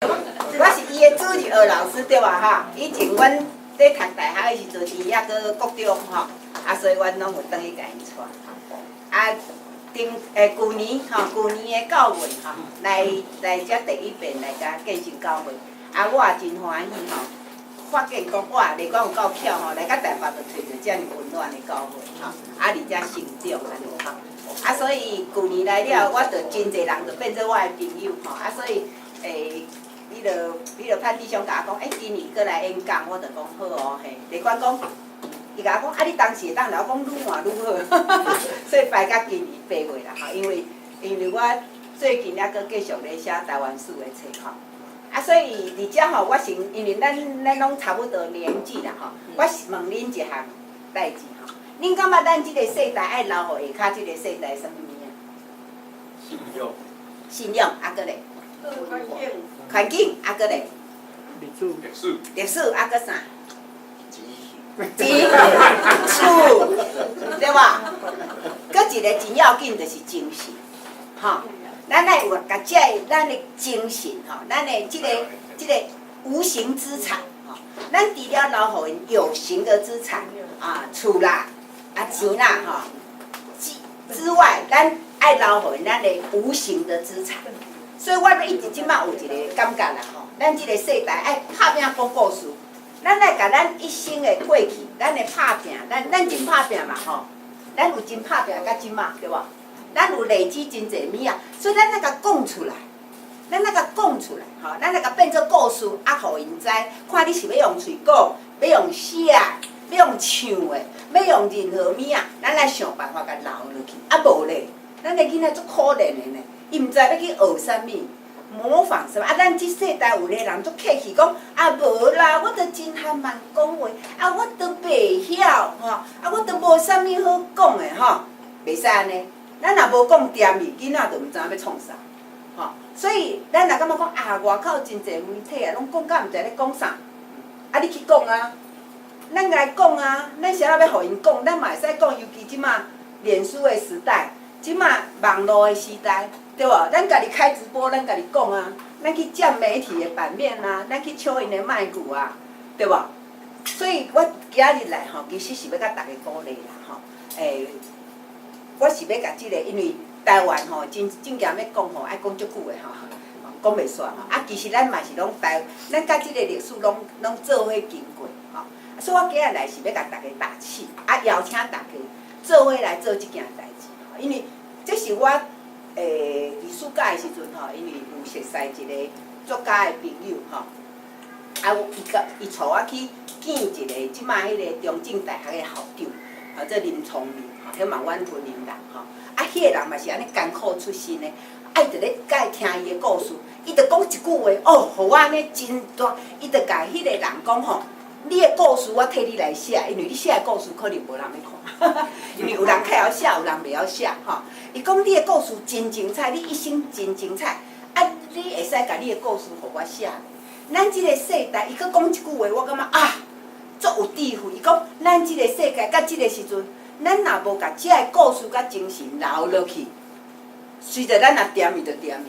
我是伊的主日學老師對吧？哈，以前阮咧讀大學的時陣，伊猶閣國中吼，啊，所以阮攏有轉去共𪜶帶。啊，頂欸舊年吼，舊年的9月吼，來來遮第一遍來遮建成教會，啊，我也真歡喜吼，發現講哇，麗管有夠巧吼，來到台北就揣著遮爾溫暖的教會吼，啊，而且成長按呢吼，啊，所以舊年來了，我就真濟人就變做我的朋友吼，啊，所以欸，彼落潘弟兄共我講，欸，今年閣來演講，我就講好哦，嘿，麗管講，伊共我講，啊，你當時會當來，我講愈換愈好，所以排到今年8月啦，吼，因為我最近猶閣繼續咧寫台灣史的冊吼，啊，所以佇遮吼，我先因為咱攏差不多年紀啦吼，我是問恁一項代誌吼，恁感覺咱這個世代愛留予下跤這個世代啥物物仔？信仰。信仰，啊，閣咧？環境。環境，啊，閣咧？歷史。歷史。歷史，啊，閣啥？錢。錢、厝，對無？閣一個真要緊就是精神，吼。咱愛有共這个咱的精神，吼，咱的這個無形資產，吼。咱除了留予𪜶有形的資產，啊，厝啦，啊錢啦，吼，之外，咱愛留予𪜶咱的無形的資產。所以我一直這擺有一個感覺啦，吼，咱這個世代愛拍拚講故事，咱愛共咱一生的過去，咱的拍拚，咱真拍拚嘛，吼，咱有真拍拚到這擺，對無？咱有累積真濟物仔，所以咱愛共講出來，咱愛共講出來，吼，咱愛共變做故事，啊，予𪜶知，看你是欲用喙講，欲用寫，欲用唱的，欲用任何物仔，咱來想辦法共留落去。啊，無咧，咱的囡仔足可憐的呢，伊毋知欲去學啥物，模仿啥物。啊，咱這世代有的人足客氣講，啊，無啦，我都真含慢講話，啊，我都袂曉，吼，啊，我都無啥物好講的，吼，袂使按呢。咱若無講恬去，囡仔就毋知影欲創啥，吼。所以咱若感覺講啊，外口真濟媒體啊，攏講甲毋知咧講啥，啊，你去講啊，咱來講啊，咱啥物欲予𪜶講，咱嘛會使講，尤其這馬臉書的時代，這馬網路的時代，對無？咱家己開直播，咱家己講啊，咱去佔媒體的版面啊，咱去搶𪜶的麥克啊，對無？所以我今日來吼，其實是欲共大家鼓勵啦，吼，欸，我是欲共這個，因為台灣吼，真正欲講吼，愛講足久的吼，講袂煞吼。啊，其實咱嘛是攏台，咱佮這個歷史攏做伙經過吼。所以我今日來是欲共大家打氣，啊，邀請大家做伙來做這件代誌吼。因為這是我佇暑假的時陣吼，因為有熟似一個作家的朋友吼，啊，伊共伊帶我去見一個這擺彼個中正大學的校長，號做林聰明，吼，彼嘛阮雲林人吼。啊，彼個人嘛是按呢艱苦出身的，啊，伊就咧佮聽伊的故事，伊就講一句話，哦，予我按呢真大，伊就共彼個人講吼，你的故事我替你來寫，因為你寫的故事可能無人欲看，因為有人較曉寫，有人袂曉寫，吼。伊講你的故事真精彩，你一生真精彩，啊，你會使共你的故事予我寫。咱這個世代，伊閣講一句話，我感覺啊，足有智慧。伊講咱這個世界佮這個時陣，咱若無共這個故事佮精神留落去，隨著咱若恬去就恬去。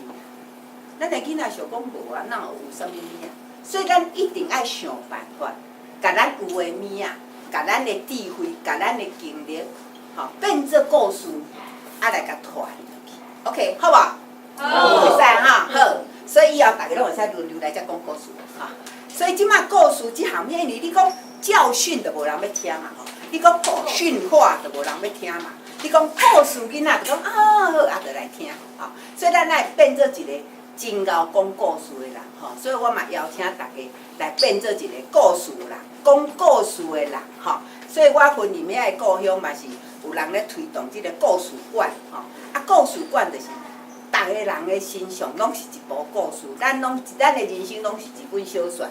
咱的囡仔想講無啊，哪有啥物物仔？所以咱一定愛想辦法，共咱有的物仔，共咱的智慧，共咱的經歷，吼，變做故事，啊來共傳落去。OK，好無？好，會使哈，好。所以以後大家攏會使輪流來遮講故事，哈。所以這擺故事這項物，因為你講教訓就無人欲聽嘛，吼。你講訓話就無人欲聽嘛。你講故事，囡仔就講啊好，啊就來聽，吼。所以咱愛變做一個真𠢕講故事的人，吼。所以我嘛邀請大家來變做一個故事人，講故事的人，吼。所以我雲林遐的故鄉嘛是有人咧推動這個故事館，吼。啊，故事館就是逐个人的身上攏是一部故事，咱攏咱的人生攏是一本小說，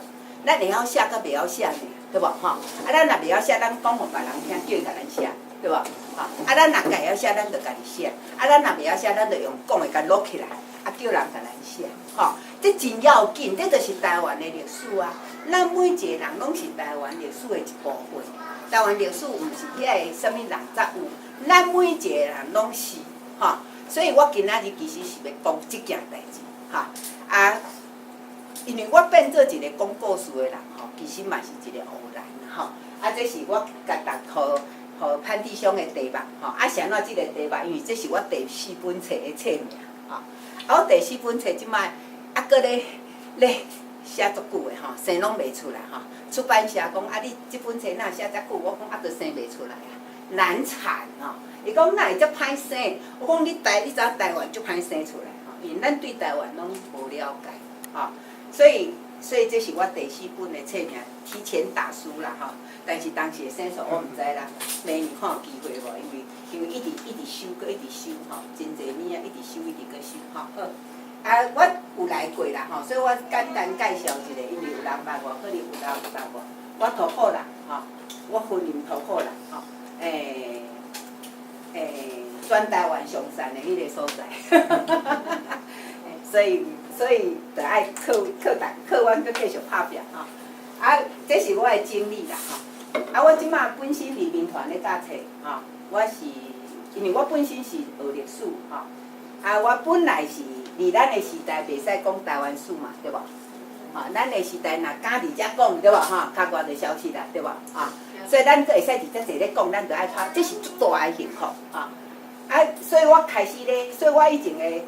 咱會曉寫佮袂曉寫爾，對無吼？啊，咱若袂曉寫，咱講予別人聽，叫伊共咱寫，對無？吼，啊，咱若家會曉寫，咱就家己寫；啊，咱若袂曉寫，咱就用講的共錄起來，啊，叫人共咱寫，吼。這真要緊，這就是台灣的歷史啊！咱每一個人攏是台灣歷史的一部分。台灣歷史毋是遐个啥物人才有，咱每一個人攏是，吼。所以我今仔日其實是欲講這件代誌，吼。啊，因為我變做一個講故事的人吼，其實嘛是一個偶然吼。啊，這是我共逐予予潘弟兄的題目吼。啊，是按怎這個題目？因為這是我第四本冊的冊名吼。啊，我第四本冊這擺啊，閣咧咧寫足久的吼，生攏袂出來吼。出版社講啊，你這本冊哪寫遮久？我講啊，閣生袂出來啊，難產吼。伊講哪會遮歹生？我講你知影台灣足歹生出來吼，因為咱對台灣攏無了解吼，所以這是我第四本的冊名，提前打輸啦吼。但是當時的生數我毋知啦，明年看有機會無？因為一直一直修，閣一直修吼，真濟年啊，一直修，一直閣修吼。好，啊，我有來過啦吼，所以我簡單介紹一下，因為有人捌我，可能有人毋捌我。我塗埔人吼，我雲林塗埔人吼，全台灣上善的彼个所在，所以就愛靠靠逐靠阮閣繼續拍拚吼。啊，這是我的經歷啦吼。啊，我這馬本身佇民團咧教冊吼，我是因為我本身是學歷史吼。啊，我本來是佇咱的時代袂使講台灣史嘛，對無？吼，咱的時代若敢佇遮講，對無？吼，較偌就消失啦，對無？啊，所以咱閣會使佇遮坐咧講，咱就愛拍，這是足大的幸福啊！啊，所以我開始咧，所以我以前的，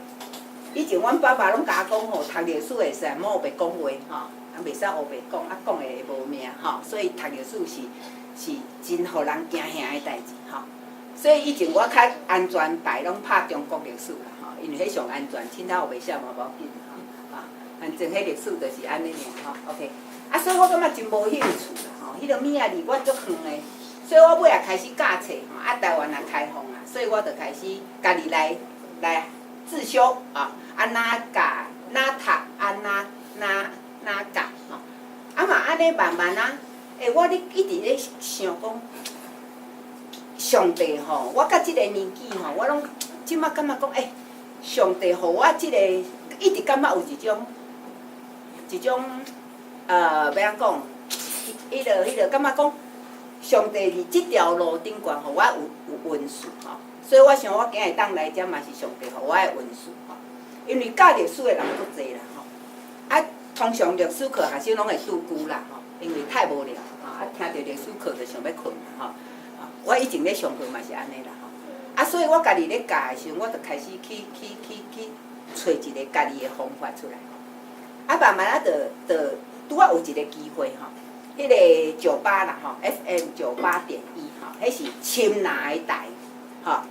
以前阮爸爸攏共我講吼，讀歷史會使莫烏白講話吼，啊，袂使烏白講，啊，講的會無命吼，所以讀歷史是真予人驚嚇的代誌吼。所以以前我較安全牌攏拍中國歷史啦吼，因為彼上安全，凊彩烏白寫嘛無要緊吼，啊，反正彼歷史就是按呢爾吼，OK。啊，所以我感覺真無興趣啦吼，彼個物仔離我足遠的，所以我尾仔開始教冊吼，啊，台灣也開放啊，所以我就開始家己來自修啊，啊，哪教哪讀啊，哪哪哪教吼，啊嘛按呢慢慢啊，欸，我咧一直咧想講，上帝吼，我到這個年紀吼，我攏這馬感覺講，欸，上帝予我這個一直感覺有一種，欲按怎講？彼個感覺講，上帝佇這條路頂懸，予我有恩賜吼，所以我想我今日當來遮嘛是上帝予我的恩賜吼。因為教歷史的人足濟啦吼，啊，通常歷史課學生攏會拄久啦吼，因為太無聊吼，啊，聽著歷史課就想欲睏啦吼。我以前咧上課嘛是按呢啦吼，啊，所以我家己咧教的時陣，我就開始去揣一個家己的方法出來吼。啊，慢慢啊，就拄仔有一個機會吼，彼個九八啦吼，FM 98.1吼，彼是深藍的台吼，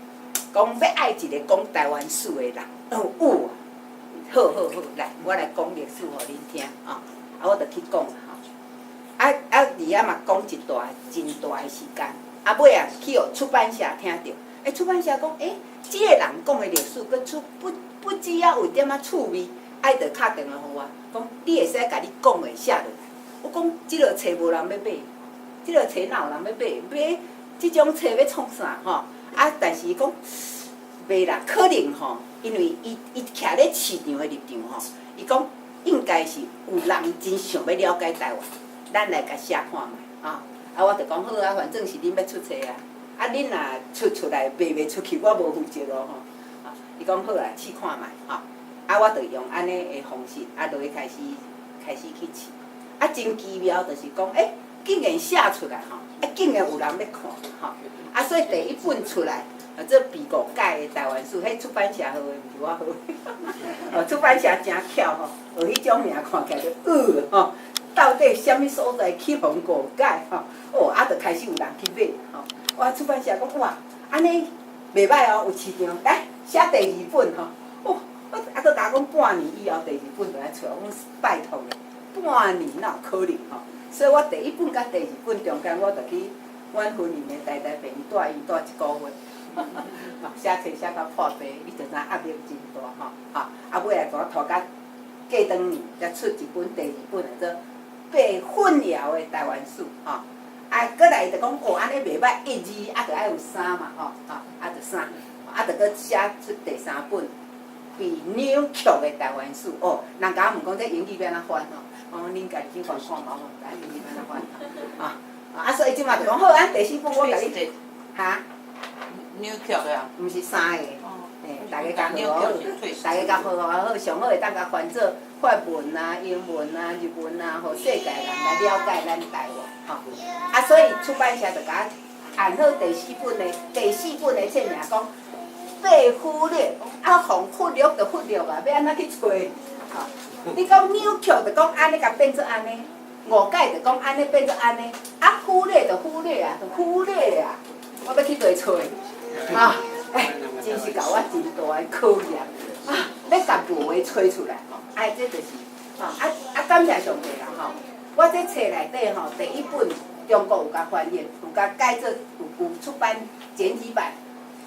講欲愛一個講台灣史的人，哦有啊，好好好，來，我來講歷史予恁聽吼，啊，我就去講吼，啊啊，佇遐嘛講一段真大的時間。啊，尾仔去予出版社聽著，欸，出版社講，欸，這個人講的歷史，閣出不不止仔有點仔趣味，愛就敲電話予我，講你會使共你講的寫落來。我講這个冊無人欲買，這个冊哪有人欲買？買這種冊欲創啥吼？啊，但是伊講袂啦，可能吼，因為伊徛咧市場的立場吼，伊講應該是有人真想欲了解台灣，咱來共寫看覓啊。啊，我就講好啊，反正是恁欲出冊啊，啊，恁若出出來賣袂出去，我無負責哦吼。啊，伊講好啊，試看覓吼。啊，我就用按呢的方式，啊，落去開始去試。啊，真奇妙，就是講，欸，竟然寫出來吼，啊，竟然有人欲看吼。啊，所以第一本出來，啊，這被誤解的台灣史，彼出版社號的，毋是我號的。哦，出版社誠巧吼，學彼種名看起來就吼。到底啥物所在去予誤解吼？哦，啊，就開始有人去買吼。哇，出版社講哇，按呢袂䆀哦，有市場，來寫第二本吼。哦，我啊，閣共我講半年以後第二本就愛出來，我講拜託咧，半年哪有可能吼？所以我第一本佮第二本中間，我就去阮雲林的台大病院蹛醫蹛一個月，寫冊寫到破病，你就知壓力真大吼。啊，尾仔怎拖甲過轉年才出一本第二本的做被混淆的台灣史吼。啊，閣來就講哦，按呢袂䆀，一二啊，著愛有三嘛吼，啊，著三，啊，著閣寫出第三本被扭曲的台灣史哦。人共我問講這英語欲按怎翻吼？我講恁家己去翻看嘛，我毋知英語欲按怎翻啊。啊，所以這馬就講好，按第四本我共你哈？扭曲的啊？毋是三個，嘿。大家共好好，大家共好好好，上好會當共翻做法文啊、英文啊、日文啊，予世界人來了解咱台灣，吼。啊，所以出版社就共我按好第四本的冊名講被忽略，啊，予忽略就忽略啊，欲按怎去揣？吼，你講扭曲就講按呢共變做按呢，誤解就講按呢變做按呢，啊，忽略就忽略啊，就忽略啊，我欲去佗揣？啊，欸，真是共我真大的考驗啊！欲共無的揣出來吼，啊，這就是，吼，啊啊，感謝上帝啦吼！我這冊內底吼，第一本中國有共翻譯，有共改做有出版簡體版。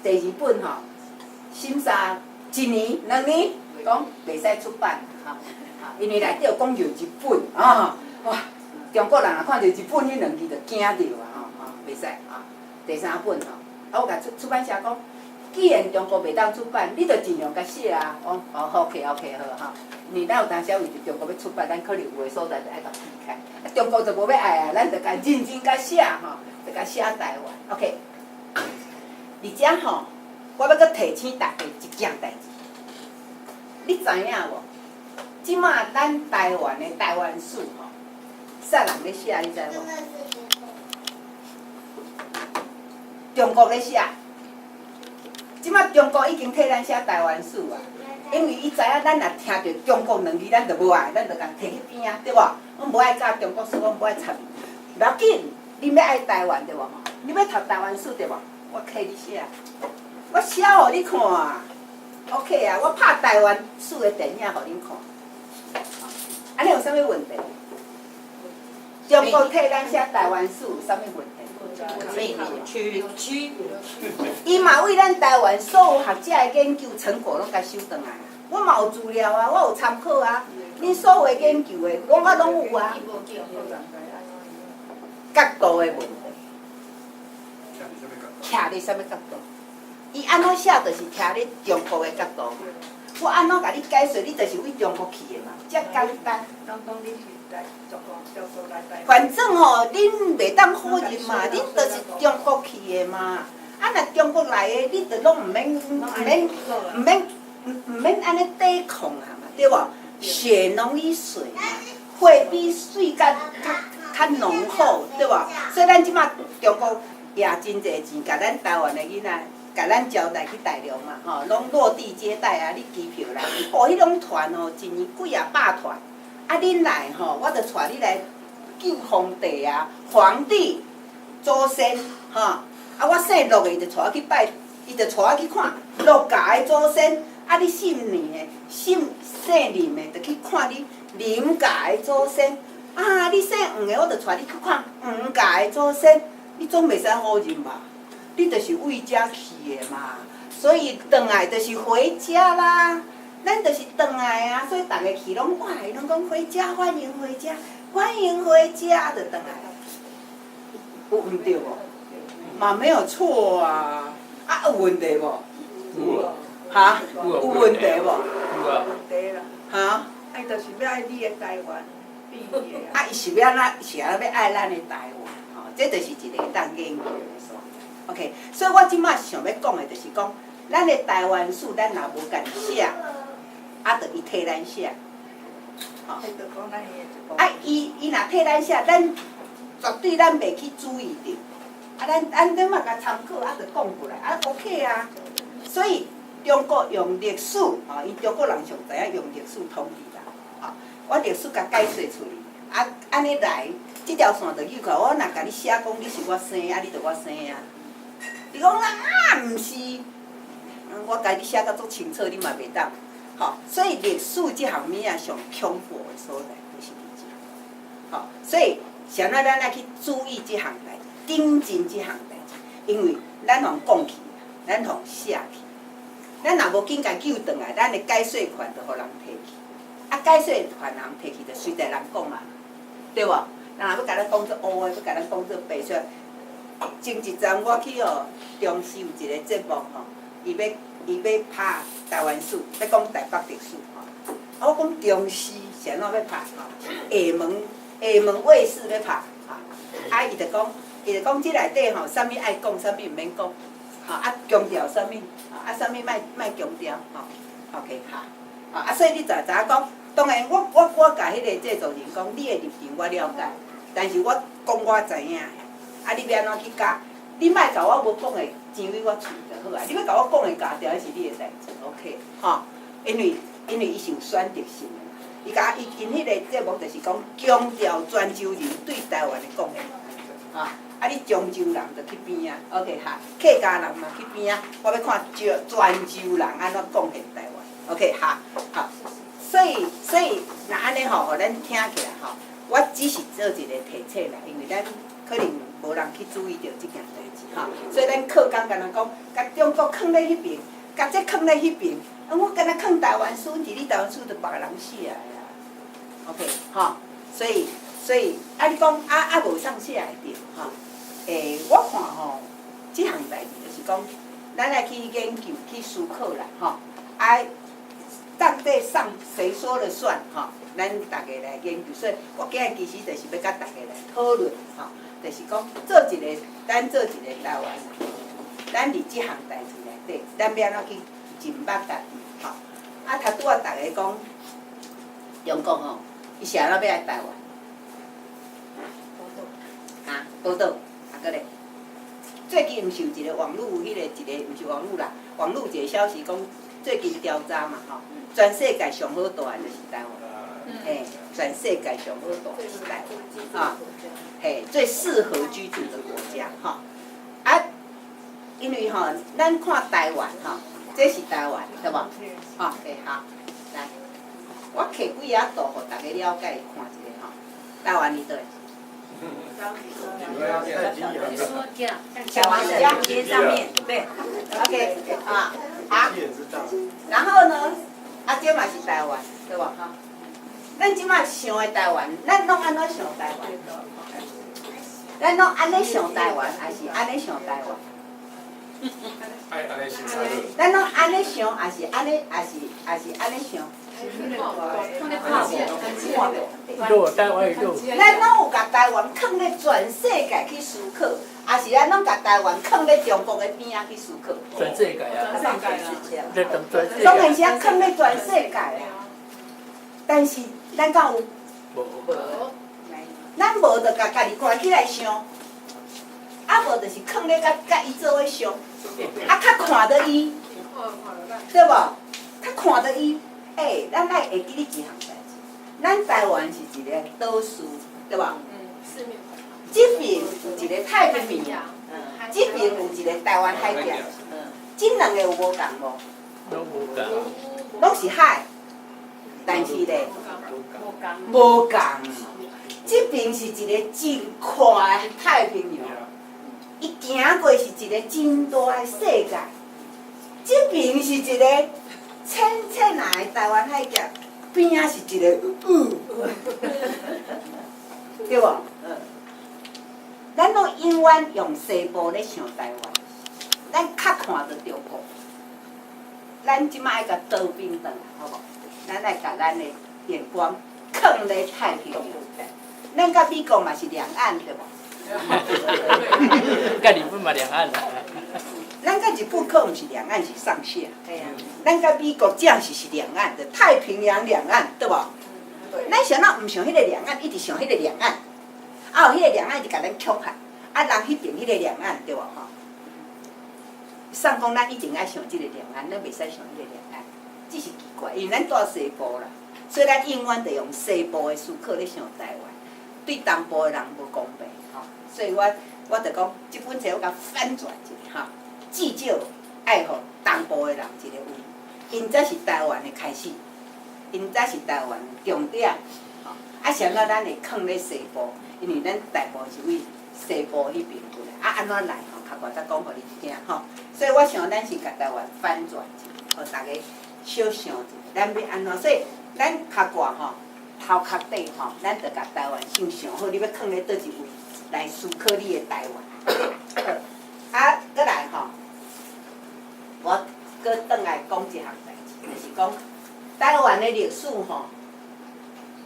第二本吼，審查一年、2年，講袂使出版，吼，因為內底有講著日本啊，哇！中國人若看著日本彼兩字就驚著啊，吼吼，袂使啊。第三本吼，啊，我共出版社講，既然中國袂當出版，你就盡量共寫啊。講哦，OK OK 好吼。因為咱有當時為著中國欲出版，咱可能有的所在就愛共避開。啊，中國就無欲愛啊，咱就共認真共寫吼，就共寫台灣。OK。而且吼，我欲閣提醒大家一件代誌，你知影無？這馬咱台灣的台灣史吼，啥人咧寫？你知無？中國咧寫。這馬中國已經替咱寫台灣史啊，因為伊知影咱若聽著中國兩字，咱就無愛，咱就共提去邊仔，對無？阮無愛教中國史，阮無愛插伊。無要緊，恁欲愛台灣對無？你欲讀台灣史對無？我替你寫，我寫予你看。OK 啊，我拍台灣史的電影予恁看。按呢有啥物問題？中國替咱寫台灣史有啥物問題？區伊嘛為咱台灣所有學者的研究成果攏共收轉來啊！我嘛有資料啊，我有參考啊。恁所有的研究的，攏我攏有啊。角度的問題，徛佇啥物角度？伊按怎寫就是徛佇中國的角度嘛。我按怎共你解說，你就是為中國去的嘛，遮簡單。反正吼，恁袂當否認嘛，恁就是中國去的嘛。啊，若中國來的，你就攏毋免、毋免、毋免、毋免按呢抵抗啊嘛，對無？血濃於水嘛，血比水較較較濃厚，對無？所以咱這馬中國也真濟錢，共咱台灣的囡仔，共咱招待去大陸嘛，吼，攏落地接待啊！你機票來，哦，彼種團吼，一年幾仔百團。啊，恁來吼，我就帶你來見皇帝啊，皇帝祖先吼。啊，我姓陸的，伊就帶我去拜，伊就帶我去看陸家的祖先。啊，你姓林的，姓林的，就去看你林家的祖先。啊，你姓黃的，我就帶你去看黃家的祖先。你總袂使否認吧？你就是為遮去的嘛，所以轉來就是回家啦。咱就是轉來啊，所以逐个去攏哇，伊攏講回家，歡迎回家，歡迎回家，就轉來。有毋對無？嘛沒有錯啊。啊，有問題無？有啊。哈？有問題無？有啊。問題啦。哈？啊，伊就是欲愛你的台灣，變去的。啊，伊是欲按怎？是按怎欲愛咱的台灣？吼，這就是一個當研究的所在。OK，所以我這馬想欲講的，就是講，咱的台灣史，咱若無家己寫，啊，就伊替咱寫。吼。啊，伊若替咱寫，咱絕對咱袂去注意著。啊，咱嘛共參考，啊，就講過來，啊，OK 啊。所以中國用歷史，吼，伊中國人上知影用歷史統治人，吼，我歷史共解說出去，啊，按呢來，這條線就扭開。我若共你寫講你是我生，啊，你就我生啊。你講啊，毋是，我共你寫甲足清楚，你嘛袂當，吼。所以歷史這項物仔上恐怖的所在，就是佇遮。吼，所以啥物咱愛去注意這項代誌，精進這項代誌，因為咱予講去，咱予寫去，咱若無緊共救轉來，咱的解說權就予人提去。啊，解說權人提去，就隨在人講啊，對無？人若欲共咱講做烏的，欲共咱講做白說。前一陣我去哦，中視有一個節目吼，伊欲拍台灣史，欲講台北歷史吼。啊，我講中視是按怎欲拍吼？廈門衛視欲拍吼。啊，伊就講這內底吼，啥物愛講，啥物毋免講，吼啊強調啥物，啊。啊，啥物莫莫強調吼，OK 哈，啊，所以你就知影講，當然我共彼个製作人講，你的立場我了解，但是我講我知影的，啊，你欲按怎去加？你莫共我無講的錢佇我喙就好啊，你欲共我講的加掉，彼是你的代誌，OK，吼，因為伊是有選擇性的嘛，伊共伊𪜶彼个節目就是講強調泉州人對台灣的貢獻，哈。啊！你漳州人就去邊仔，OK 哈？客家人嘛去邊仔，我欲看泉泉州人按怎貢獻台灣，OK 哈？好，所以若按呢吼，予咱聽起來吼，我只是做一個提醒啦，因為咱可能無人去注意著這件代誌吼，所以咱課綱敢若講，共中國囥咧彼爿，共這囥咧彼爿，啊，我敢若囥台灣史，佇你台灣史就別人寫的啊，OK 吼，所以啊，你講啊啊無送寫會著吼。欸，我看吼，這項代誌就是講，咱愛去研究、去思考啦，吼。啊，到底上誰說了算？吼，咱逐家來研究。所以我今日其實就是欲共逐家來討論，吼，就是講做一个，咱做一个台灣人，咱佇這項代誌內底，咱欲按怎去認捌家己？吼。啊，頭拄仔逐家講，中國吼，伊是按怎欲來台灣？啊，寶島。閣咧，最近毋是有一个網路，彼个一个毋是網路啦，網路一個消息講，最近調查嘛吼，全世界上好蹛的就是台灣，嘿，全世界上好蹛的是台灣，啊，嘿，最適合居住的國家，吼，啊，因為吼，咱看台灣吼，這是台灣，對無？吼，嘿，好，來，我摕幾仔圖，予逐家了解看一下吼，台灣佇佗？小王子接上面對，OK 啊，好，然後呢，啊，這嘛是台灣，對無哈？咱這馬想的台灣，咱攏按怎想台灣？咱攏按呢想台灣，抑是按呢想台灣？咱攏按呢想，抑是按呢，抑是抑是按呢想？咱攏有共台灣囥咧全世界去思考，抑是咱攏共台灣囥咧中國的邊仔去思考？全世界啊！當然是啊，囥咧全世界啊！但是咱敢有？無。咱無就共家己關起來想，啊無就是囥咧共共伊做伙想，啊較看著伊，對無？較看著伊。欸，咱愛會記得一項代誌，咱台灣是一個島嶼，對無？這邊有一個太平洋，這邊有一個台灣海峽，這兩個有無仝無？攏無仝。攏是海，但是咧，無仝。這邊是一個真闊的太平洋，伊行過是一個真大的世界。這邊是一個淺淺仔的台灣海峽，邊仔是一個對無？咱攏永遠用西部咧想台灣，咱較看著中國。咱這馬愛共倒轉轉來，好無？咱愛共咱的眼光囥咧太平洋。咱佮美國嘛是兩岸，對無？佮日本嘛兩岸啦。咱佮日本可毋是兩岸，是上下。咱佮美國正是是兩岸的太平洋兩岸，對無？咱啥若毋想彼个兩岸，一直想彼個兩岸，啊有彼个兩岸就共咱恐嚇，啊人彼爿彼个兩岸，對無吼？送講咱一定愛想這个兩岸，咱袂使想彼个兩岸，這是奇怪，因為咱蹛西部啦，所以咱永遠就用西部的思考咧想台灣，對東部的人無公平吼。所以我就講，這本冊我共反轉一下吼，至少愛予東部的人一個位，𪜶才是台灣的開始，𪜶才是台灣的重點，吼。啊，啥物咱會囥咧西部？因為咱大部是為西部彼爿過來，啊，按怎來吼？較懸才講予恁聽吼。所以我想咱是共台灣反轉一下，予逐家小想一下，咱欲按怎？所以咱較懸吼，頭殼底吼，咱著共台灣先想好，你欲囥咧佗一位來思考你的台灣。啊，閣來吼，我閣轉來講一項代誌，就是講台灣的歷史吼，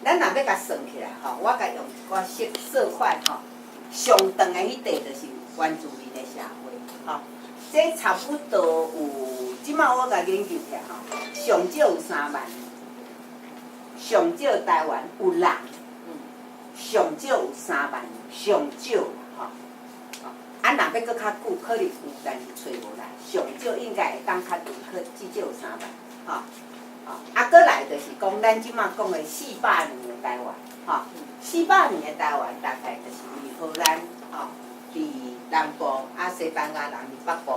咱若欲共算起來吼，我共用一寡色色塊吼，上長的彼塊就是原住民的社會吼，這差不多有一這擺我共研究起來吼，上少有3萬，上少台灣有人，上少有三萬，上少吼。啊，若欲閣較久，可能有，但是揣無啦。上少應該會當較長，可至少有三萬，吼。啊，閣來就是講，咱這擺講的四百年的台灣，吼，四百年的台灣大概就是佇荷蘭，吼，佇南部，啊，西班牙人佇北部，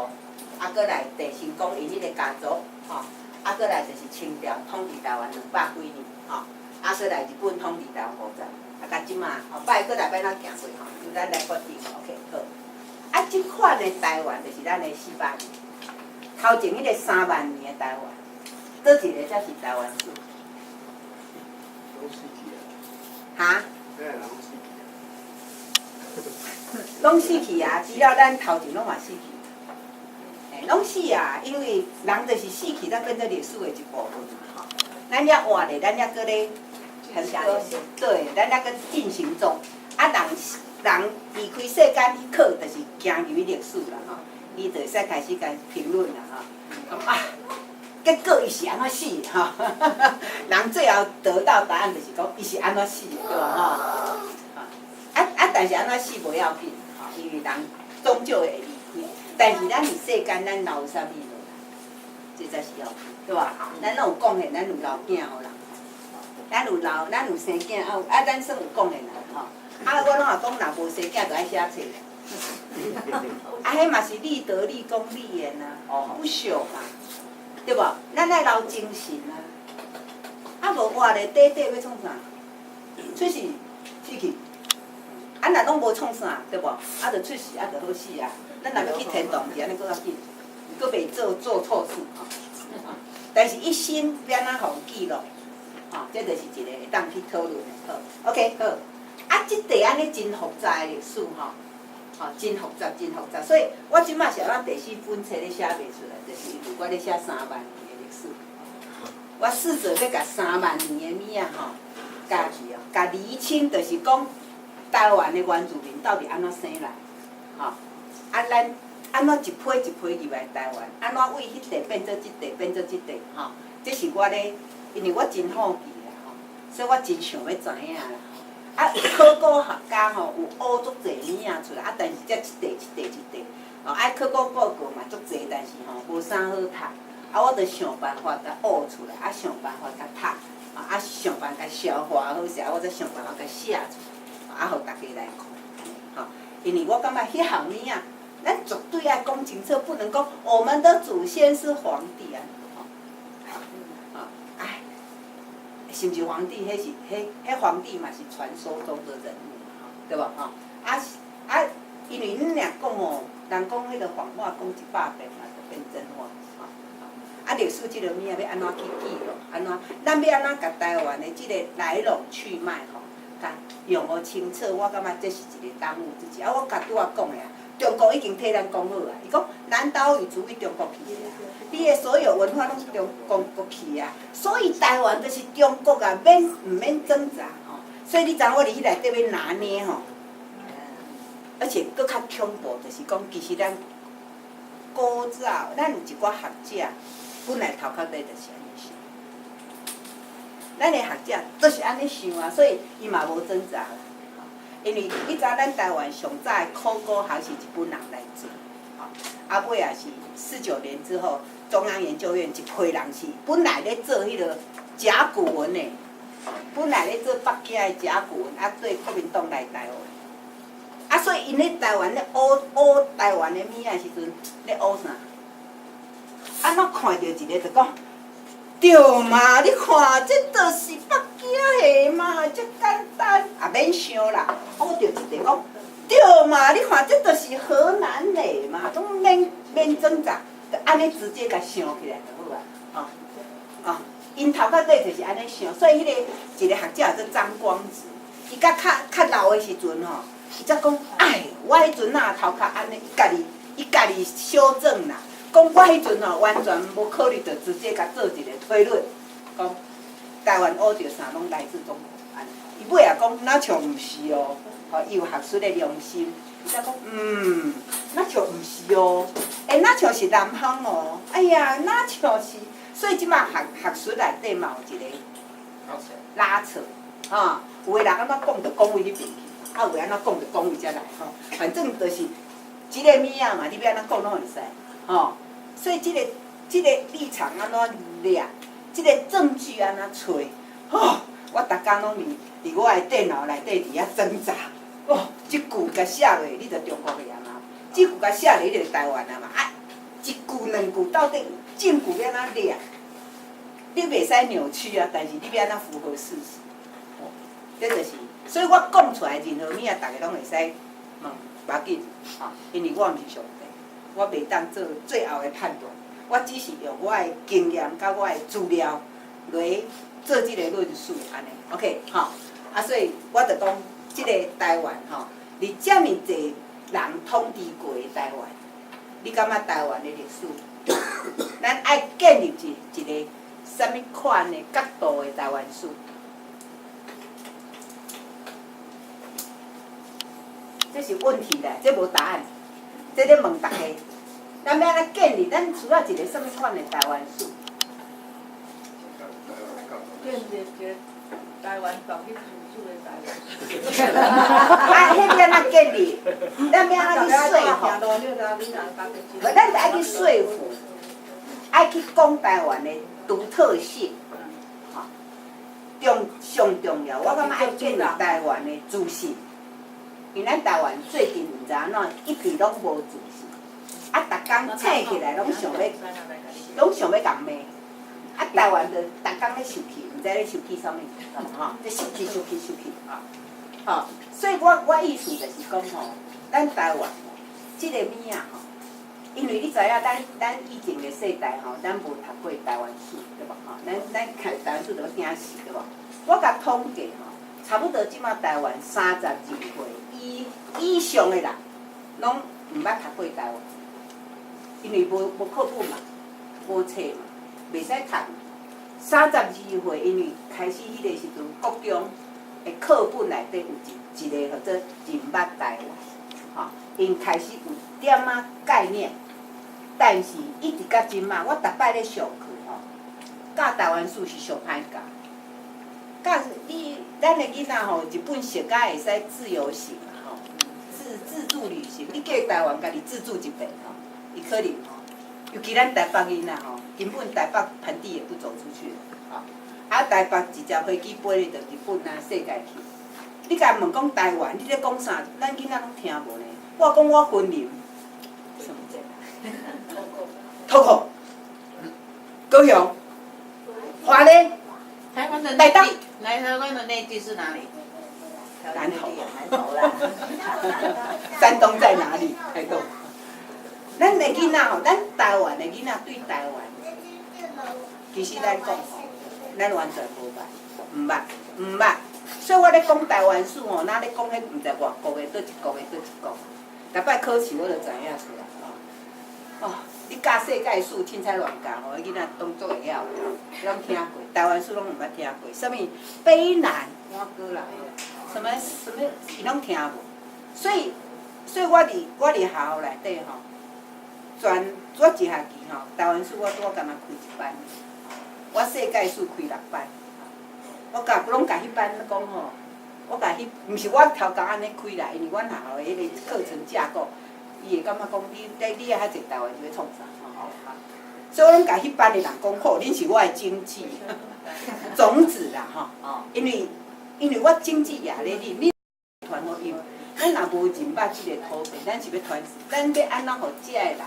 啊，閣來鄭成功𪜶彼個家族，吼，啊，閣來就是清朝統治台灣200幾年，吼，啊，閣來日本統治台灣50，啊，到這擺，後擺閣來欲按怎行過吼，由咱來決定，OK，好。啊，這款的台灣就是咱的四百年，頭前彼個3萬年的台灣，佗一个才是台灣史？攏死去啊！哈？遐人攏死去啊！攏死去啊！除了咱頭前攏嘛死去，欸，攏死啊！因為人就是死去，才變做歷史的一部分嘛，吼。咱遐活咧，咱猶閣咧很多，對，咱猶閣進行中。啊，人人離開世間去考，就是行入去歷史啦，吼。伊就會使開始共評論啦，吼。講啊，結果伊是按怎死的？吼，人最後得到答案就是講，伊是按怎死的，對無吼？啊啊，但是按怎死無要緊，吼，因為人終究會離開。但是咱佇世間，咱留啥物落來，這才是要緊，對無？咱攏有貢獻，咱有留囝予人，咱有留，咱有生囝，啊啊，咱算有貢獻啦，吼。啊，我攏嘛講，若無生囝，就愛寫冊。啊，彼嘛是立德、立功、立言啊，不朽嘛，對無？咱愛留精神啊。啊，無活咧，短短欲創啥？出世死去。啊，若攏無創啥，對無？啊，就出世，啊，就好死啊。咱若欲去天堂，是按呢閣較緊，閣袂做做錯事吼。但是一生欲按怎予記錄？吼，這就是一個會當去討論的。好，OK，好。啊，這塊按呢真複雜的歷史吼，吼，真複雜，真複雜。所以我這擺是按怎第四本冊咧寫袂出來，就是因為我咧寫三萬年的歷史。我試著欲共三萬年的物仔吼，共共釐清，就是講台灣的原住民到底按怎生來，吼，啊，咱按怎一批一批入來台灣，按怎為彼塊變做這塊，變做這塊，吼，這是我咧，因為我真好奇啦，吼，所以我真想欲知影啦。啊，考古學家吼有挖足濟物仔出來，啊，但是才一塊一塊一塊，吼，啊，考古報告嘛足濟，但是吼無啥好讀。啊，我就想辦法共挖出來，啊，想辦法共讀，啊，想辦法共消化好勢，啊，我才想辦法共寫出來，啊，予大家來看，吼，因為我感覺彼項物仔，咱絕對愛講清楚，不能講我們的祖先是黃帝啊，吼，哎，是毋是黃帝？彼是彼彼黃帝嘛是傳說中的人物嘛，吼，對無？吼，啊啊，因為恁若講哦，人講彼個謊話講100遍嘛，就變真話，吼。啊，歷史這個物仔欲按怎去記錄？按怎？咱欲按怎共台灣的這個來龍去脈吼，共用予清楚？我感覺這是一個當務之急。啊，我共拄仔講的啊，中國已經替咱講好啊。伊講南島語族對中國去的啊，你的所有文化攏是中國去的啊，所以台灣就是中國啊，免毋免掙扎吼。所以你知影我佇彼內底欲拿捏吼，而且閣較恐怖，就是講其實咱古早咱有一寡學者。本來頭殼底就是按呢想，咱的學者都是按呢想啊，所以伊嘛無掙扎啦。因為你知咱台灣上早的考古學是日本人來做，啊尾也是49年之後，中央研究院一批人是本來咧做彼個甲骨文的，本來咧做北京的甲骨文，啊對國民黨來台灣，啊所以𪜶咧台灣咧挖挖台灣的物仔時陣，咧挖啥？按怎看著一個就講，對嘛？你看這就是北京的嘛，遮簡單，也免想啦。我著一個講，對嘛？你看這就是河南的嘛，攏免免掙扎，就按呢直接共想起來就好啊。哦哦，𪜶頭殼底就是按呢想，所以彼個一個學者叫做張光直，伊甲較較老的時陣吼，伊才講，哎，我彼陣若頭殼按呢，伊家己修正啦。講我彼陣吼，完全無考慮，就直接共做一個推論，講台灣挖著啥攏來自中國，按呢。伊尾仔講，若像毋是哦，吼，伊有學術的良心，伊才講，嗯，若像毋是哦，欸，若像是南方哦，哎呀，若像是，所以這馬學學術內底嘛有一個拉扯，吼，有的人按怎講就講為彼邊去，啊，有的按怎講就講為遮來，吼，反正就是這个物仔嘛，你欲按怎講攏會使，吼，所以這個立場按怎掠，這個證據按怎揣，吼，我逐工攏佇我的電腦內底佇遐掙扎，哦，這句共寫落，你就中國的啊嘛；這句共寫落，你就台灣啊嘛。啊，一句兩句到底證據欲按怎掠？你袂使扭曲啊，但是你欲按怎符合事實？這就是，所以我講出來任何物仔，逐家攏會使問，無要緊，吼，因為我毋是上帝，我袂當做最後的判斷，我只是用我的經驗佮我的資料來做這个論述，按呢，OK，吼，啊，所以我就講，這个台灣吼，佇遮爾濟人統治過的台灣，你感覺台灣的歷史，咱愛建立一個啥物款的角度的台灣史？這是問題啦，這無答案，這咧問大家，咱欲按怎建立？咱需要一個啥物款的台灣史？建立一個台灣獨立自主的台灣史。啊，彼欲按怎建立？咱欲按怎去說服？無，咱就愛去說服，愛去講台灣的獨特性，吼，重上重要，我感覺愛建立台灣的自信，因為咱台灣最近毋知按怎一直攏無自信，啊，逐工醒起來攏想欲，攏想欲共罵，啊，台灣就逐工咧受氣，毋知咧受氣啥物，吼，咧受氣受氣受氣，吼，吼，所以我意思就是講吼，咱台灣這個物仔吼。因為你知影，咱以前的世代吼，咱無讀過台灣史，對無吼？咱看台灣史就欲驚死，對無？我共統計吼，差不多這馬台灣32歲以上的人，攏毋捌讀過台灣，因為無課本嘛，無冊嘛，袂使讀。32歲，因為開始彼个時陣，國中的課本內底有一個號做認捌台灣，吼，𪜶開始有點仔概念。但是一直到這馬，我逐擺咧上課吼，教台灣史是上歹教。教你咱的囡仔吼，日本學甲會使自由行嘛吼，自助旅行，你叫台灣家己自助一遍吼，伊可能吼，尤其咱台北囡仔吼，根本台北盆地也不走出去，吼，啊台北一隻飛機飛咧就日本啊世界去。你共問講台灣，你咧講啥？咱囡仔攏聽無呢。我講我雲林，什麼？頭殼，高雄，花蓮，台灣的內地，來台灣的內地是哪裡？南投。南投啦。山東在哪裡？台東。咱的囡仔吼，咱台灣的囡仔對台灣，其實咱講吼，咱完全無捌，毋捌，毋捌。所以我咧講台灣史吼，若咧講彼毋知外國的，佗一國的，佗一國。逐擺考試我就知影出來吼。哦，你教世界史凊彩亂教吼，彼囡仔當作會曉，攏聽過。台灣史攏毋捌聽過，啥物卑南，我過來，什麼什麼，伊攏聽無。所以我佇學校內底吼，全我一學期吼，台灣史我拄仔敢若開一班，我世界史開六班。我共攏共彼班講吼，我共彼，毋是我頭殼按呢開啦，因為阮學校的彼个課程架構，伊會感覺講你愛遐濟台灣是欲創啥吼？所以我攏共彼班的人講好，恁是我的種子，種子啦吼。因為我種子也咧恁，恁傳予𪜶，咱若無認捌這個土地，咱是欲傳，咱欲按怎予遮的人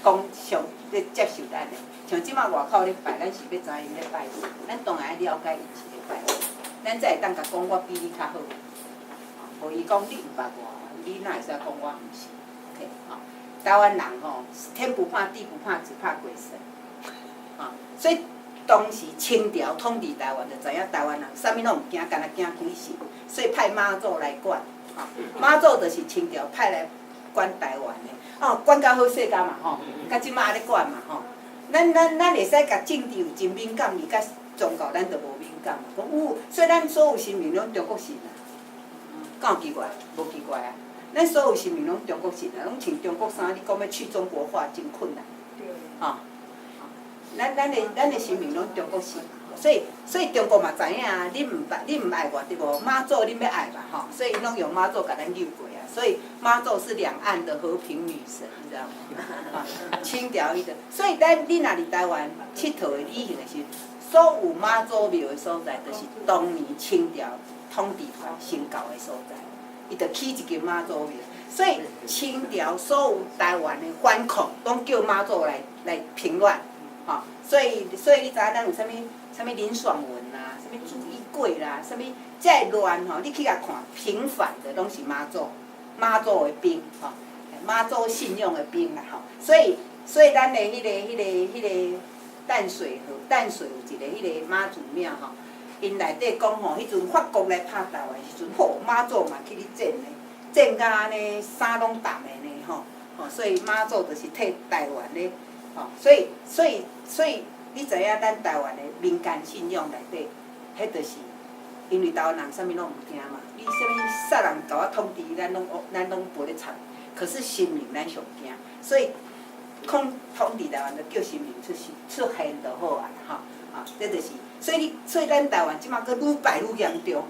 講上咧接受咱的？像這馬外口咧拜，咱是欲知𪜶咧拜啥？咱當然愛了解𪜶是咧拜啥，咱才會當共講我比你較好。無伊講你毋捌我，你哪會使講我毋是？OK，吼，台灣人吼，天不怕地不怕，只怕鬼神。吼，所以當時清朝統治台灣，就知影台灣人啥物攏毋驚，干焦驚鬼神，所以派媽祖來管。吼，媽祖就是清朝派來管台灣的。哦，管較好勢甲嘛吼，到這馬咧管嘛吼。咱會使共政治有真敏感，伊佮宗教咱就無敏感嘛。講有，所以咱所有神明攏中國神啊。敢有奇怪？無奇怪啊！咱所有神明攏中國神啊，攏穿中國衫，你講欲去中國化真困難。吼，咱的神明攏中國神，所以中國嘛知影啊，你毋愛我對無？媽祖恁欲愛吧吼，所以𪜶攏用媽祖共咱救過啊。所以媽祖是兩岸的和平女神，你知道嗎？啊，清朝伊就，所以咱你若佇台灣𨑨迌的旅行的時陣，所有媽祖廟的所在，就是當年清朝統治團先到的所在，伊就起一間媽祖廟。所以清朝所有台灣的反抗，攏叫媽祖來平亂，吼。所以你知影咱有啥物啥物林爽文啦，啥物朱一貴啦，啥物這个亂吼，你去共看平反的攏是媽祖，媽祖的兵吼，媽祖信仰的兵啦吼。所以咱的彼個淡水河，淡水有一个彼個媽祖廟吼，𪜶內底講吼，彼陣法國來拍台灣時陣，吼，媽祖嘛去咧戰呢，戰甲按呢衫攏澹的呢吼，吼，所以媽祖就是替台灣咧，吼，所以你知影咱台灣的民間信仰內底，彼就是因為台灣人啥物攏毋驚嘛，你啥物殺人共我統治，咱攏無咧插。可是神明咱上驚，所以講統治台灣，就叫神明出現就好啊，吼，啊，這就是，所以咱台灣這馬閣愈拜愈嚴重，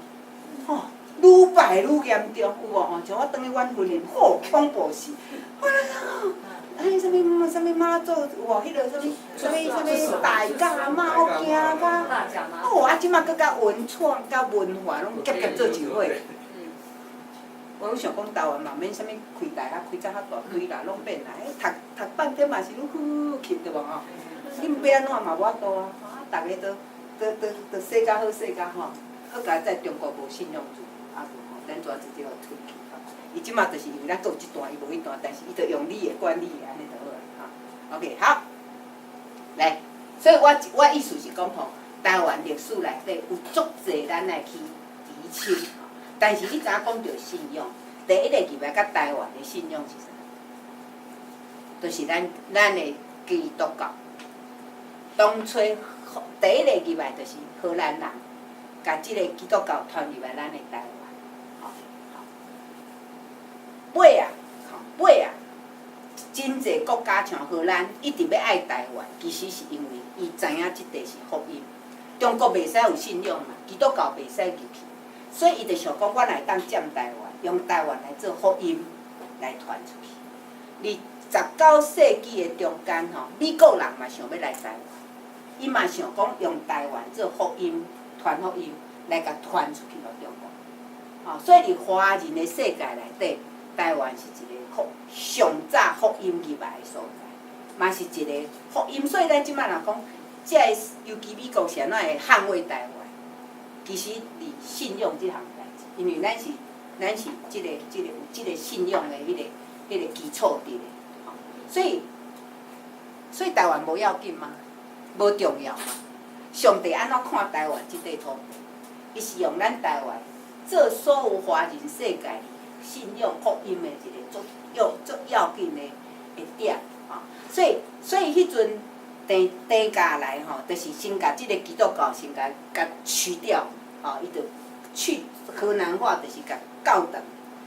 吼，愈拜愈嚴重，有無吼？像我轉去阮雲林，吼，恐怖死！我咧講，哎，啥物啥物媽祖有無？彼个啥物啥物啥物大甲媽，我驚甲，哦，啊，這馬閣佮文創佮文化攏結結做一伙。我攏想講台灣嘛免啥物開大學開甲較大堆啦，攏變啦。讀讀半天嘛是愈好去對無吼？你欲按怎嘛無法度啊！啊，逐个都說較好說較吼，好佳哉中國無信仰自由，啊無吼，咱怎直接予推去吼。伊這馬就是因為咱閣有這段，伊無彼段，但是伊就用你的管你的，按呢就好啊。吼，OK，好，來，所以我意思是講吼，台灣歷史內底有足濟咱愛去釐清。但是你知影講著信仰，第一个入來佮台灣的信仰是啥？就是咱的基督教。當初第一个入來就是荷蘭人，共這个基督教傳入來咱的台灣。吼，好，尾啊，吼，尾啊，真濟國家像荷蘭一直欲愛台灣，其實是因為伊知影這塊是福音。中國袂使有信仰嘛，基督教袂使入去。所以伊就想講，我若會當佔台灣，用台灣來做福音來傳出去。佇19世紀的中間吼，美國人嘛想欲來台灣，伊嘛想講用台灣做福音，傳福音來共傳出去予中國。吼，所以佇華人的世界內底，台灣是一个上早福音入來的所在，嘛是一个福音。所以咱這擺若講，這个尤其美國是按怎會捍衛台灣？其實佇信仰這項代誌，因為咱是這個有這個信仰的彼個基礎佇咧，吼，所以台灣無要緊嗎？無重要嗎？上帝按怎看台灣這塊土地？伊是用咱台灣做所有華人世界信仰福音的一個足要緊的點，吼。所以彼陣鄭家來吼，就是先共這個基督教先共去掉，吼，伊就去河南話，就是共教堂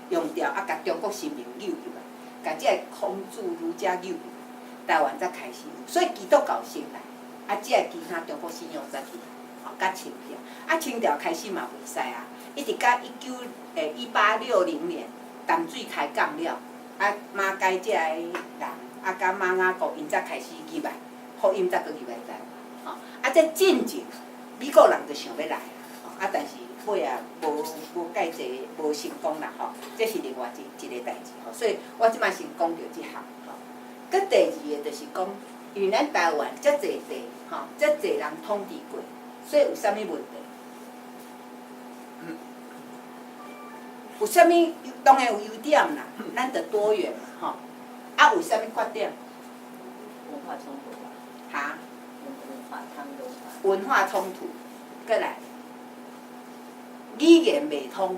用掉，啊，共中國神明扭入來，共這个孔子儒家扭入來，台灣才開始有。所以基督教先來，啊，這个其他中國信仰才去，吼，佮清朝，啊，清朝開始嘛袂使啊，一直到1860年淡水開港了，啊，馬偕這个人，啊，佮瑪雅國𪜶才開始入來，福音才閣入來台灣，吼，啊，這進前美國人就想欲來，吼，啊，但是尾仔無蓋濟無成功啦，吼，這是另外一個代誌，吼，所以我這擺先講著這項，吼。閣第二个就是講，因為咱台灣遮濟地，吼，遮濟人統治過，所以有啥物問題？有啥物當然有優點啦，咱著多元嘛，吼。啊，有啥物缺點？文化衝突吧。哈？文化他們的文化。文化衝突，閣來，語言袂通，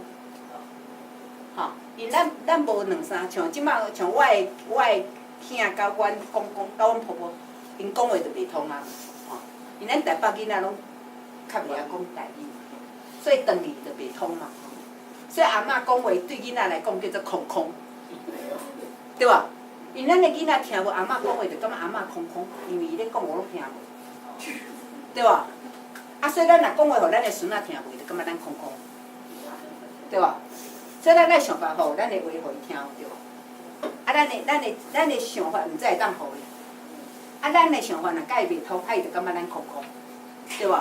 吼，因咱無兩三，像這擺像我的囝佮阮公公佮阮婆婆，𪜶講話就袂通啊，吼，因咱台北囡仔攏較袂曉講台語嘛，所以轉去就袂通嘛，吼。所以阿嬤講話對囡仔來講叫做空空，對無？因咱的囡仔聽無阿嬤講話，就感覺阿嬤空空，因為伊咧講我攏聽無，對無？啊，所以咱若講話予咱的孫仔聽無，就感覺咱空空，對無？所以咱愛想辦法，咱的話予伊聽，對無？啊，咱的想法毋知會當予伊，啊，咱的想法若共伊袂通，啊，伊就感覺咱空空，對無？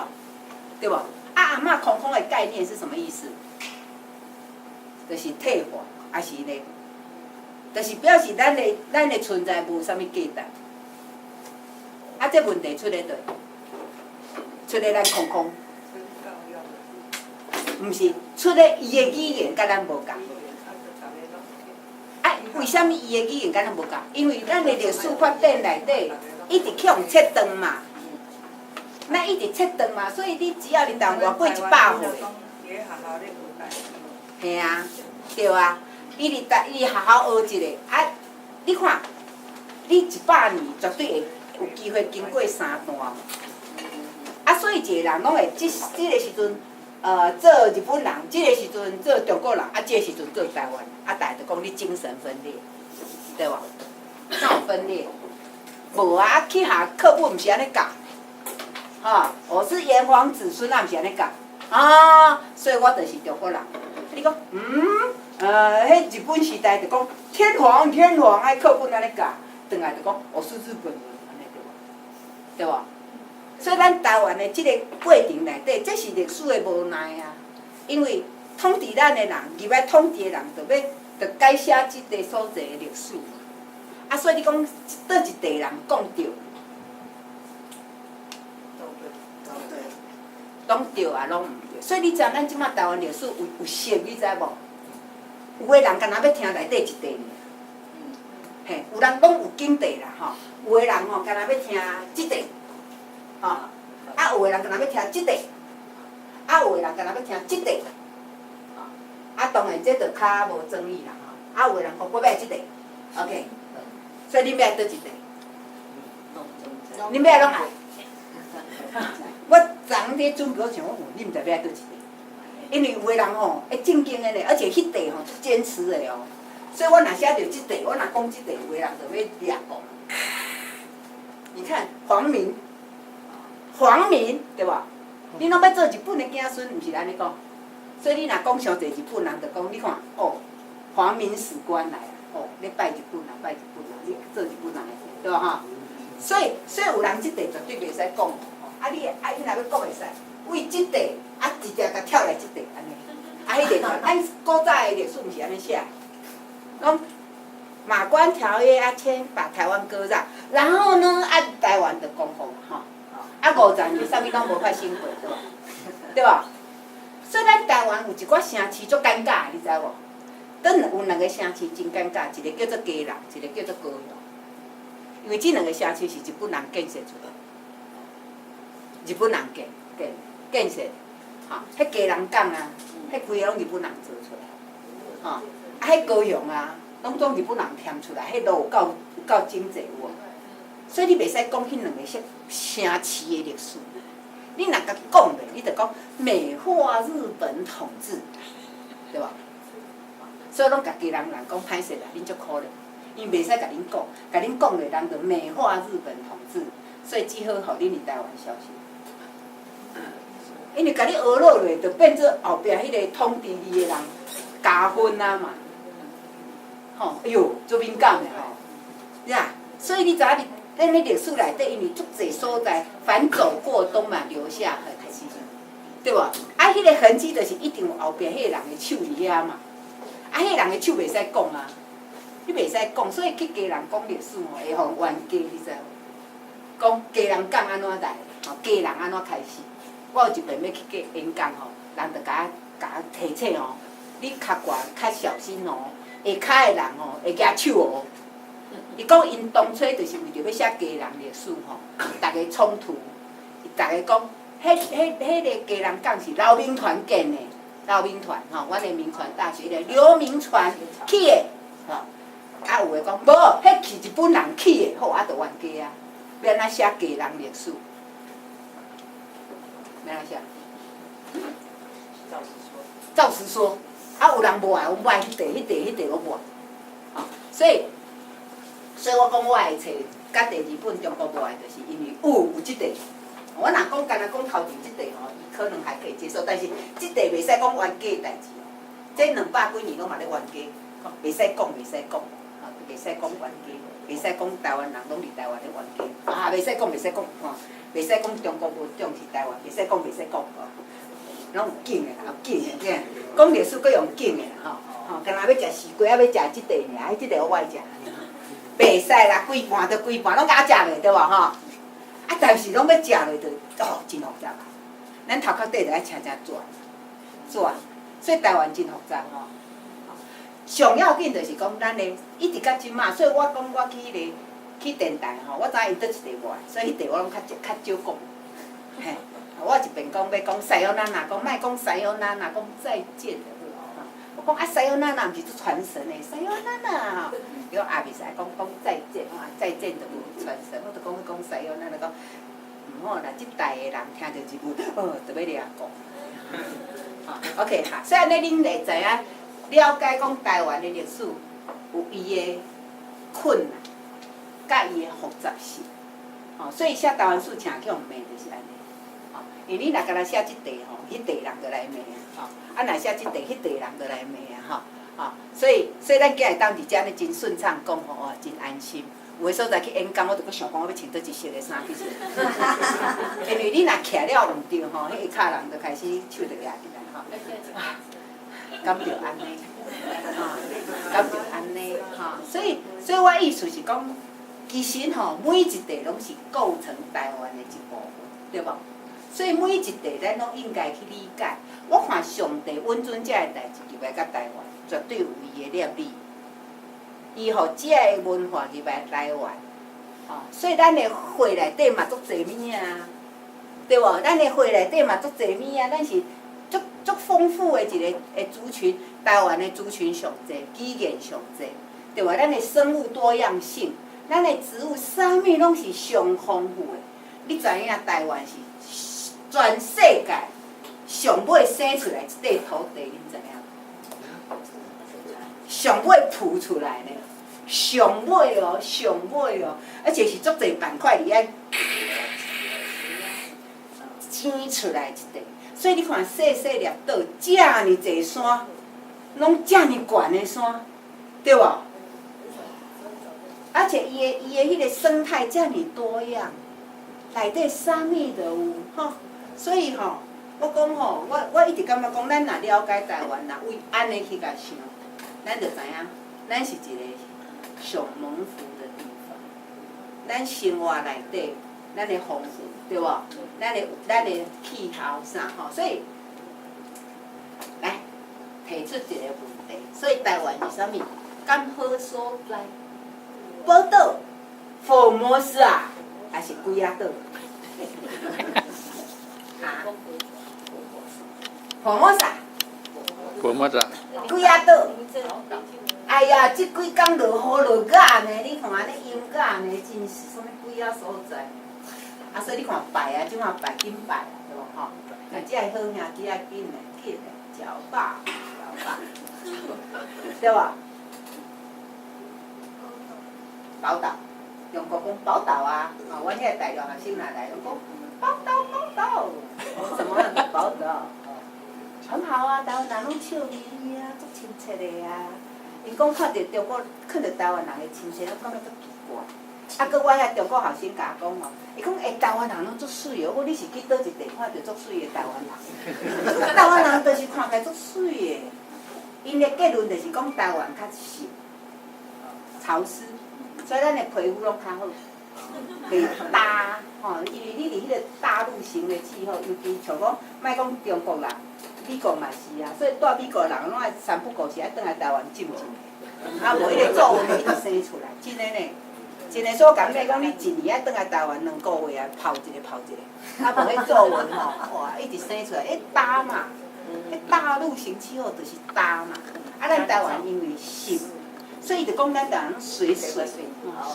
對無？啊，阿嬤空空的概念是什麼意思？就是退化，還是咧？就是表示咱的存在無啥物價值。啊，這問題出咧佗？出咧咱空空，毋是出咧伊的語言佮咱無仝。啊，為啥物伊的語言佮咱無仝？因為咱的歷史發展內底，一直去予切斷嘛。咱一直切斷嘛，所以你只要佇台灣活過100歲，嘿啊，對啊，伊佇學校學一个，啊，你看，你100年絕對會有機會經過三段。啊，所以一個人攏會這個時陣，做日本人，這個時陣做中國人，啊，這個時陣做台灣，啊，大家就講你精神分裂，對無？哪有分裂？無啊，去學課本毋是按呢教，吼，我是炎黃子孫，啊，毋是按呢教，啊，所以我就是中國人。你講，彼日本時代就講天皇天皇，愛課本按呢教，轉來就講我是日本人，按呢對無？對無？所以咱台灣的這個過程內底，這是歷史的無奈啊。因為統治咱的人，入來統治的人，就欲就改寫這個所在的歷史嘛。啊，所以你講佗一塊人講對，攏對啊，攏毋對。所以你知影咱這馬台灣歷史有色，你知無？有的人干焦欲聽內底一塊爾，嘿，有人講有境地啦吼，有的人吼干焦欲聽這塊，吼，啊有的人干焦欲聽這塊，啊有的人干焦欲聽這塊，啊當然這就較無爭議啦吼，啊有的人講我欲愛這塊，OK，所以恁欲愛佗一塊？恁欲愛攏愛？我昨昏佇準備，我想講，恁毋知欲愛佗一塊？因為有的人吼會正經的呢，而且彼塊吼足堅持的哦。所以我若寫著這塊，我若講這塊，有的人就欲掠講。你看皇民，皇民對無？你攏欲做日本的子孫，毋是按呢講。所以你若講傷濟日本人，就講你看哦，皇民史觀來啊，哦，咧拜日本人，拜日本人，你做日本人的，對無吼？所以有人這塊絕對袂使講吼。啊你啊，伊若欲講會使，為這塊啊，直接共跳來這塊按呢。啊，彼個咱古早的歷史毋是按呢寫，講馬關條約啊簽，把台灣割讓，然後呢，啊台灣就光復吼，啊50年啥物攏無發生過，對無？對無？所以咱台灣有一寡城市足尷尬，你知無？等有兩個城市真尷尬，一個叫做基隆，一個叫做高雄。因為這兩個城市是日本人建設出來，日本人建設，吼，彼基隆港啊，彼規个攏日本人做出來，吼，啊，彼高雄啊，攏總日本人添出來，彼路有夠整齊有無？所以你袂使講彼兩個城市的歷史。你若共講咧，你就講美化日本統治，對無？所以攏共基隆人講歹勢啦，恁足可憐，伊袂使共恁講，共恁講咧，人就美化日本統治，所以只好予恁佇台灣消失。因為共你學落落，就變做後壁彼個統治你的人加分啊嘛，吼，哎喲，足敏感的吼，呀，所以你知影佇咱咧歷史內底，因為足濟所在，凡走過都嘛留下痕跡，對無？啊，彼個痕跡就是一定有後壁彼個人的手佇遐嘛，啊，彼個人的手袂使講啊，你袂使講，所以去基隆講歷史吼，會予冤家，你知無？講基隆港按怎來，吼，基隆按怎開始？我有一遍欲去演講吼，人就共我提醒哦，你較懸較小心哦，下跤的人吼會舉手哦。伊講𪜶當初就是為著欲寫基隆歷史吼，逐家衝突，逐家講，彼個基隆港是劉銘傳建的，劉銘傳吼，阮的銘傳大學的劉銘傳起的，吼，啊有的講無，彼是日本人起的，好啊，就冤家啊，欲按怎寫基隆歷史？欲按怎寫？照實說。照實說。啊，有人無愛，阮無愛彼塊、彼塊、彼塊攏無愛。吼，所以我講我會揣佮第二本中國無愛，就是因為有這塊。我若講干焦講頭前這塊吼，伊可能還可以接受，但是這塊袂使講冤家的代誌哦。這200幾年攏嘛咧冤家，袂使講，袂使講，吼，袂使講冤家，袂使講台灣人攏佇台灣咧冤家，啊，袂使講，袂使講，吼，袂使講中國無重視台灣，袂使講，袂使講，吼，攏有梗的啦，有梗的，這講歷史閣用梗的啦，吼，吼，干焦欲食西瓜，抑欲食這塊爾，這塊我愛食，袂使啦，規盤就規盤攏共食落對無吼？啊，但是攏欲食落就哦，真複雜啊！咱頭殼底就愛請正轉轉，所以台灣真複雜吼。上要緊就是講，咱的一直到這馬，所以我講我去彼个去電台吼，我知影𪜶佗一塊無愛，所以彼塊我攏較較少講。嘿，我一邊講欲講さよなら，講莫講さよなら，講再見就好。我講啊，さよなら毋是足傳神的，さよなら吼。伊講啊，袂使講講再見，我再見就無傳神，我就講講さよなら講，毋好啦，這代的人聽著日文，哦，就欲掠講。吼，OK 哈，所以按呢恁會知影了解講台灣的歷史有伊的困難，佮伊的複雜性。吼，所以寫台灣史請去予罵就是按呢。吼，因為你若干焦寫這塊吼，彼塊人就來罵啊。吼，啊若寫這塊，彼塊人就來罵啊。吼，吼，所以咱今日當佇遮呢真順暢講吼，哦，真安心。有的所在去演講，我就閣想講我欲穿佗一色的衫去。因為你若徛了毋對吼，彼下跤人就開始手就舉起來吼。敢著按呢？吼，敢著按呢？吼，所以我意思是講，其實吼，每一塊攏是構成台灣的一部分，對無？所以每一塊咱攏應該去理解。我看上帝允准這个代誌入來到台灣，絕對有伊的立意。伊予這个文化入來台灣，吼，所以咱的血內底嘛足濟物仔，對無？咱的血內底嘛足濟物仔，咱是足足豐富的一个的族群，台灣的族群上濟，語言上濟，對無？咱的生物多樣性，咱的植物啥物攏是上豐富的。你知影台灣是全世界上尾生出來這塊土地，恁知影？上尾浮出來呢，上尾哦，上尾哦，而且是足濟板塊佇遐生出來一塊，所以你看細細粒島，遮爾濟山，攏遮爾懸的山，對無？而且伊的彼个生態遮爾多樣，內底啥物都有吼，所以吼，我講吼，我一直感覺講，咱若了解台灣，若為按呢去共想，咱就知影，咱是一個上蒙福的地方。咱生活內底，咱的豐富，對無？咱的氣候啥吼，所以來提出一個問題，所以台灣是啥物？敢好所在？寶島、福摩斯啊，還是龜仔島？啊？福摩薩？福摩薩。龜仔島。哎呀，這幾工落雨落甲呢，你看按呢陰甲呢，真是啥物鬼仔所在？啊，所以你看拜啊，這馬拜緊拜啊，對無吼？那這个好兄弟仔緊來緊來，食飽食飽，對無？寶島，中國講寶島啊，哦，阮遐大陸學生若來，攏講寶島寶島，什麼樣的寶島？很好啊，台灣人攏笑眯眯啊，足親切的啊。𪜶講看著中國，看著台灣人的親切，攏感覺足奇怪。啊，閣我遐中國學生共我講吼，伊講欸，台灣人攏足媠的，我講你是去佗一地看著足媠的台灣人？台灣人就是看起來足媠的。𪜶的結論就是講台灣較濕、潮濕，所以咱的皮膚攏較好，袂焦吼。因為你佇彼個大陸型的氣候，尤其像講，莫講中國啦，美國嘛是啊，所以蹛美國人攏愛三不五時愛轉來台灣浸浸，啊無彼個皺紋一直生出來，真的呢。真的，所以我共你講，你一年愛轉來台灣2個月啊，泡一下泡一下，啊無彼皺紋吼，哇，一直生出來，彼焦嘛，彼大陸型氣候就是焦嘛。啊，咱台灣因為濕，所以伊就講咱台灣水水，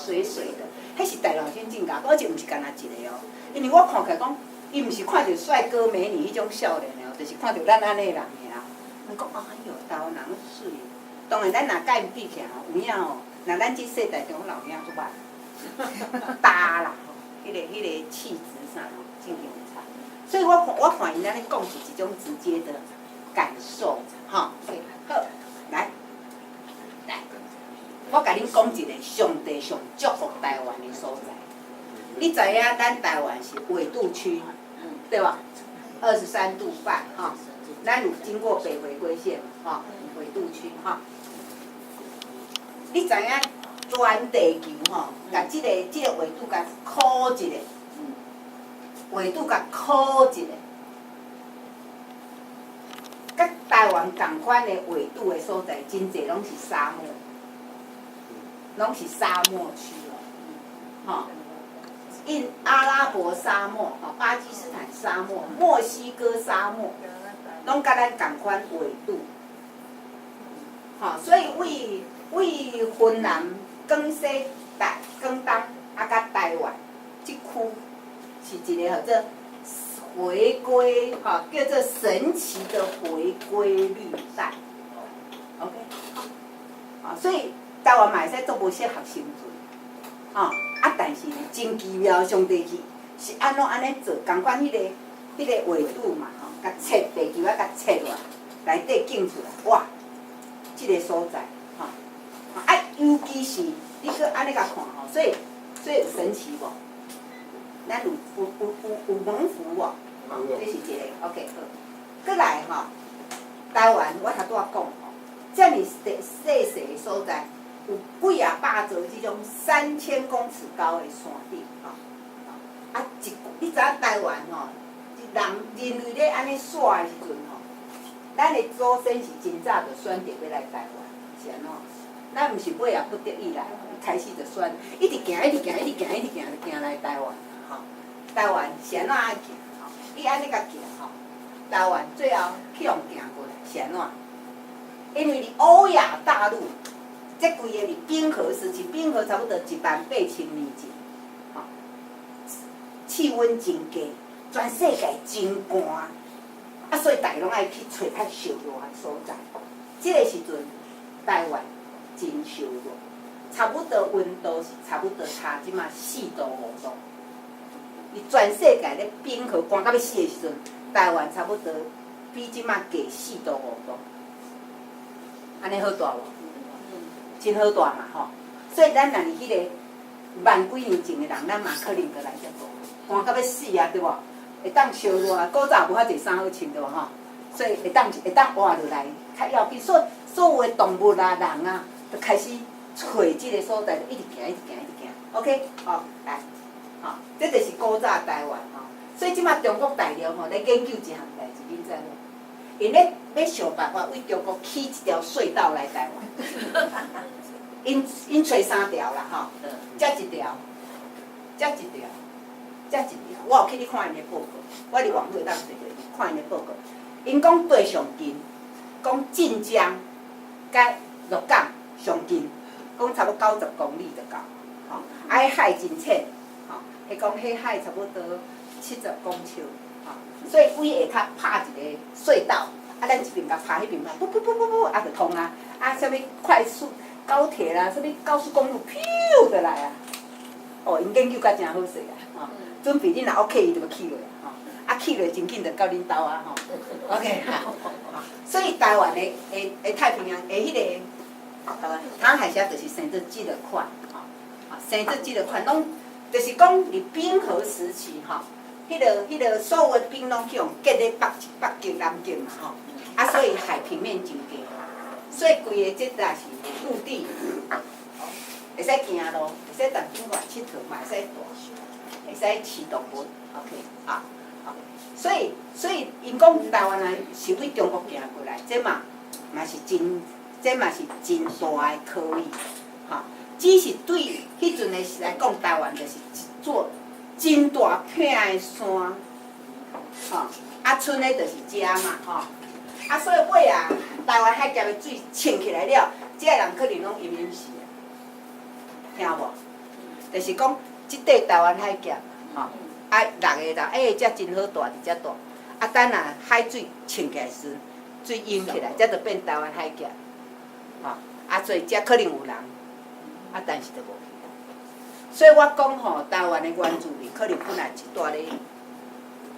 水水的，彼是大陸學生真共講，而且毋是干焦一个哦。因為我看起來講，伊毋是看著帥哥美女彼種少年的哦，就是看著咱按呢人爾。阮講，哎喲，台灣人攏媠。當然，咱若佮𪜶比起來吼，有影吼，若咱這世代中老有影足歹，焦啦吼，彼個氣質啥吼，真經有差。所以我看𪜶按呢講是一種直接的感受，吼。好，來，來，我共恁講一个上帝上祝福台灣的所在。你知影咱台灣是緯度區，對吧？23度半，吼，咱有經過北回歸線嘛，吼，緯度區，吼。你知影全地球吼，共這個緯度共考一下，緯度共考一下，佮台灣仝款的緯度的所在，真濟攏是沙漠，攏是沙漠區哦，吼。印阿拉伯沙漠、吼巴基斯坦沙漠、墨西哥沙漠，攏佮咱仝款緯度，吼，所以對雲南、廣西、台、廣東啊，佮台灣這區是一个號做回歸，吼，叫做神奇的回歸綠帶。OK，啊，所以台灣嘛會使做無適合生存，吼，啊，但是呢，真奇妙，上帝是是按怎按呢做，仝款彼個緯度嘛，吼，共切地球啊，共切落來，內底景出來，哇，這个所在，吼，啊，尤其是你閣按呢共看吼，所以有神奇無？咱有蒙福無？這是一个，OK，好。閣來吼，台灣我頭拄仔講吼，遮爾細細細的所在，有幾仔百座這種3000公尺高的山頂，吼。啊，一你知影台灣吼，人人類咧按呢徙的時陣吼，咱的祖先是真早就選擇欲來台灣，是按怎？咱毋是尾仔不得已來，一開始就選，一直行，一直行，一直行，一直行，就行來台灣，吼。台灣是按怎行？吼，你按呢共行吼，台灣最後去予行過來是按怎？因為佇歐亞大陸，這規個佇冰河時期，冰河差不多1萬8千年前，吼，氣溫真低，全世界真寒，啊，所以大家攏愛去揣較燒熱的所在。這个時陣，台灣真燒熱，差不多溫度是差不多差這馬4度5度。伊全世界咧冰河寒到欲死的時陣，台灣差不多比這馬低4度5度。按呢好蹛無？真好蹛嘛吼！所以咱若佇彼个萬幾年前的人，咱嘛可能就來遮過，寒到欲死啊，對無？會當燒熱啊，古早無遐濟衫好穿對無吼？所以會當活落來較要緊。所所有的動物啊、人啊，就開始揣這个所在，就一直行，一直行，一直行。OK，好，來，吼，這就是古早台灣吼。所以這馬中國大陸吼咧研究一項代誌，恁知無？𪜶咧欲想辦法為中國起一條隧道來台灣。𪜶揣三條啦吼，這一條，這一條，這一條。我有去咧看𪜶的報告，我佇網路當揣著看𪜶的報告。𪜶講對上近，講晉江佮鹿港上近，講差不多90公里就到，吼。啊，彼海真淺，吼，彼講彼海差不多70公尺，吼。所以為下跤拍一个隧道，啊，咱這邊共拍彼邊嘛，噗噗噗噗噗，啊，就通啊。啊，啥物快速高鐵啦，啥物高速公路，咻就來啊！哦，𪜶研究甲誠好勢啊，吼。準備恁若 OK，伊就欲起落，吼。啊，起落真緊就到恁兜啊，吼。OK，好。所以台灣的太平洋的彼个台灣海峽就是生做這个款，吼，啊，生做這个款，攏就是講佇冰河時期，吼，彼個所有的冰攏去予結咧北極、南極嘛，吼，啊，所以海平面真低，所以規个這搭是陸地，會使行路，會使踮境外𨑨迌，嘛會使蹛，會使飼動物，OK，啊，所以𪜶講台灣人是對中國行過來，這嘛是真大的可以，吼，只是對彼陣的時來講，台灣就是一座真大片的山，吼，啊，賰的就是遮嘛，吼，啊，所以尾仔台灣海峽的水衝起來了，這个人可能攏淹淹死啊，聽無？就是講，這塊台灣海峽，吼，啊，六个人，欸，遮真好蹛，佇遮蹛，啊，等下海水衝起來時，水淹起來，才就變台灣海峽。吼，啊，所以遮可能有人，啊，但是就無去。所以我講吼，台灣的原住民可能本來是住咧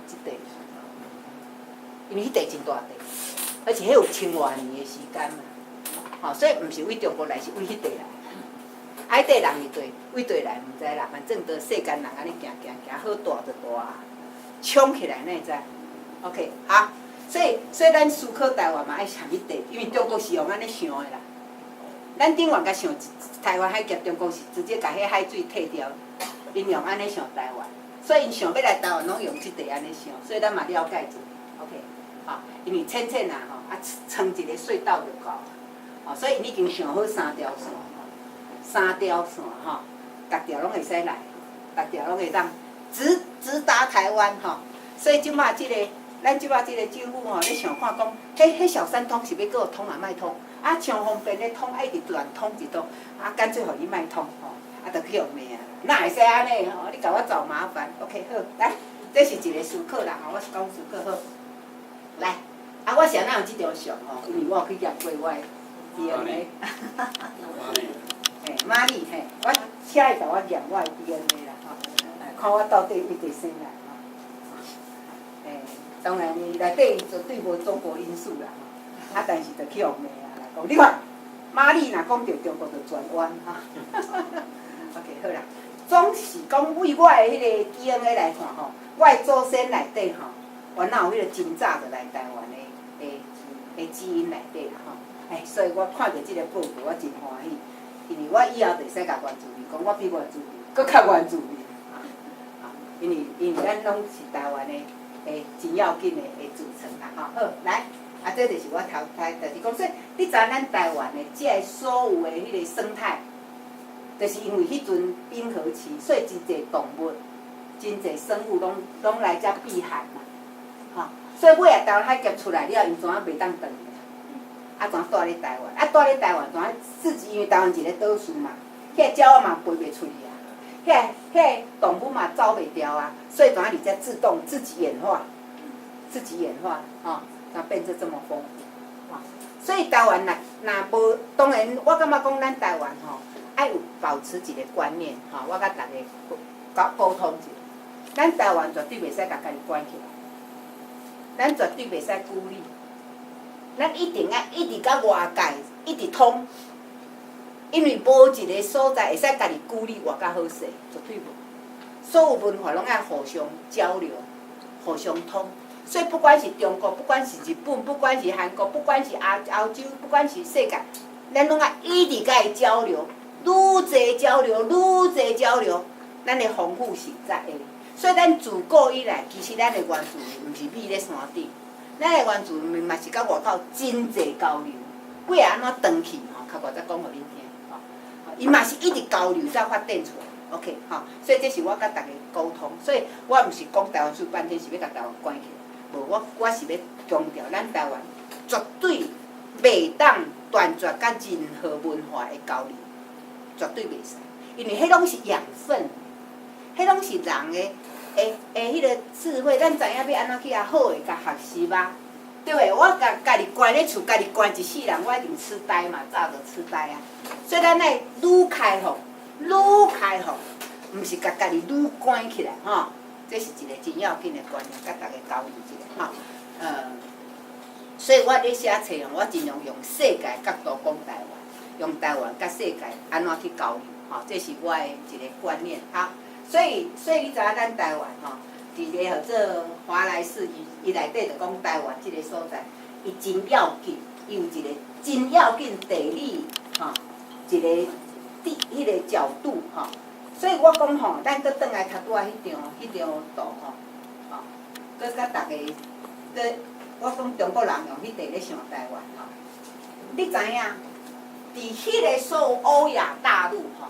這塊，因為彼塊真大塊，而且彼有千外年的時間嘛。吼，所以毋是為中國來，是為彼塊來。啊，彼塊人是對，為對來毋知啦，反正都世間人按呢行行行，好大就大啊，衝起來哪會知？OK，好，所以咱思考台灣嘛愛想彼塊，因為中國是用按呢想的啦。咱頂懸共想台灣海峽，中國是直接共彼海水退掉，𪜶用按呢想台灣，所以𪜶想欲來台灣，攏用這塊按呢想，所以咱嘛了解者，OK，好，因為淺淺啊吼，啊穿一个隧道就夠，吼，所以𪜶已經想好三條線，三條線吼，逐條攏會使來，逐條攏會當直直達台灣吼，所以這馬這個，咱這馬這個政府吼，咧想看講，彼小三通是欲閣通抑莫通？啊，上方便咧通，愛一直斷通一通，啊，乾脆予伊莫通吼，啊，就去予罵啊，哪會使按呢吼？你共我找麻煩，OK 好，來，這是一個思考啦吼，我是講思考好，來，啊，我是按怎有這張相吼？因為我有去驗過我的 DNA，嘿，瑪麗嘿，我請伊共我驗我的 DNA 啦吼，看我到底佗佗生來吼，欸，當然伊內底絕對無中國因素啦吼，啊，但是就去予罵啊。你看，瑪麗若講著中國就轉彎哈。OK，好啦，總是講為我的彼個 DNA 來看吼，我的祖先內底吼，原來有彼個真早就來台灣的基因內底啦吼。哎，所以我看著這個報告，我真歡喜，因為我以後就會使共原住民講，我比原住民閣較原住民啊，因為咱攏是台灣的真要緊的組成啦吼。好，來。啊，這就是我頭拄就是講，所以你知影咱台灣的這个所有的彼個生態，就是因為彼陣冰河期，所以真濟動物、真濟生物攏來遮避寒嘛，吼。所以尾仔台灣海峽出來了，𪜶怎啊袂當轉去？啊，怎蹛咧台灣？啊，蹛咧台灣，怎啊自己因為台灣一个島嶼嘛，彼个鳥仔嘛飛袂出去啊，彼个動物嘛走袂掉啊，所以怎啊佇遮自動自己演化，自己演化，吼。那變得這麼豐富，啊！所以台灣若若無，當然我感覺講咱台灣吼，愛有保持一個觀念，吼，我共逐家溝溝通一下。咱台灣絕對袂使共家己關起來，咱絕對袂使孤立，咱一定愛一直佮外界一直通，因為無一個所在會使家己孤立活較好勢，絕對無。所有文化攏愛互相交流，互相通。所以不管是中國，不管是日本，不管是韓國，不管是亞歐洲，不管是世界，咱攏愛一直共伊交流，愈濟交流，愈濟交流，咱的豐富性才會。所以咱自古以來，其實咱的原住民毋是覕咧山頂，咱的原住民嘛是佮外口真濟交流。尾仔按怎轉去吼，較偌才講予恁聽吼。伊嘛是一直交流才發展出來。OK 吼，所以這是我佮逐家溝通。所以我毋是講台灣事半天，是欲共台灣關起來。無，我是欲強調，咱台灣絕對袂當斷絕佮任何文化的交流，絕對袂使，因為彼攏是養分，彼攏是人的彼個智慧，咱知影欲按怎去共好的共學習啊，對袂？我共家己關咧厝，家己關一世人，我一定痴呆嘛，早就痴呆啊。所以咱愛愈開放，愈開放，毋是共家己愈關起來，吼。這是一個真要緊的觀念，共逐家交流一下，吼。所以我咧寫冊吼，我盡量用世界角度講台灣，用台灣佮世界按怎去交流，吼，這是我的一個觀念。好，所以你知影咱台灣吼，佇個號做華萊士，伊內底就講台灣這個所在，伊真要緊，伊有一個真要緊地理吼，一個地彼個角度吼。所以我講吼，咱閣轉來頭拄仔彼張圖吼，吼，閣共逐家，閣我講中國人用彼塊咧想台灣吼，你知影？佇彼個所有歐亞大陸吼，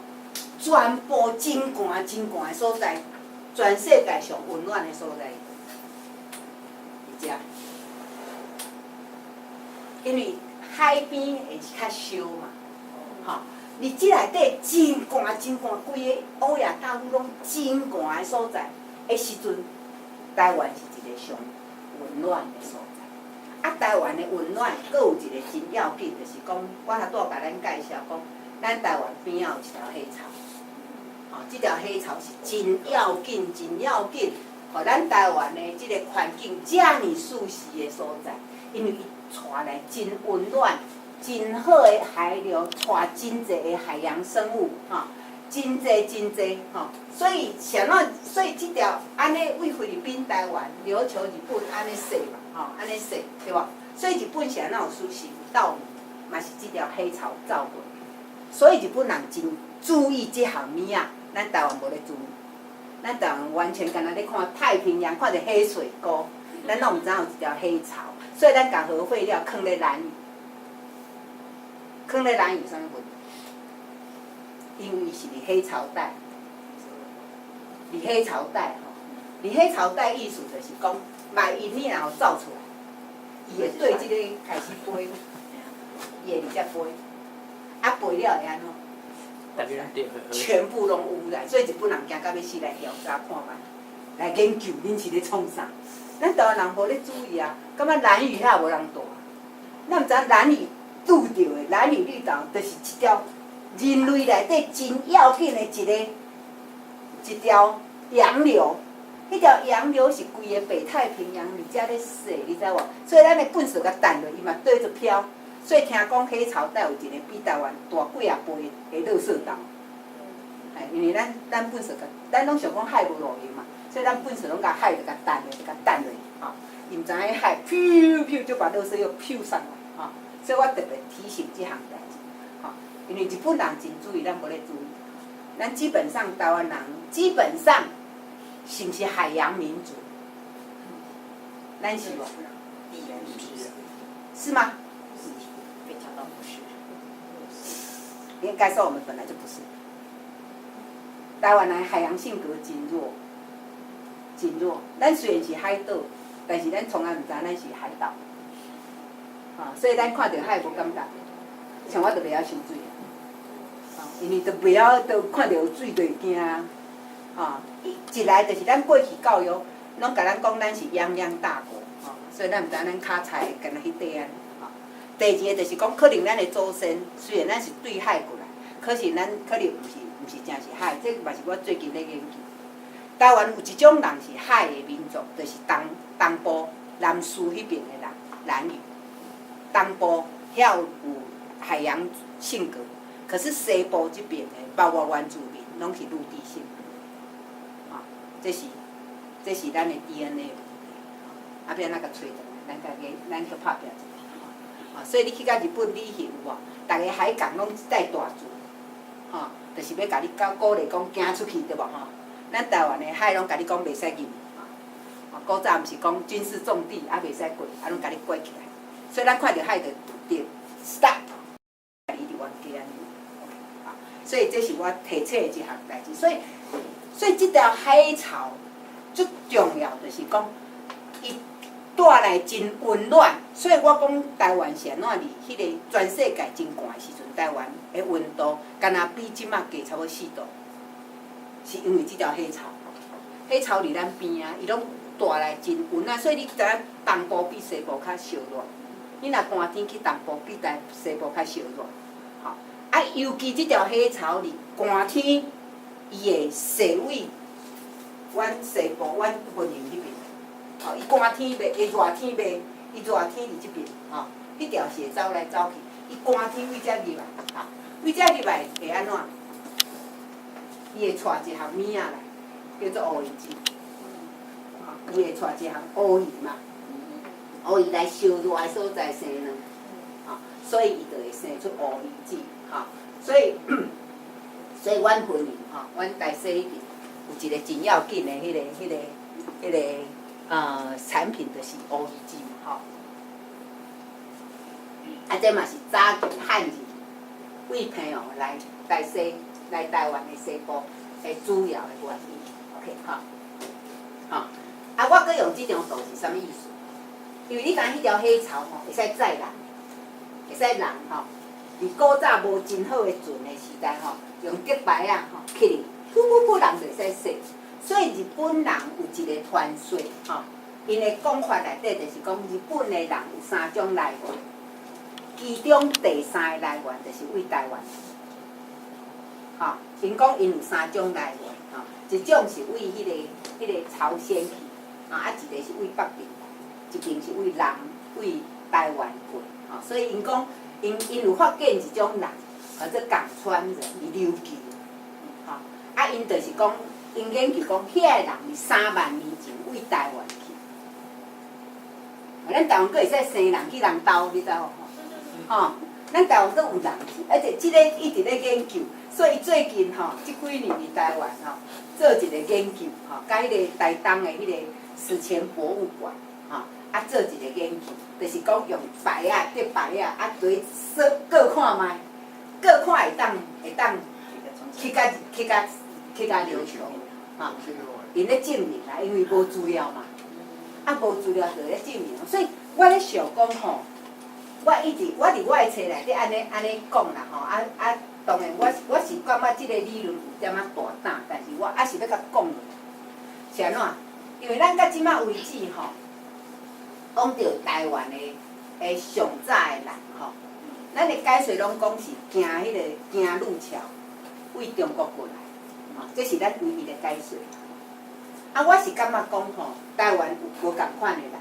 全部真寒真寒的所在，全世界上溫暖的所在，佇遮。因為海邊會較燒嘛，吼。佇這內底真寒真寒，規个歐亞大陸攏真寒的所在的時陣，台灣是一個上溫暖的所在。啊，台灣的溫暖，閣有一個真要緊，就是講，我頭拄仔共咱介紹講，咱台灣邊仔有一條黑潮，吼，這條黑潮是真要緊，真要緊，予咱台灣的這個環境遮爾舒適的所在，因為伊帶來真溫暖、真好的海流，帶真濟的海洋生物，吼，真濟真濟，吼，所以啥物？所以這條按呢對菲律賓、台灣、琉球、日本按呢踅嘛，吼，按呢踅，對無？所以日本是按怎有輸食稻米，嘛是這條黑潮走過。所以日本人真注意這項物仔，咱台灣無咧注意。咱台灣完全干焦咧看太平洋，看著黑水溝，咱攏毋知影有一條黑潮，所以咱共核廢料囥咧蘭嶼，囥咧蘭嶼啥物問題？因為是佇黑潮帶，佇黑潮帶吼，佇黑潮帶意思就是講，萬一你若予走出來，伊會對這个開始飛，伊會佇遮飛，啊飛了會按怎？全部攏污染，所以日本人驚甲欲死來調查看覓，來研究恁是咧創啥？咱台灣人無咧注意啊，感覺蘭嶼遐無人蹛，咱毋知影蘭嶼拄著的蘭嶼綠島，就是一條人類內底真要緊的一個一條洋流，彼條洋流是規个北太平洋佇遮咧踅，你知無？所以咱的糞埽共擲落，伊嘛綴著飄。所以聽講黑潮帶有一个比台灣大幾仔倍的垃圾島，哎，因為咱咱糞埽共，咱攏想講海無路用嘛，所以咱糞埽攏共海就共擲落，共擲落，吼，伊毋知影彼海，咻咻就把垃圾又飄上來，吼，所以我特別提醒這項代誌，吼，因為日本人真注意，咱無咧注意，咱基本上台灣人基本上是毋是海洋民族？咱是無？是嗎？被講到不是。應該說我們本來就不是。台灣人海洋性格真弱，真弱。咱雖然是海島，但是咱從來毋知咱是海島。啊，所以咱看著海無感覺，像我就袂曉游水，啊，因為就袂曉，就看著有水就會驚啊。啊，一來就是咱過去教育，攏共咱講咱是泱泱大國，吼，所以咱毋知咱跤踩干焦彼塊按呢。第二个就是講，可能咱的祖先雖然咱是對海過來，可是咱可能毋是誠是海，這嘛是我最近咧研究。台灣有一種人是海的民族，就是東東部南勢彼爿的人，蘭嶼。東部遐有海洋性格，可是西部這邊的，包括原住民，攏是陸地性格。啊，這是咱的 DNA 問題。啊，欲按怎共揣轉來，咱家己咱閣拍拚一下。啊，所以你去到日本旅行有無？逐个海港攏帶大字，吼，就是欲共你教鼓勵講行出去，對無吼？咱台灣的海攏共你講袂使入去，吼。古早毋是講軍事重地，啊袂使過，啊攏共你關起來。所以咱看著海就就 stop，一直冤家按呢。啊，所以這是我提醒的一項代誌。所以這條海潮最重要就是講，伊帶來真溫暖。所以我講台灣是按怎佇彼个全世界真寒的時陣，台灣的溫度干焦比這馬低差不多4度，是因為這條黑潮。黑潮佇咱邊仔，伊攏帶來真溫暖，所以你知影東部比西部較燒熱。你若寒天去東部，比台西部較燒熱。吼，啊，尤其這條黑潮佇寒天，伊會踅位阮西部、阮雲林彼爿。吼，伊寒天袂，伊熱天袂，伊熱天佇這爿，吼，彼條是會走來走去。伊寒天對遮入來，吼，對遮入來會按怎？伊會帶一項物仔來，叫做烏魚子。伊會帶一項烏魚嘛，烏魚來燒熱的所在生卵，吼，所以伊就會生出烏魚子，吼，所以阮雲林吼，阮台西彼爿有一個真要緊的彼個產品，就是烏魚子嘛，吼。啊，這嘛是早期漢人對澎湖來台西來台灣的西部的主要的原因。OK，吼，吼。啊，我閣用這張圖是啥物意思？因為你知彼條黑潮吼，會使載人，會使人吼，佇古早無真好的船的時代吼，用竹排仔吼，起去，噗噗噗，人就會使踅。所以日本人有一个傳說吼， 𪜶的講法內底就是講，日本的人有三種來源，其中第三个來源就是對台灣。吼，𪜶講𪜶有三種來源，吼，一種是對彼個朝鮮去，啊，一个是對北邊來，一邊是對南對台灣過，吼，所以𪜶講，𪜶有發現一種人，叫做岡川人，佇琉球，吼，啊，𪜶就是講，𪜶研究講，遐个人佇3萬年前對台灣去。咱台灣閣會使生人去人兜，你知無？吼，咱台灣閣有人去，而且這个一直咧研究，所以最近吼，這幾年佇台灣吼，做一個研究吼，佮彼个台東的彼个史前博物館吼，啊做一個研究，就是講用牌仔疊牌仔，啊對說過看覓，過看會當去共琉球，吼，𪜶咧證明啦，因為無資料嘛，啊無資料就咧證明，所以我咧想講吼，我一直我佇我的冊內底按呢按呢講啦吼，啊啊，當然我是感覺這个理論有點仔大膽，但是我猶是欲共講落。是按怎？因為咱到這馬為止吼，講著台灣的上早的人吼，咱的解說攏講是經彼个經陸橋對中國過來，吼，這是咱唯一的解說。啊，我是感覺講吼，台灣有無仝款的人。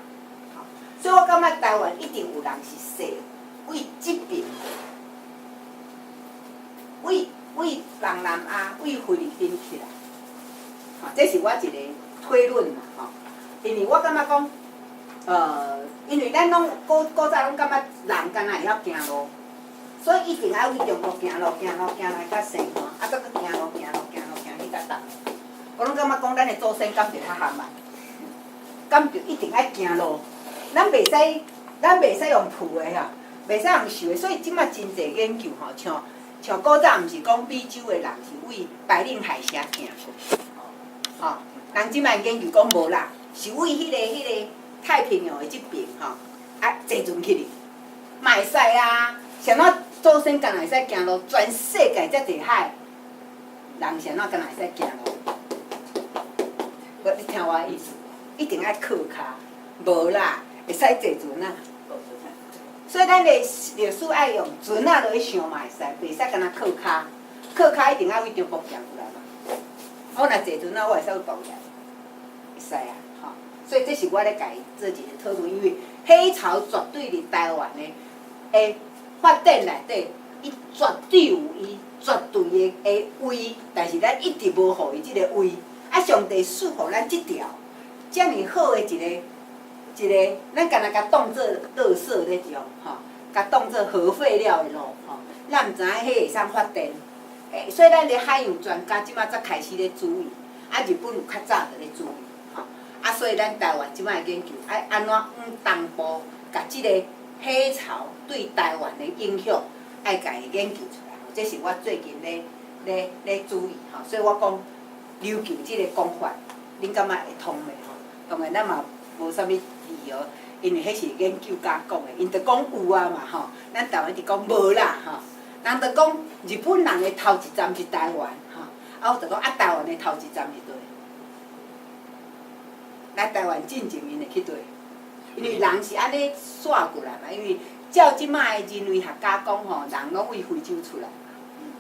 所以我感覺台灣一定有人是踅對這邊，對東南亞、對菲律賓起來，吼，這是我一個推論啦，吼。因為我感覺講，因為咱攏古早攏感覺人敢若會曉行路，所以一定愛對中國行路、行路、行來到西岸，啊，閣閣行路、行路、行路、行去到東。我攏感覺講，咱的祖先敢著較含慢，敢著一定愛行路。咱袂使用浮的哈，袂使用游的，所以這馬真濟研究吼，像古早毋是講美洲的人是對白令海峽行過，吼，人這馬研究講無啦，是對彼個太平洋的這邊吼，啊坐船去哩，嘛會使啊，啥物祖先敢若會使行路，全世界遮濟海，人啥物敢若會使行路？你聽我的意思，一定愛靠跤，無啦。會使坐船仔，所以咱的歷史愛用船仔落去想嘛會使，袂使干焦靠跤，靠跤一定愛對中國行過來嘛。我若坐船仔，我會使去別位來，會使啊，吼。所以這是我咧共伊做一個討論，因為黑潮絕對佇台灣的發展內底，伊絕對有伊絕對的位，但是咱一直無予伊這个位。啊，上帝賜予咱這條遮爾好的一个。一个，咱干焦共當做垃圾咧用，吼，共當做核廢料的路，吼，咱毋知影彼會使發電，所以咱的海洋專家這馬才開始咧注意，啊，日本有較早就咧注意，吼，啊，所以咱台灣這馬研究愛按怎往東部，共這个黑潮對台灣的影響，愛共伊研究出來，這是我最近咧注意，吼，所以我講琉球這个講法，恁感覺會通袂吼？當然咱嘛無啥物理由，因為彼是研究家講的，𪜶就講有啊嘛吼，咱台灣一直講無啦吼，人就講日本人的頭一站是台灣吼，啊我就講啊台灣的頭一站是佗？來台灣進前𪜶會去佗？因為人是按呢徙過來嘛，因為照這馬的人類學家講吼，人攏對非洲出來，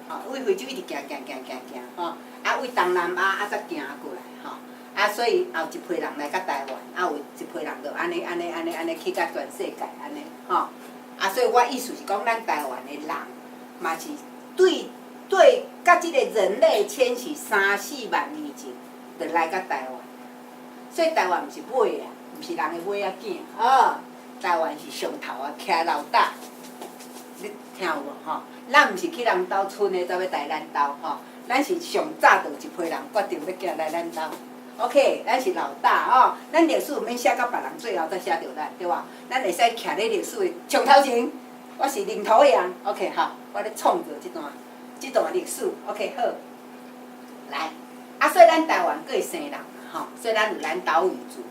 吼，對非洲一直行行行行行吼，啊對東南亞啊才行過來吼。啊，所以後一批人來到台灣，啊有一批人就按呢按呢按呢按呢去到全世界按呢，吼。啊，所以我意思是講，咱台灣的人嘛是對，佮這個人類遷徙三四萬年前就來到台灣，所以台灣毋是尾啊，毋是人的尾仔囝，哦，台灣是上頭啊，徛老大。你聽有無吼？咱毋是去人兜賰的，才欲來咱兜吼，咱是上早就有一批人決定欲行來咱兜。OK，咱是老大哦，咱歷史毋免寫到別人最後才寫著咱，對無？咱會使徛咧歷史的上頭前，我是領頭羊。OK，好，我咧創造這段歷史。OK，好，來，啊，所以咱台灣閣會生人吼，所以咱有南島語族，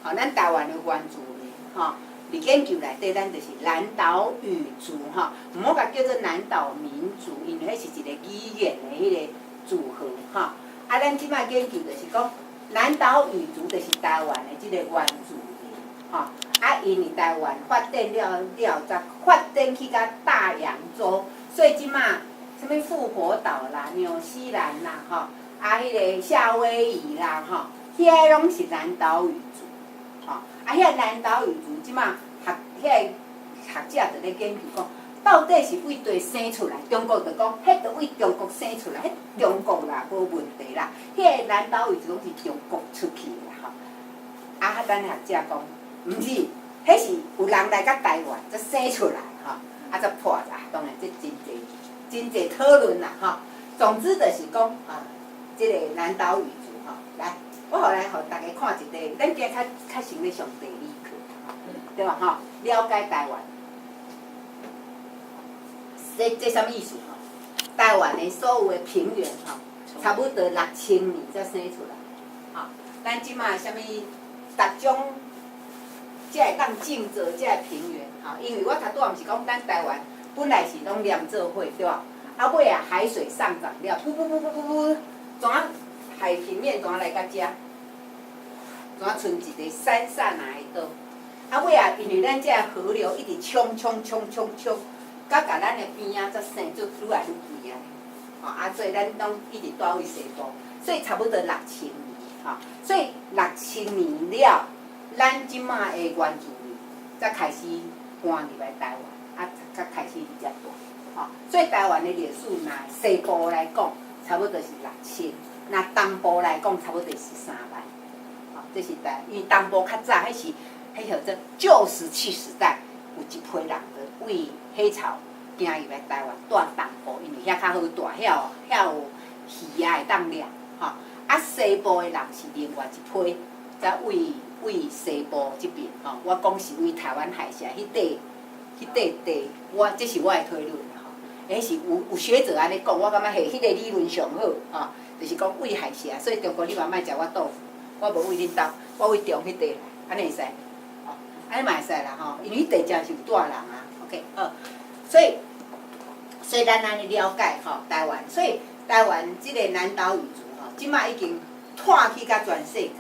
吼，咱台灣的原住民，吼，佇研究內底，咱就是南島語族，吼，毋好共叫做南島民族，因為彼是一個語言的彼个組合，吼。啊，咱這擺研究就是講。南島語族就是台灣的這个原住民，吼，啊，𪜶佇台灣發展了了，才發展去到大洋洲，所以這馬啥物復活島啦、紐西蘭啦，吼，啊，彼个夏威夷啦，吼，遐攏是南島語族，吼，啊，遐南島語族這馬學遐個學者就咧研究講，到底是佗佗生出來？中國就講，彼就對中國生出來，彼中國啦無問題啦。彼个南島語族攏是中國出去的啦，吼。啊，咱學者講，毋是，彼是有人來到台灣，才生出來，吼，啊，才破啦。當然，這真濟真濟討論啦，吼。總之就是講，啊，這个南島語族，吼，來，我予來予大家看一個，咱今日較較先咧上地理課，吼，對吧？吼，了解台灣。這這啥物意思？吼，台灣的所有的平原，吼，差不多六千年才生出來，吼。咱這馬啥物，逐種才會當種作這个平原，吼。因為我頭拄仔毋是講，咱台灣本來是攏連做伙，對吧？啊，尾仔海水上漲了，噗噗噗噗噗噗，怎啊海平面怎啊來到遮？怎啊賰一个山上來的島？啊，尾仔因為咱這个河流一直沖沖沖沖沖。佮共咱的邊仔才生做愈來愈肥啊！吼啊，所以咱攏一直蹛佇西部，所以差不多六千年，吼，所以六千年了，咱這馬的原住民才開始搬入來台灣，啊，才開始佇遮住，吼，所以台灣的歷史，若西部來講，差不多是六千；若東部來講，差不多是3萬。吼，這是台，因為東部較早，彼是彼叫做舊石器時代，有一批人就對黑潮行入來台灣，蹛東部，因為遐較好蹛，遐有遐有魚仔會當掠，吼。啊，西部的人是另外一批，才對對西部這邊，吼。我講是對台灣海峽彼塊彼塊地，我這是我的推論啦，吼。彼是有有學者按呢講，我感覺彼彼个理論上好，吼，就是講對海峽，所以中國你嘛莫食我豆腐，我無對恁兜，我對中彼塊來，按呢會使？吼，按呢嘛會使啦，吼，因為彼塊真是有蹛人啊。OK，好，所以，所以咱按呢了解吼台灣，所以台灣這个南島語族吼，這馬已經拓去到全世界，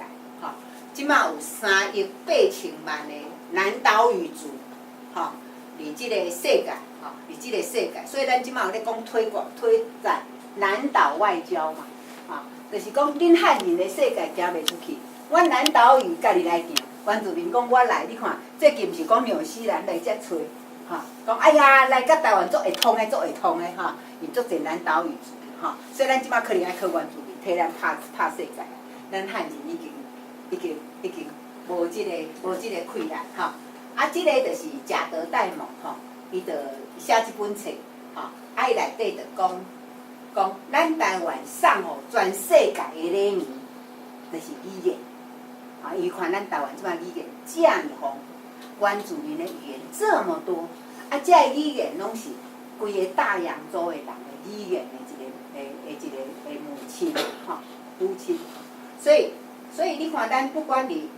吼，這馬有3億8千萬的南島語族，吼，佇這个世界，吼，佇這个世界，所以咱這馬有咧講推廣推展南島外交嘛，吼，就是講恁漢人的世界行袂出去，阮南島語家己來行。原住民講我來，你看最近毋是講紐西蘭來遮揣。吼，講哎呀，來到台灣足會通的，足會通的吼，伊足濟南島語族吼，所以咱這馬可能愛靠原住民替咱拍拍世界，咱漢人已經已經已經無這个無這个氣力吼。啊，這个就是賈德戴蒙吼，伊就寫這本冊吼，啊，伊內底就講講咱台灣送予全世界的禮物，就是語言。啊，伊看咱台灣這馬語言遮爾豐富。原住民的語言這麼多，啊，這個語言攏是規个大洋洲的人的語言的一个的的一个的母親，吼，母親。所以，所以你看，咱不管你，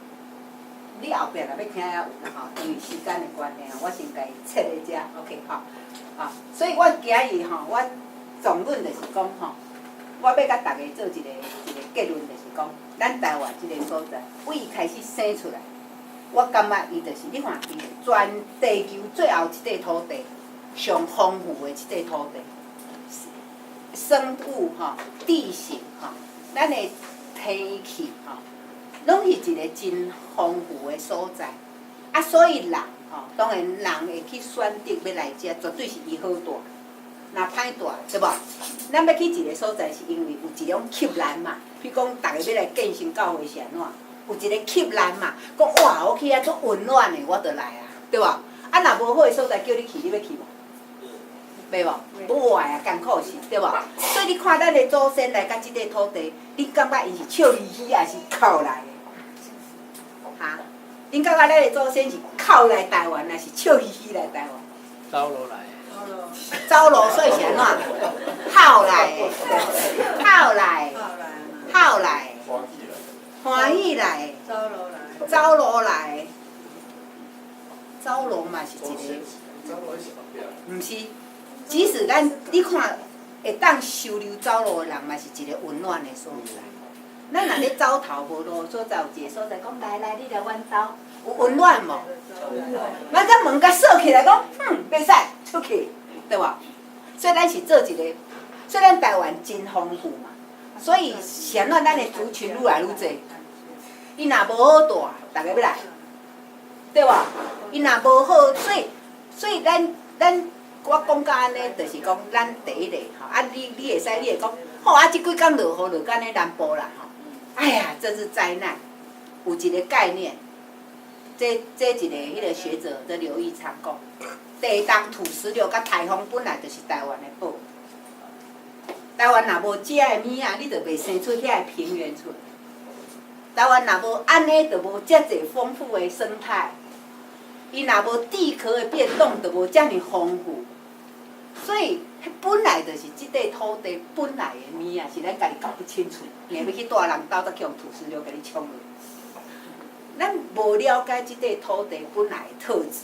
你後壁若欲聽也有啦吼，因為時間的關係吼，我先共伊切佇遮，OK 吼，啊，所以我今日吼，我總論就是講吼，我欲共大家做一个一个結論，就是講，咱台灣這个所在，對開始生出來。我感覺伊就是，你看，伊全地球最後一塊土地，上豐富的這塊土地，生物吼、地形吼，咱的天氣吼，攏是一個真豐富的所在。啊，所以人吼，當然人會去選擇欲來遮，絕對是伊好蹛。若歹蹛，對無？咱欲去一個所在，是因為有一種吸引嘛。比如講，逐个欲來建新教會是按怎？有一個吸引嘛，講哇，我去遐足溫暖的，我就來啊，對無？啊，若無好的所在叫你去，你欲去無？袂無？無愛啊，艱苦死，對無？所以你看咱的祖先來到這塊土地，你感覺𪜶是笑嘻嘻，抑是哭來的？哈？恁感覺咱的祖先是哭來台灣，抑是笑嘻嘻來台灣？走路來。走路所以是按怎？哭來的，哭來，哭來，歡喜來，走路來，走路來，走路嘛是一個，毋是，即使咱你看會當收留走路的人，嘛是一個溫暖的所在。咱若咧走投無路所在，有一个所在講來來，你來阮兜，有溫暖無？咱共門共鎖起來，講，哼，袂使出去，對無？所以咱是做一个，雖然台灣真豐富嘛，所以是按怎咱的族群愈來愈濟。伊若無好蹛，逐个欲來，對無？伊若無好，所以咱我講甲按呢，就是講咱第一个吼，啊你會使你會講，吼啊，這幾工落雨落甲按呢南部啦吼，哎呀，真是災難。有一个概念，這一个彼个學者的劉義昌講，地動土石流佮颱風本來就是台灣的寶。台灣若無這个物仔，你就袂生出遐個平原出來。台灣若無按呢，就無遮濟豐富的生態。伊若無地殼的變動，就無遮爾豐富。所以，彼本來就是這塊土地本來的物仔，是咱家己搞不清楚，硬欲去蹛人兜，才去予土石流共你沖落。咱無了解這塊土地本來的特質，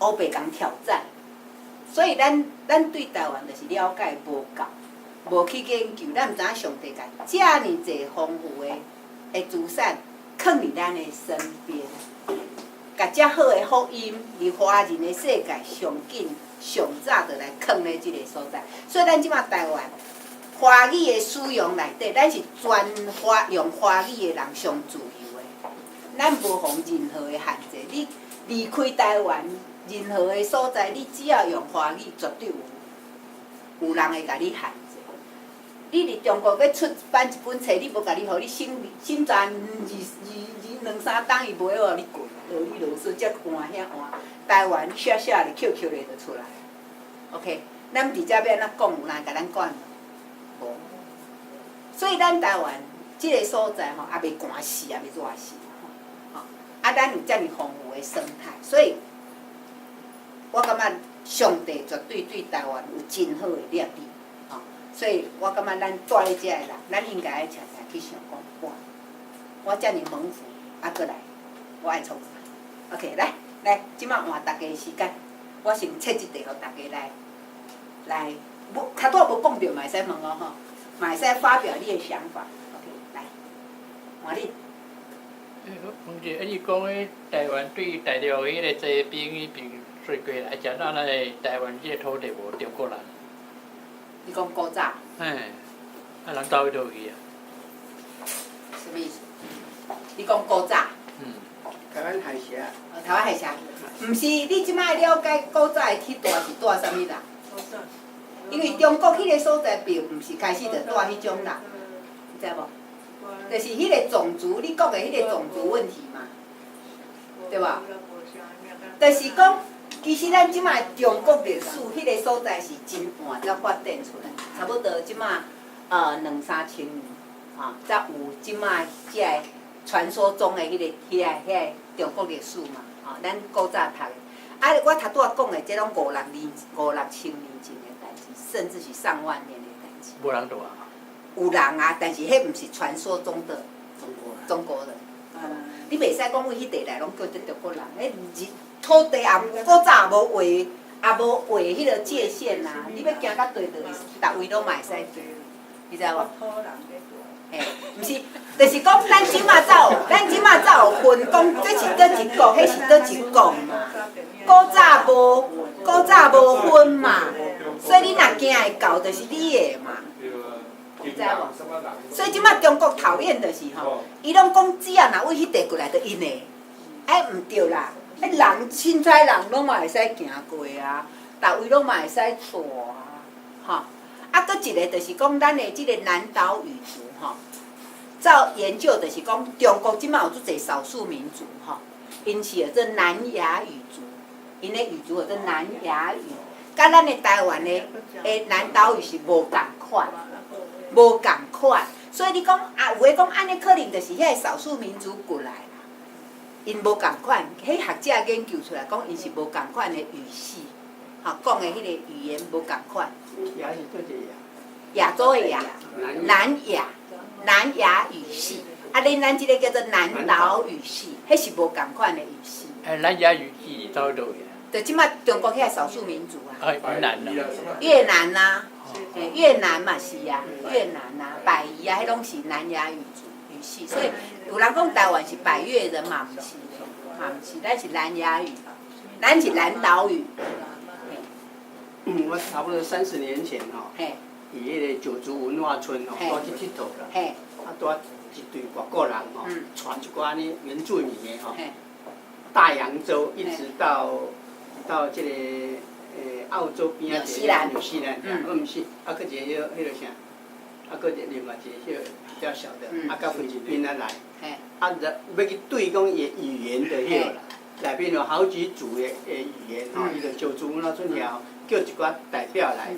烏白共挑戰。所以咱對台灣就是了解無夠，無去研究，咱毋知影上帝共遮爾濟豐富的資產，囥佇咱的身邊，共遮好的福音，佇華人的世界上緊上早就來囥咧這個所在。所以咱這馬台灣華語的使用內底，咱是全華用華語的人上自由的，咱無予任何的限制。你離開台灣任何的所在，你只要用華語，絕對有人會共你限制。你佇中國欲出版一本冊，你無共你予你審查二二二兩三冬，伊無會予你過，囉里囉嗦，遮換遐換。台灣寫寫咧，抾抾咧就出來。OK，咱佇遮欲按怎講，有人會共咱管無？所以咱台灣這个所在吼，也袂寒死，也袂熱死，吼。啊，咱有遮爾豐富的生態，所以我感覺上帝絕對對台灣有真好的立意，吼。所以我感覺咱蹛咧遮的人，咱應該愛常常去想講，哇，我遮爾蒙福，啊，閣來，我愛創啥？OK，來來，這馬換逐家時間，我先切一題予逐家來來，無較拄仔無講著嘛會使問我吼，嘛會使發表你的想法。OK，來，換你。問者，啊，你講彼台灣對大陸彼个濟兵彼邊吹過來，食咱那台灣這个土地無中國人？你講古早？嘿，啊人走去佗去啊？什麼意思？你講古早？嗯。台灣海峽。哦，台灣海峽，毋是，你這擺了解古早的去蹛是蹛啥物人？因為中國彼个所在並毋是開始就蹛彼種人，你知無？就是彼个種族，你講的彼个種族問題嘛，對無？就是講，其實咱這擺中國歷史彼个所在是真晚才發展出來，差不多這擺兩三千年，吼，才有這擺這个傳說中的彼個中國歷史嘛，吼，咱古早讀的。啊，我頭拄仔講的，這攏五六年、五六千年前的代誌，甚至是上萬年的代誌。無人蹛啊？有人啊，但是彼毋是傳說中的中國人。中國人。你袂使講為彼塊來攏叫做中國人，彼土地也古早也無畫，也無畫彼個界限啊。你欲行到佗佗，逐位攏嘛會使行，你知無？嘿，毋是，就是講咱這馬才有，咱這馬才有分講，這是佗一國，彼是佗一國嘛。古早無，古早無分嘛，所以你若行會到，就是你的嘛。你知無？所以這馬中國討厭就是吼，伊攏講只要若為彼塊過來，就𪜶的，哎，毋對啦！彼人凊彩人攏嘛會使行過啊，逐位攏嘛會使蹛啊，吼。啊，閣一个就是講咱的這个南島語族吼，照研究就是講中國這馬有足濟少數民族吼，𪜶是叫做南亞語族，𪜶的語族叫做南亞語，佮咱的台灣的南島語是無仝款，無仝款，所以你講啊，有的講按呢可能就是遐个少數民族過來啦，𪜶無仝款，彼學者研究出來講，𪜶是無仝款的語系，吼，講的彼个語言無仝款。亞是佗一個亞？亞洲的亞，南亞，南亞語系，啊，恁咱這个叫做南島語系，彼是無仝款的語系。哎，南亞語系走佗去？就這馬中國遐少數民族啊。哎，越南啊。越南啊，越南嘛是啊，越南啊，擺夷啊，彼攏是南亞語族。系，所以有人講台灣是百越人嘛，毋是，嘛毋是，咱是南亞語，咱是南島語。嗯，我差不多30年前吼，佇彼个九族文化村吼，拄去𨑨迌啦，啊，拄一隊外國人吼，帶一寡呢原住民的吼，大洋洲一直到這個澳洲邊仔一個紐西蘭，啊，毋是，啊，閣一個彼個啥，啊，閣一個另外一個彼個比較小的，啊，到菲律賓啊來，啊，欲去對講伊語言的彼個啦，內面有好幾組的語言吼，伊就九族文化村遐吼，叫一寡代表來，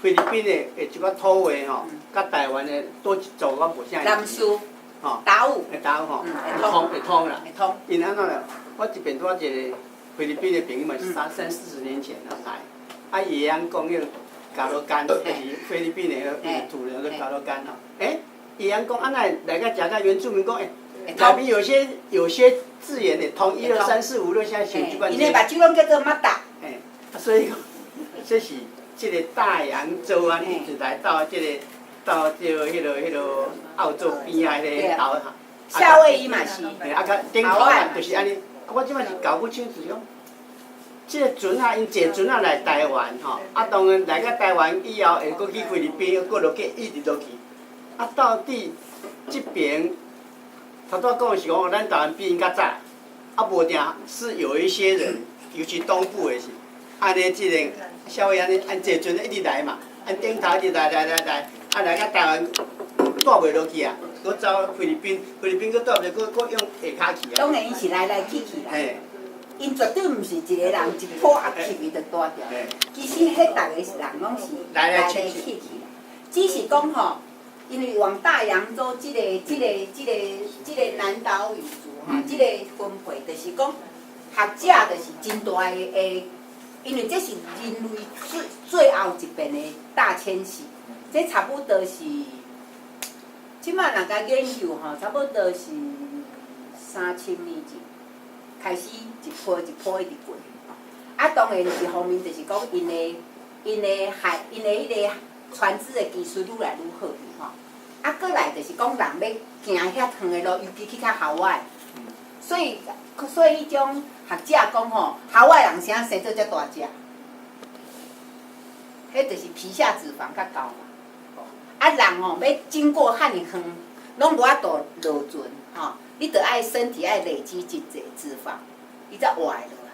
菲律賓的一寡土話吼，佮台灣的佗一組我無啥。南斯。吼，達悟。會達悟吼，會通會通啦。會通。𪜶按怎咧？我這邊拄仔一個菲律賓的朋友嘛，是三四十年前啊來，啊伊會曉講彼個加羅干，就是菲律賓的彼個土人個加羅干吼。欸，伊會曉講，啊哪會來個食個原住民講，欸，內面有些字眼會通，一二三四五六，現在想這款。𪜶的目睭攏叫做 mata。欸，啊所以講，這是這個大洋洲啊，一直來到這個到這個彼個澳洲邊仔彼個島哈。夏威夷嘛是。嘿，啊，較頂頭啊，就是按呢。啊，我這擺是搞不清楚講，這個船仔𪜶坐船仔來台灣吼，啊，當然來到台灣以後會閣去菲律賓，閣落去，一直落去。啊，到底這邊頭拄仔講的是講，咱台灣比𪜶較早，啊，無定是有一些人，尤其東部的是，按呢這個稍微按呢按坐船一直來嘛，按頂頭一直來來來來，啊來到台灣蹛袂落去啊，閣走菲律賓，菲律賓閣蹛袂，閣閣用下跤去啊。當然𪜶是來來去去啦，𪜶絕對毋是一個人一抱壓去伊就蹛著。其實彼逐个人攏是來來去去啦，只是講吼，因為往大洋洲這個南島語族吼，這個分配就是講學者就是真大的，因為這是人類最最後一遍的大遷徙，這差不多是，這馬人共研究吼，差不多是3000年前開始一波一波一直過。啊，當然一方面就是講𪜶的海，𪜶的彼個船隻的技術愈來愈好吼。啊，閣來就是講人欲行遐長的路，尤其去較夏威，所以彼種學者講吼，夏威人啥生做遮大隻？彼就是皮下脂肪較厚嘛。啊，人吼欲經過遐爾遠，攏無法度落船吼，你著愛身體愛累積真濟脂肪，伊才活會落來。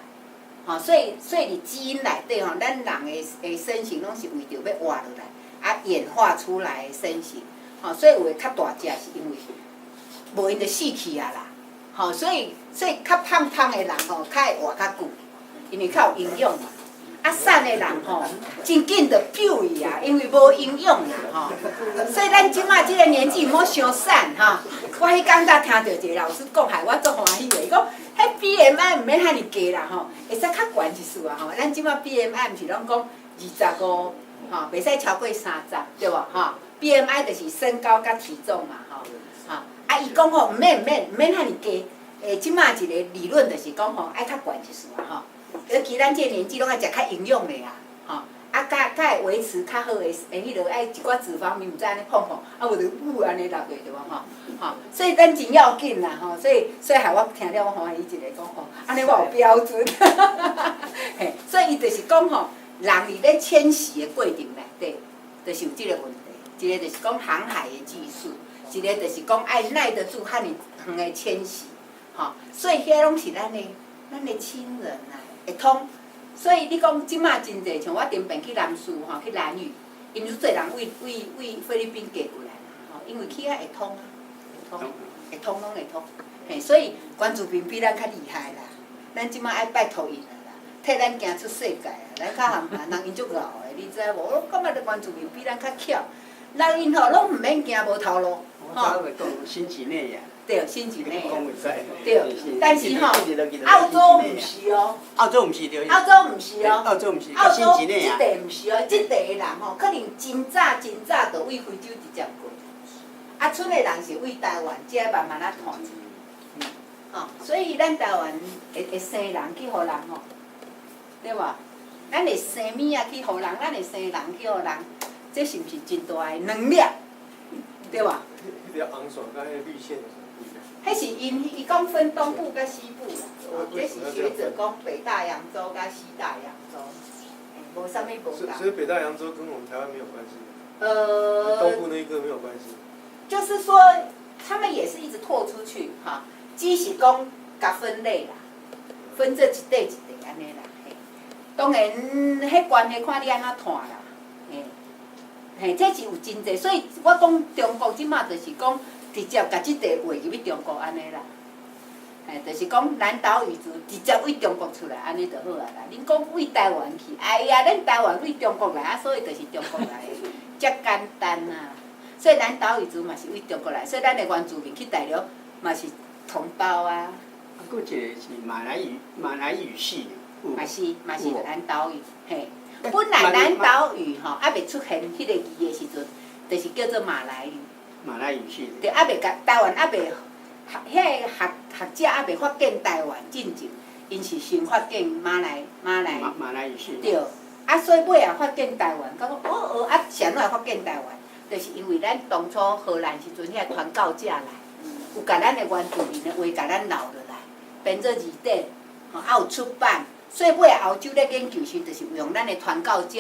吼，所以佇基因內底吼，咱人的身形攏是為著欲活落來，啊演化出來的身形。吼，所以有的較大隻是因為無𪜶就死去啊啦。吼，所以較胖胖的人吼，較會活較久，因為較有營養嘛。啊，瘦的人吼，真緊就丟去啊，因為無營養啦吼。所以咱這馬這個年紀毋好傷瘦吼。我彼工才聽著一個老師講，害我足歡喜的。伊講，彼 BMI 毋免遐爾低啦吼，會使較懸一絲啊吼。咱這馬 BMI 毋是攏講25吼，袂使超過30，對無吼？BMI 就是身高佮體重嘛吼。吼，啊，伊講吼，毋免毋免毋免遐爾低。欸，這馬一個理論就是講吼，愛較懸一絲啊吼。尤其咱這個年紀，攏愛食較營養的啊，吼，啊，較較會維持較好的彼落愛一寡脂肪，毋知按呢胖胖，啊無就有按呢落去對無吼？吼，所以咱真要緊啦吼，所以害我聽了我歡喜一個講吼，按呢我有標準，嘿，所以伊就是講吼，人佇咧遷徙的過程內底，就是有這個問題，一個就是講航海的技術，一個就是講愛耐得住遐爾遠的遷徙，吼，所以遐攏是咱的親人啊。會通，所以你講這馬真濟，像我頂擺去南勢吼，去蘭嶼，𪜶有濟人為菲律賓嫁過來嘛，吼，因為去遐會通啊，會通，會通攏會通，嘿，所以原住民比咱較厲害啦，咱這馬愛拜託𪜶啊啦，替咱行出世界啊，咱較含難，人𪜶足𠢕的，你知無？我感覺原住民比咱較巧，人𪜶吼攏毋免驚無頭路，吼。我講新幾內亞。對，新幾內亞。對，但是吼，澳洲毋是哦。澳洲毋是對。澳洲毋是哦。澳洲毋是。澳洲這塊毋是哦，這塊的人吼，可能真早真早就為非洲直接過，啊，賰的人是為台灣，這慢慢仔傳出去。吼，所以咱台灣會生人去予人吼，對無？咱會生物仔去予人，咱會生人去予人，這是毋是真大的能量？對無？彼條紅線佮彼个綠線有啥不一樣？彼是𪜶伊講分東部佮西部啦，這是學者講北大洋洲佮西大洋洲，無啥物無仝。所以北大洋洲跟我們台灣沒有關係。東部那一個沒有關係。就是說，他們也是一直拓出去，哈，只是講共分類啦，分這一塊一塊按呢啦，嘿。當然，彼關係看你按怎看啦，嘿，嘿，這是有真濟，所以我講中國這馬就是講直接共這塊劃入去中國按呢啦，嘿，就是講南島語族直接對中國出來按呢就好啊啦。恁講對台灣去，哎呀，咱台灣對中國來啊，所以就是中國來的，遮簡單啊。所以南島語族嘛是對中國來，所以咱的原住民去大陸嘛是同胞啊。啊，閣一個是馬來語，馬來語系。嘛是南島語，嘿。本來南島語吼，猶未出現彼个字的時陣，就是叫做馬來語。馬來語系。對，猶未共台灣，猶未學彼个學學者猶未發現台灣進前，𪜶是先發現馬來馬來。馬來語系。對，啊，所以尾仔發現台灣，感覺哦哦，啊，是按怎會發現台灣？就是因為咱當初荷蘭時陣，遐傳教者來，有共咱的原住民的話，共咱留落來，編做字典，吼，啊有出版，所以尾仔歐洲咧研究時，就是用咱的傳教者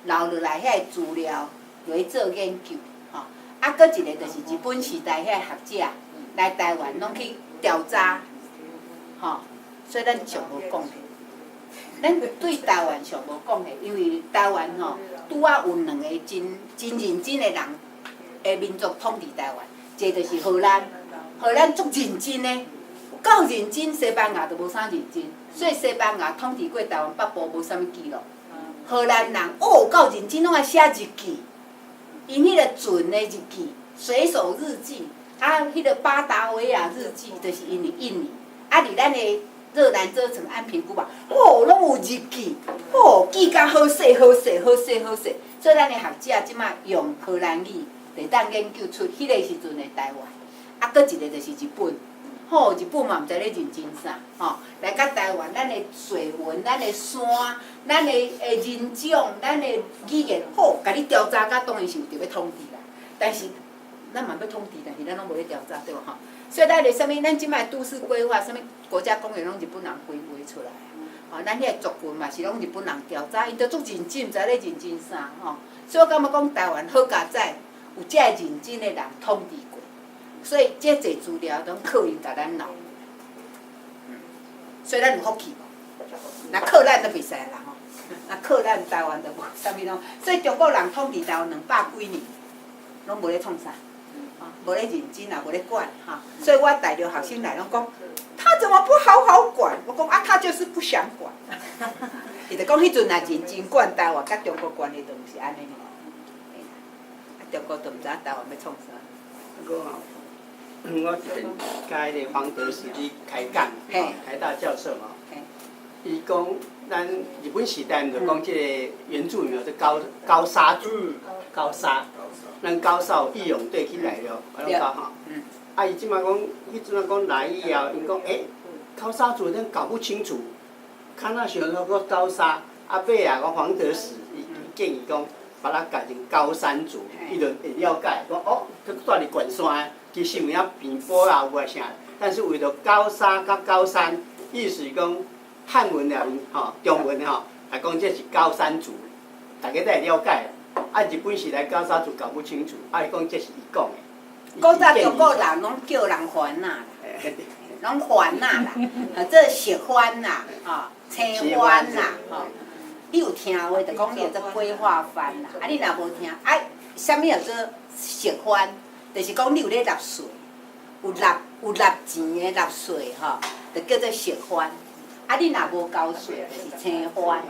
留落來遐個資料來做研究，吼。啊，閣一個就是日本時代遐個學者來台灣，攏去調查，吼，所以咱上無貢獻。咱對台灣上無貢獻，因為台灣吼拄仔有兩個真真認真的人的民族統治台灣，一個就是荷蘭，荷蘭足認真的，夠認真，西班牙就無啥認真，所以西班牙統治過台灣北部無啥物記錄。荷蘭人哦夠認真，攏愛寫日記，𪜶彼個船的日記、水手日記，啊，彼個巴達維亞日記，就是𪜶佇印尼，啊，佇咱的熱蘭遮城安平古堡，哦，攏有日記，哦，記甲好細好細好細好細，所以咱的學者這馬用荷蘭語，會當研究出彼個時陣的台灣。啊，閣一個就是日本，吼，日本嘛毋知咧認真啥，吼，來佮台灣，咱的水文、咱的山、咱的人種、咱的語言，吼，共你調查甲當然是有著欲統治啦。但是咱嘛欲統治，但是咱攏無咧調查，對無吼？所以咱的啥物，咱這擺都市規劃，啥物國家公園攏日本人規劃出來。吼，咱遐族群嘛是攏日本人調查，𪜶都足認真，毋知咧認真啥吼。所以我感覺講台灣好佳哉，有遮个認真的人統治過，所以這濟資料攏靠𪜶共咱留。所以咱有福氣無？若靠咱都袂使啦吼，若靠咱台灣就無啥物攏。所以中國人統治台灣兩百幾年，攏無咧創啥。無咧認真啊，無咧管哈，所以我大陸學生來攏講，他怎麼不好好管？我講啊，他就是不想管。伊就講彼陣若認真管台灣，佮中國關係就毋是按呢爾。啊，中國就毋知影台灣欲創啥。我一遍佮彼个黃德時去開講，台大教授嘛，伊講咱日本時代毋就講這個原住民叫高高砂族，高砂。咱高砂義勇隊去來了，我攏講吼。啊，伊這馬講，彼陣仔講來以後，𪜶講欸，高砂族咱搞不清楚，較若想說講高砂，啊尾仔講黃德時，伊建議講把它改成高山族，伊就會了解，講哦，閣蹛佇懸山，其實有影平坡啊有啊啥，但是為著高砂佮高山，意思是講漢文內面吼，中文吼，來講這是高山族，大家才會了解。啊，日本時代高砂族搞不清楚，啊，伊講這是伊講的。古早中國人攏叫人番仔啦，攏番仔啦，啊，這石番啦，吼，青番啦，吼。你有聽話就講你叫做歸化番啦，啊，你若無聽，啊，啥物叫做石番？就是講你有咧納稅，有納錢的納稅吼，就叫做石番。啊，你若無交稅，就是青番。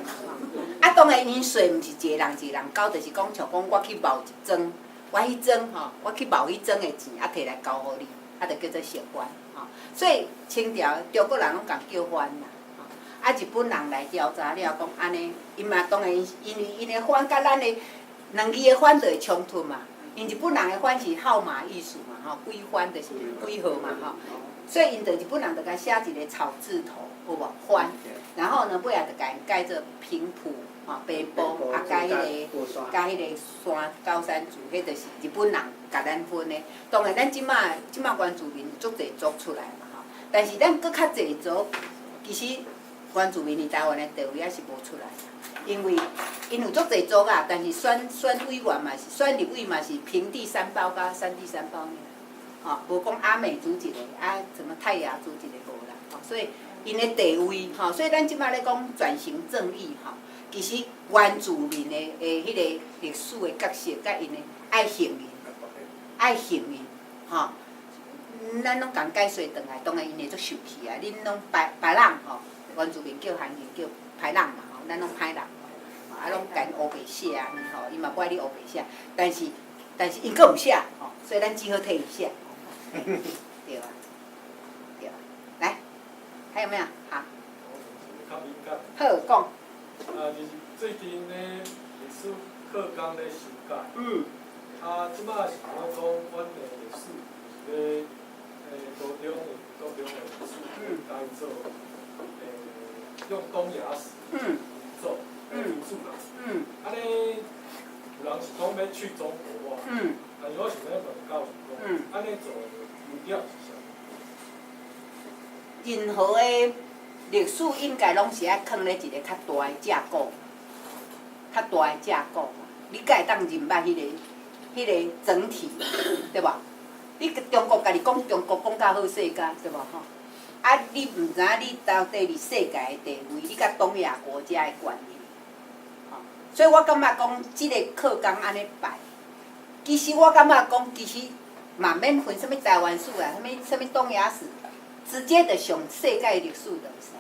啊，當然𪜶稅毋是一個人一個人交，就是講像講我去募一莊，我彼莊吼，我去募彼莊的錢，啊，提來交予你，啊，就叫做石番吼。所以清朝中國人攏共叫番啦，吼。啊，日本人來調查了，講按呢，𪜶嘛當然，因為𪜶的番佮咱的兩字的番就會衝突嘛。因日本人的番是號碼意思嘛，吼，幾番就是幾號嘛，吼。所以𪜶就日本人就共寫一個草字頭，有無？番。然後呢，尾仔就共𪜶改做平埔、吼北埔，啊，佮彼个，佮彼个山高山族，彼就是日本人共咱分的。當然，咱這馬這馬原住民足濟族出來嘛，吼。但是咱閣較濟族，其實原住民佇台灣的地位猶是無出來，因為𪜶有足濟族啊，但是選委員嘛是選立委嘛是平地山胞佮山地山胞爾，吼，無講阿美族一個，啊，什麼泰雅族一個無啦，吼，所以𪜶的地位，吼，所以咱這馬咧講轉型正義，吼，其實原住民的彼個歷史的角色，佮𪜶的愛承認，愛承認，吼，咱攏共解說轉來，當然𪜶會足受氣啊！恁攏白白人吼，原住民叫韓語叫歹人嘛吼，咱攏歹人，啊，攏共烏白寫按呢吼，伊嘛無愛你烏白寫，但是𪜶閣毋寫吼，所以咱只好替伊寫，對啊，對啊，來，還有沒有？好。好，講。啊，就是最近咧歷史課綱咧修改。啊，這擺是講講阮的歷史是咧，高中的歷史改做，用東亞史做為主啦。按呢，有人是講欲去中國化。但是我想欲問教授講，按呢做的優點是啥物？任何的歷史應該攏是愛囥咧一個較大的架構，較大的架構嘛，你才會當認捌彼個整體，對無？你中國家己講中國講較好勢甲，對無吼？啊，你毋知影你到底佇世界的地位，你佮東亞國家的關係，吼。所以我感覺講這個課綱按呢排，其實我感覺講，其實嘛免分啥物台灣史啊，啥物啥物東亞史，直接就上世界歷史就會使，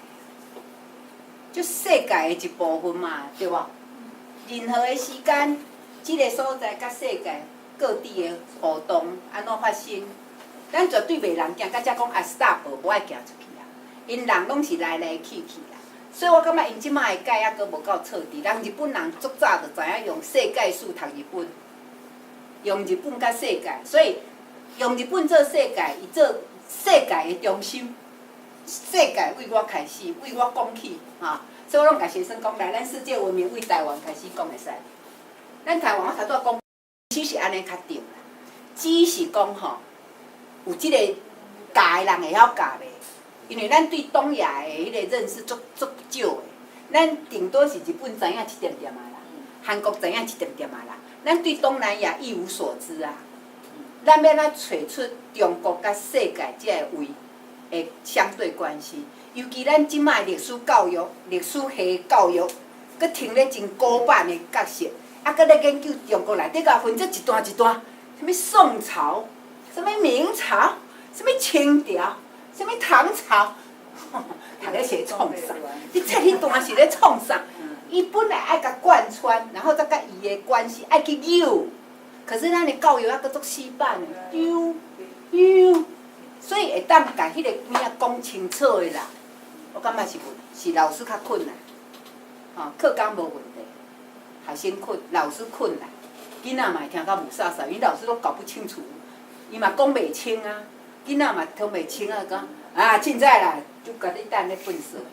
就世界的一部分嘛，對無？任何的時間，這個所在佮世界各地的互動按怎發生，咱絕對袂人行到遮講啊，stop，無愛行出去啊。𪜶人攏是來來去去啦，所以我感覺𪜶這擺的改猶閣無夠徹底。人日本人足早就知影用世界史讀日本，用日本佮世界，所以用日本做世界，伊做世界的中心，世界為我開始，為我講起，哈。所以我攏共學生講，來，咱世界文明為台灣開始講會使。咱台灣我頭拄仔講，其實是按呢較對啦，只是講吼，有這個教的人會曉教袂？因為咱對東亞的彼個認識足足少的，咱頂多是日本知影一點點仔啦，韓國知影一點點仔啦，咱對東南亞一無所知啊。咱欲按怎揣出中國佮世界這个位的相對關係？尤其咱這擺歷史教育、歷史系教育，閣停咧真古板的角色，啊，閣咧研究中國內底共分做一段一段，啥物宋朝，啥物明朝，啥物清朝，啥物唐朝，讀咧是咧創啥？你冊彼段是咧創啥？伊本來愛共貫穿，然後再佮伊的關係愛去扭，可是咱的教育猶閣足死板的，丟丟，所以會當共彼個物仔講清楚的啦。我感覺是問，是老師較困難，吼，課綱無問題，學生困，老師困難，囡仔嘛會聽甲霧煞煞，因老師攏搞不清楚，伊嘛講袂清啊，囡仔嘛聽袂清啊，講啊，凊彩啦，就共你等咧糞埽啦，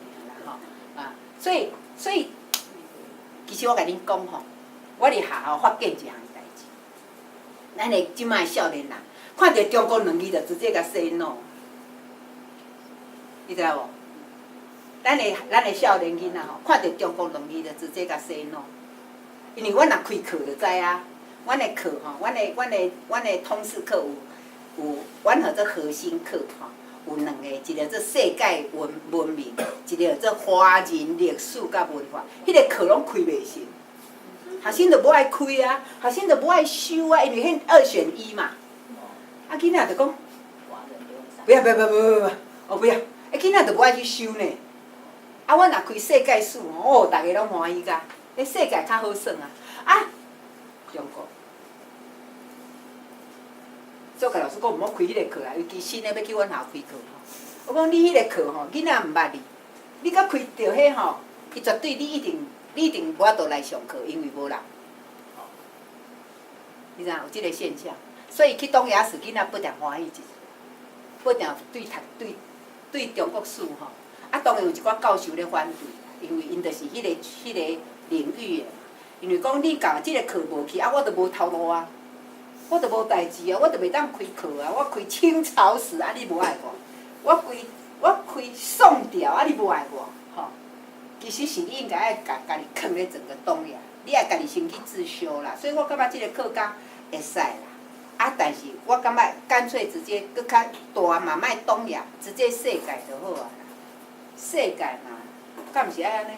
吼，啊，所以，其實我共恁講吼，我佇學校發現一項代誌，咱的這擺少年人，看著中國兩字就直接共洗腦，你知無？咱的少年囡仔吼，看著中國兩字就直接共洗腦，因為阮若開課就知啊，阮的課吼，阮的通識課有，阮號做核心課吼，有兩個，一個做世界文明，一個做華人歷史佮文化，彼個課攏開袂成，學生就無愛開啊，學生就無愛修啊，因為彼二選一嘛。啊，囡仔就講，不要不要不要不要不要，哦不要，欸囡仔就無愛去修呢。啊，阮若開世界史吼，哦，逐个攏歡喜甲，欸，世界較好耍啊。啊，中國，所以共老師講毋好開彼個課啊，尤其新的欲去阮校開課吼。我講你彼個課吼，囡仔毋捌你，你閣開著彼吼，伊絕對你一定無法度來上課，因為無人。你知影有這個現象，所以去東亞史囡仔不定歡喜一，不定對讀對對中國史吼。啊，當然有一寡教授咧反對，因為𪜶就是彼個領域的嘛。因為講你共這個課無去，啊，我就無頭路啊，我就無代誌啊，我就袂當開課啊，我開清朝史啊，你無愛我；我開宋朝啊，你無愛我，吼。其實是你應該愛共家己囥咧整個東亞，你愛家己先去自修啦。所以我感覺這個課綱會使啦。啊，但是我感覺乾脆直接閣較大嘛，莫東亞，直接世界就好啊。世界嘛，敢毋是愛按呢？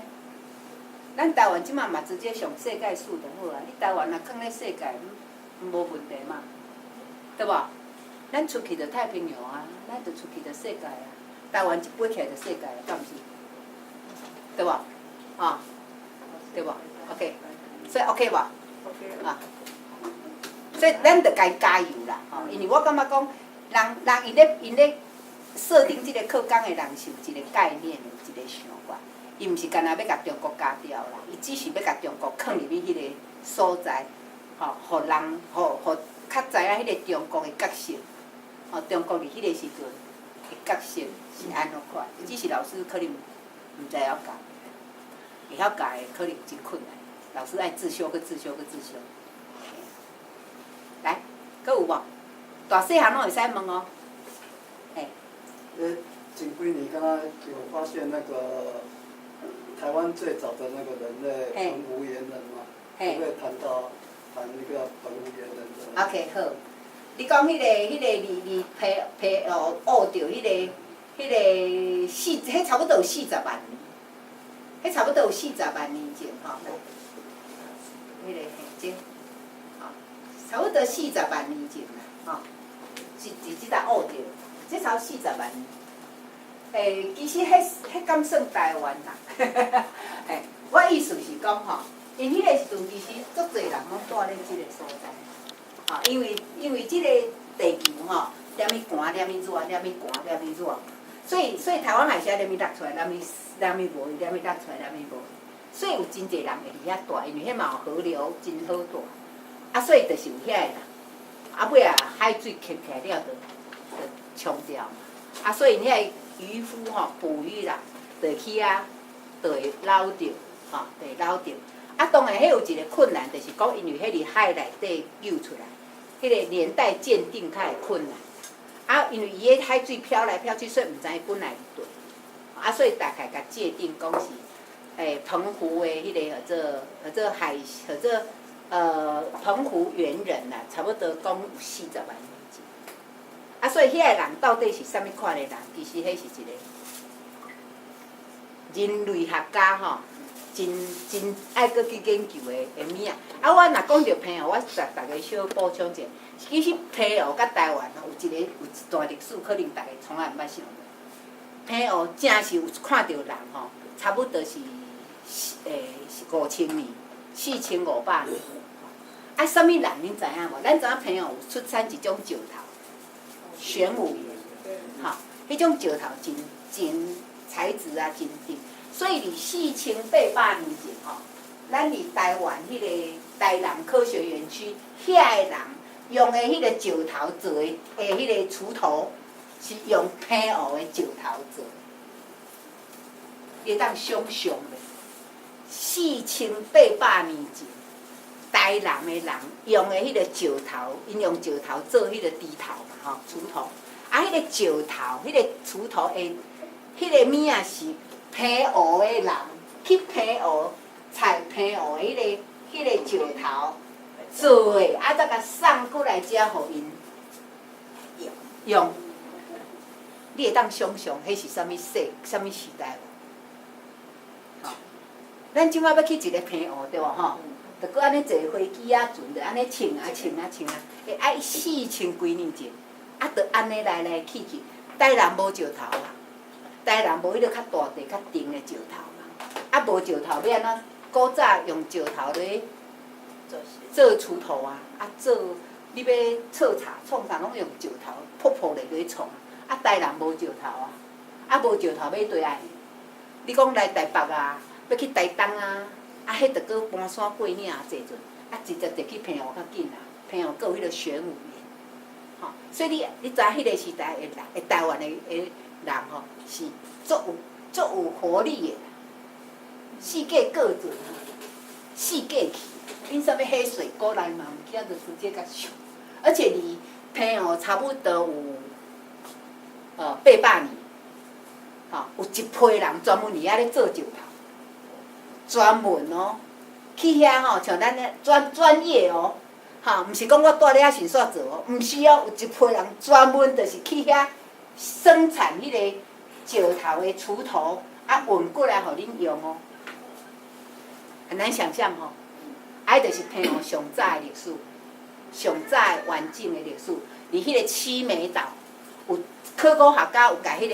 咱台灣這馬嘛直接上世界史就好啊。你台灣若囥咧世界，無問題嘛，對無？咱出去就太平洋啊，咱就出去就世界啊。台灣一飛起來就世界啊，敢毋是？對無？啊，對無？OK，所以 OK 無？啊，所以咱著共伊加油啦，吼！因為我感覺講，人𪜶咧設定這個課綱的人是有一個概念，有一個想法，伊毋是干焦欲共中國加掉啦，伊只是欲共中國囥入去彼個所在，吼，予人，予較知影彼個中國的角色，吼，中國佇彼個時陣的角色是按怎款，只是老師可能毋知影教，會曉教的可能真困難，老師愛自修，閣自修，閣自修。來，閣有無？大細漢攏會使問哦。嘿。近幾年敢若有發現那個台灣最早的那個人類澎湖猿人嘛？可不可以談到談一個澎湖猿人的？OK，好。你講彼個佇澎湖挖著彼個四，彼差不多有四十萬年，彼差不多有四十萬年前吼。來，彼個嘿，這，吼，差不多四十萬年前啦，吼，是佇這搭挖著，這差不多四十萬年。其實彼敢算台灣啦？我意思是講吼，𪜶彼個時陣其實足濟人攏蹛咧這個所在，吼，因為這個地球吼，連伊寒，連伊熱，連伊寒，連伊熱，所以台灣海峽連伊落出來，連伊無，連伊落出來，連伊無，所以有真濟人會佇遐蹛，因為彼嘛有河流真好蹛，啊，所以就是有遐個人，啊，尾仔海水吸起來了，就沖掉嘛，啊，所以遐個漁夫吼捕魚啦，就去遐，就會撈著，吼，就會撈著。啊，當然，彼有一個困難，就是講因為彼佇海內底救出來，彼個年代鑑定較會困難。啊，因為伊彼海水飄來飄去，所以毋知影本來佇佗。啊，所以大概共界定講是，澎湖的彼個叫做海，叫做澎湖猿人啦，差不多講有四十萬年前。啊，所以遐個人到底是啥物款的人？其實彼是一個人類學家吼，真真愛閣去研究的物仔。啊，我若講著澎湖，我逐逐家小補充者。其實澎湖佮台灣吼，有一段歷史，可能逐家從來毋捌想過。澎湖誠是有看著人吼，差不多是5000年，4500年。啊，啥物人恁知影無？咱知影澎湖有出產一種石頭，玄武岩，吼，彼種石頭真真材質啊，真硬。所以佇4800年前吼，咱佇台灣彼個台南科學園區遐個人用的彼個石頭做的彼個鋤頭，是用澎湖的石頭做。你會當想像袂？4800年前，台南的人用的彼個石頭，𪜶用石頭做彼個鋤頭嘛，吼，鋤頭。啊，彼個石頭，彼個鋤頭的，彼個物仔是澎湖的人去澎湖採澎湖的彼個石頭做的，啊，才共送過來遮予𪜶用。你會當想像，彼是啥物世、啥物時代無？吼，咱這馬欲去一个澎湖對無吼？就閣按呢坐飛機仔船，就按呢穿啊穿啊穿啊，會愛四千幾年前，啊，就按呢來來去去。台南無石頭啊，台南無彼個較大塊、較重的石頭嘛，啊，無石頭欲按怎？古早用石頭咧做鋤頭啊，啊做你欲創啥創啥攏用石頭，噗噗咧落創。啊，台南無石頭啊，啊無石頭欲佗愛？你講來台北啊，欲去台東啊，啊，彼著閣搬山過嶺坐船，啊，直接坐去澎湖較緊啊，澎湖閣有彼個玄武岩，吼，所以你知影彼個時代的人，台灣的人吼，是足有足有活力的，四界各准，四界去，恁啥物火水果來嘛，毋去遐就直接共咻，而且離澎湖差不多有800里，吼，有一批人專門佇遐咧做石頭，專門哦，去遐吼，像咱咧專專業哦，吼，毋是講我蹛咧遐順煞做哦，毋是哦，有一批人專門就是去遐生產彼個石頭的鋤頭，啊運過來予恁用哦，很難想像吼，啊，彼就是澎湖上早的歷史，上早的完整的歷史，佇彼個七美島，有考古學家有共彼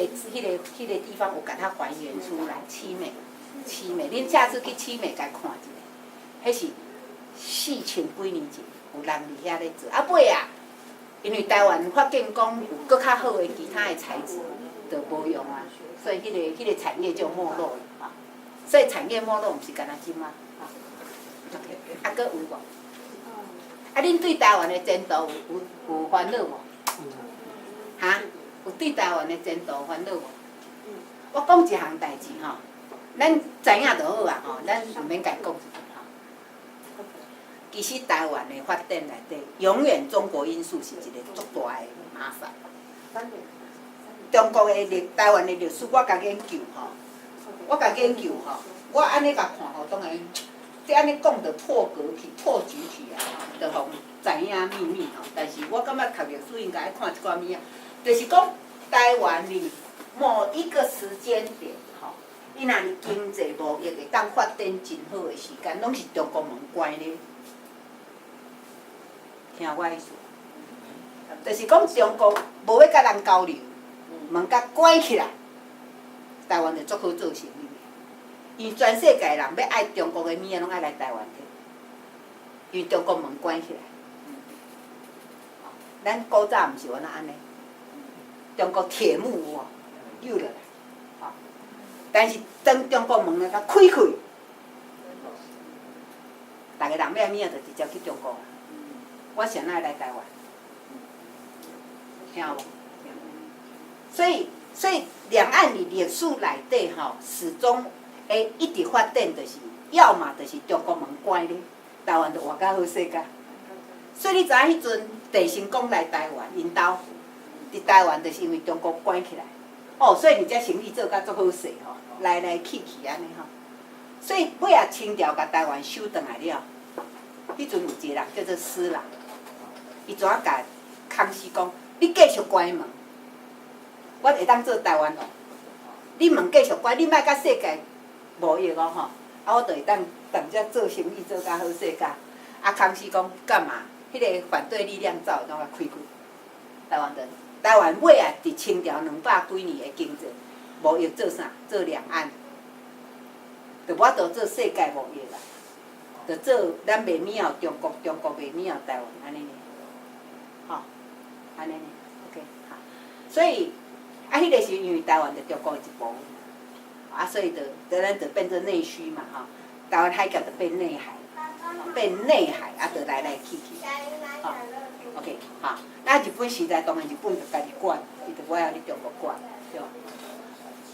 個地方有共它還原出來，七美，七美，恁下次去七美共看一下，彼是4000幾年前有人佇遐咧做，啊尾啊，因為台灣發現講有閣較好的其他的材質，就無用啊，所以彼個產業就沒落了啊。所以產業沒落毋是干焦這馬，啊，OK，啊，閣有無？啊，恁對台灣的前途有煩惱無？哈？有對台灣的前途煩惱無？我講一項代誌吼，咱知影就好啊吼，咱毋免共講出來吼。其實台灣的發展內底，永遠中國因素是一個足大的麻煩。中國的歷，台灣的歷史，我共研究吼，我共研究吼，我按呢共看吼，當然，這按呢講就破格去、破局去啊，就予知影秘密吼。但是我感覺讀歷史應該愛看一寡物仔，就是講台灣佇某一個時間點吼，伊若佇經濟貿易會當發展真好的時間，攏是中國門關咧。聽我意思，就是講中國無欲佮人交流，門共關起來，台灣就足好做生意。因為全世界人欲愛中國的物仔，攏愛來台灣摕，因為中國門關起來。咱古早毋是原來按呢，中國鐵幕哦，扭落來，吼。但是當中國門來共開開，逐个人欲愛物仔就直接去中國。我啥愛來台灣，聽無？所以兩岸佇歷史內底吼，始終會一直發展，就是要麼就是中國門關咧，台灣就活較好勢較。所以你知影彼陣鄭成功來台灣，𪜶兜佇台灣，就是因為中國關起來，哦，所以你這生意做甲足好勢吼，來來去去按呢吼。所以尾仔清朝共台灣收轉來了，彼陣有一個人叫做施琅，伊怎共康熙講？你繼續關門，我會當做台灣王。你門繼續關，你莫佮世界貿易哦吼，啊，我就會當踮遮做生意做較好勢較。啊，康熙講幹嘛？彼個反對力量走，攏共開開。台灣就台灣尾仔，佇清朝200幾年的經濟貿易做啥？做兩岸，就無法度做世界貿易啦，就做咱袂物仔中國，中國袂物仔台灣按呢爾，吼，按呢爾，OK，好。所以啊，彼個時因為台灣就中國的一部分，啊，所以就就咱就變做內需嘛，吼，台灣海峽就變內海，變內海啊，就來來去去，吼，OK，好。那日本時代當然日本就家己管，伊就無愛予你中國管，對無？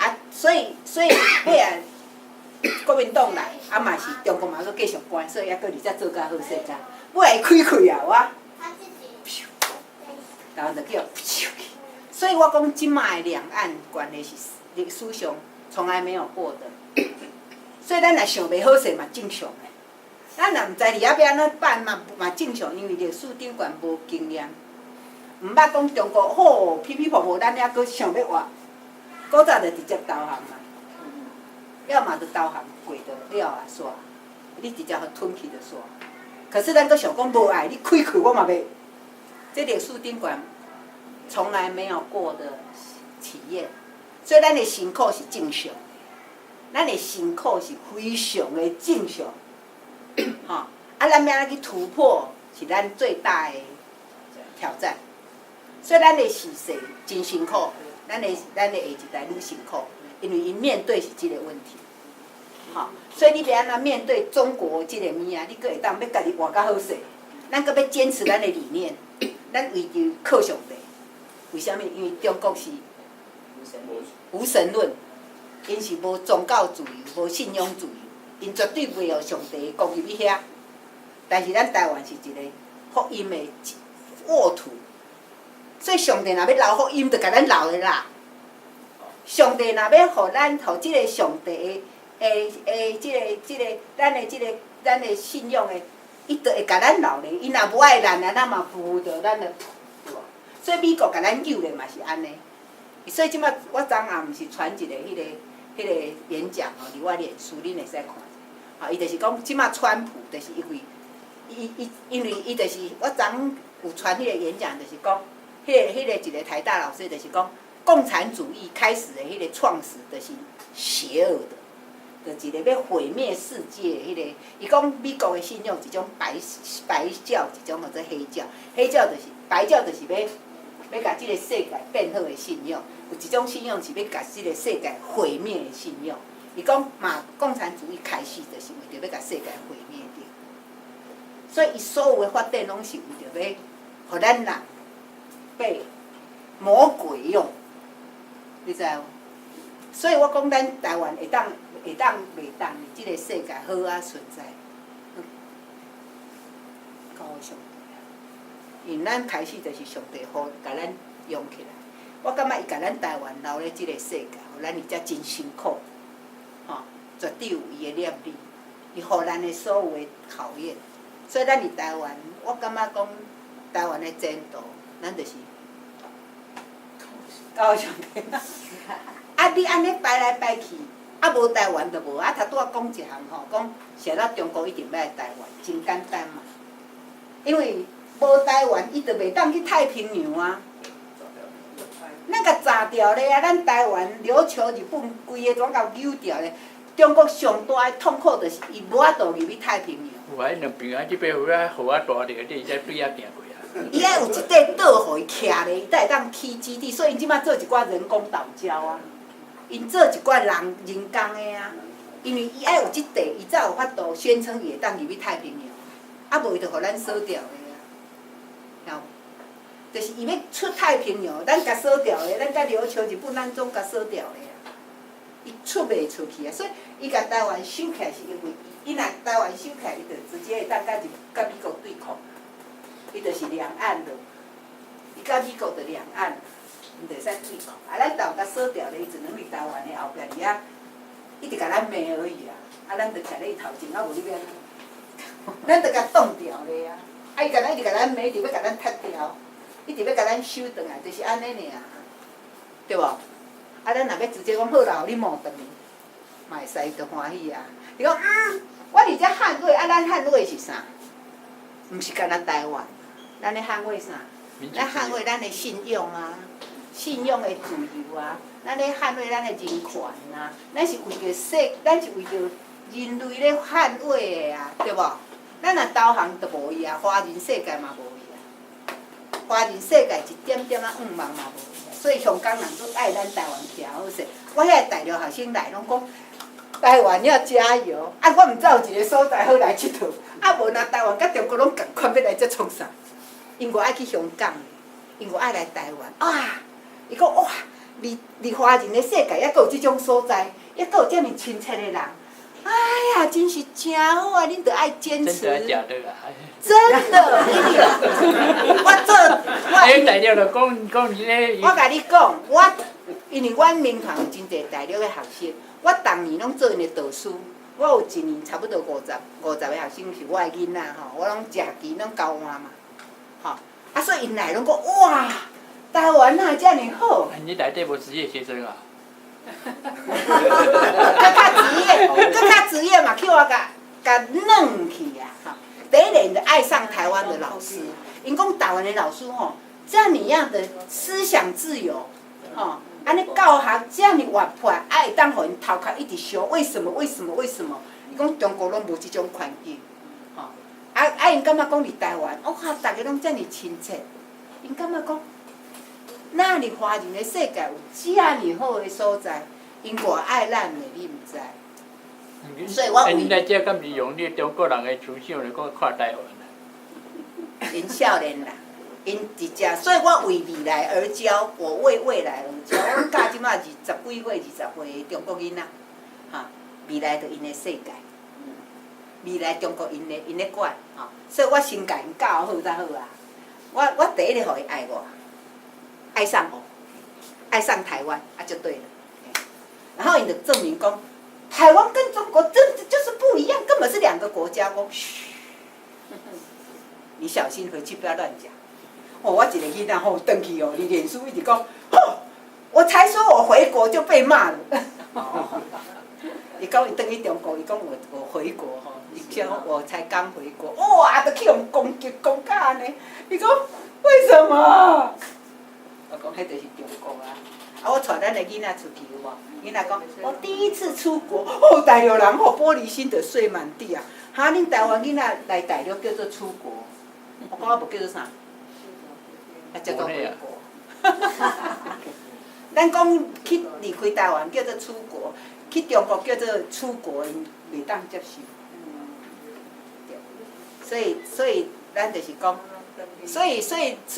啊，所以尾仔國民黨來，啊嘛是中國嘛閣繼續關，所以猶閣佇遮做較好勢較。尾仔伊開開啊，我，台灣就叫去。所以我講這擺的兩岸關係是歷史上從來沒有過的。所以咱若想袂好勢嘛正常的。咱若毋知佇遐欲按怎辦嘛嘛正常，因為歷史頂懸無經驗。毋捌講中國好皮皮婆婆，咱猶閣想欲活。古早就直接投降嘛，要麼就投降過就了啊，煞。你直接予吞去就煞。可是咱閣想講無愛，你開去我嘛袂。這歷史頂懸從來沒有過的體驗，所以咱的辛苦是正常的，咱的辛苦是非常的正常。吼，啊，咱欲按怎去突破，是咱最大的挑戰。所以咱的時勢真辛苦，咱的下一代愈辛苦，因為𪜶面對是這個問題。吼，所以你欲按怎面對中國這個物仔，你閣會當欲家己活較好勢，咱閣欲堅持咱的理念，咱為著靠上帝。為啥物？因為中國是無神論， 𪜶是無宗教自由，無信仰自由，𪜶絕對袂予上帝的國入去遐。但是咱台灣是一個福音的沃土，所以上帝若欲留福音，就共咱留的啦。上帝若欲予咱，予這个上帝的、的、的這个、這个，咱的這个、咱的信仰的，伊就會共咱留咧。伊若無愛咱啊，咱嘛浮著，咱就對無？所以美國共咱救咧嘛是按呢。所以這擺我昨暗毋是傳一个、彼个、彼个演講吼，佇我臉書，恁會使看者。吼，伊就是講，這擺川普就是因為，伊伊因為伊就是我昨有傳彼个演講，就是講，彼个、彼個一个台大老師就是講，共產主義開始的彼个創始就是邪惡的，就一个欲毀滅世界的彼个。伊講美國的信仰一種白白教，一種叫做黑教，黑教就是白教，就是欲欲共這个世界變好的信仰，有一種信仰是欲共這个世界毀滅的信仰。伊講嘛，共產主義開始就是為著欲共世界毀滅掉，所以伊所有的發展攏是為著欲予咱人被魔鬼用，你知無？所以我講咱台灣會當會當袂當佇這个世界好啊存在，交予上帝啊！因為咱開始就是上帝予共咱養起來，我感覺伊共咱台灣留咧這个世界，予咱佇遮真辛苦，吼，絕對有伊的念力，伊予咱的所有的考驗。所以咱佇台灣，我感覺講台灣的前途，咱就是交予上帝。啊，你按呢掰來掰去，啊無台灣就無。啊，頭拄仔講一項吼，講啥咱中國一定欲來台灣，真簡單嘛。因為無台灣，伊就袂當去太平洋啊。咱共炸掉咧啊！咱台灣、琉球、日本規个攏共揪掉咧。中國上大的痛苦就是伊無法度入去太平洋。有啊，彼兩邊啊，這邊有啊河啊大著，你會使對遐行過啊。伊愛有一塊島予伊徛咧，伊才會當起基地。所以𪜶這擺做一寡人工島礁啊，𪜶做一寡人人工的啊，因為伊愛有這塊，伊才有法度宣稱伊會當入去太平洋。啊，無伊就予咱鎖掉的啊，曉無？就是伊欲出太平洋，咱共鎖掉的，咱佮琉球、日本，咱總共鎖掉的啊。伊出袂出去啊，所以伊共台灣收起來是因為伊若台灣收起來，伊就直接會當佮日佮美國對抗，伊就是兩岸的，伊佮美國就兩岸，伊就會使對抗。啊，咱台灣共鎖掉咧，伊只能佇台灣的後壁佇遐一直共咱罵而已啊。啊，咱就徛咧伊頭前，啊無你欲按怎？咱就共擋掉咧啊！啊，伊共咱一直共咱罵，一直欲共咱踢掉，一直欲共咱收轉來，就是按呢爾，對無？啊，咱若欲直接講好啦，予你罵轉去，嘛會使，伊就歡喜啊。伊講嗯，我佇遮捍衛，啊，咱捍衛是啥？毋是干焦台灣，咱咧捍衛啥？咱捍衛咱的信仰啊，信仰的自由啊，咱咧捍衛咱的人權啊，咱是為著世，咱是為著人類咧捍衛的啊，對無？咱若投降就無伊啊，華人世界嘛無伊啊，華人世界一點點仔願望嘛無伊啊，所以香港人足愛咱台灣徛好勢。我遐個大陸學生來攏講，台灣要加油！啊，我毋知有一个所在好來𨑨迌，啊無若台灣佮中國攏仝款，欲來遮創啥？𪜶無愛去香港，𪜶無愛來台灣。啊！伊講哇，佇佇華人的世界，猶閣有這種所在，猶閣有遮爾親切的人。哎呀，真是誠好啊！恁著愛堅持。真的假的啊？真的，因為我做我。哎，大陸就講講這個。我共你講，我因為阮民團有真濟大陸的學生，我逐年攏做𪜶的導師。我有一年差不多五十五十个學生是我的囡仔吼，我攏一學期攏交換嘛，吼啊，所以𪜶來攏講哇，台灣哪會遮爾好？你內底無職業學生啊？閣較職業，閣較職業嘛，去予我共共軟去啊！吼，第一個𪜶就愛上台灣的老師，𪜶講台灣的老師吼，遮爾樣的思想自由，吼，按呢教學遮爾活潑，啊會當予𪜶頭殼一直想為什麼？為什麼？為什麼？伊講中國攏無這種環境，吼，啊啊！𪜶感覺講佇台灣，哇，逐个攏遮爾親切，𪜶感覺講。哪佇華人的世界有遮爾好的所在，𪜶偌愛咱的，你毋知。所以我為。恁來遮敢是用你中國人的思想來講看台灣啊？𪜶少年啦， 𪜶直接，所以我為未來而教，我為未來而教。我教這馬二十幾歲、20歲的中國囡仔，哈，未來就𪜶的世界，未來中國𪜶的𪜶咧管，吼，所以我先共𪜶教好才好啊。我第一個予伊愛我，愛上我，愛上台灣，啊就對了。然後𪜶就證明講，台灣跟中國真的就是不一樣，根本是兩個國家。我噓，你小心回去不要亂講。哦，我一個囡仔吼，轉去哦，佇臉書一直講，吼，我才說我回國就被罵了。伊講伊轉去中國，伊講我回國吼，伊講我才剛回國，哇，就去予攻擊攻甲按呢。伊講為什麼？我講彼就是中國啊。啊，我帶咱的囡仔出去有無？囡仔講我第一次出國，哦，大陸人吼玻璃心就碎滿地啊！哈，恁台灣囡仔來大陸叫做出國，我講啊無叫做啥？啊，叫做回國。咱講去離開台灣叫做出國，去中國叫做出國，𪜶袂當接受。對，所以咱就是講，所以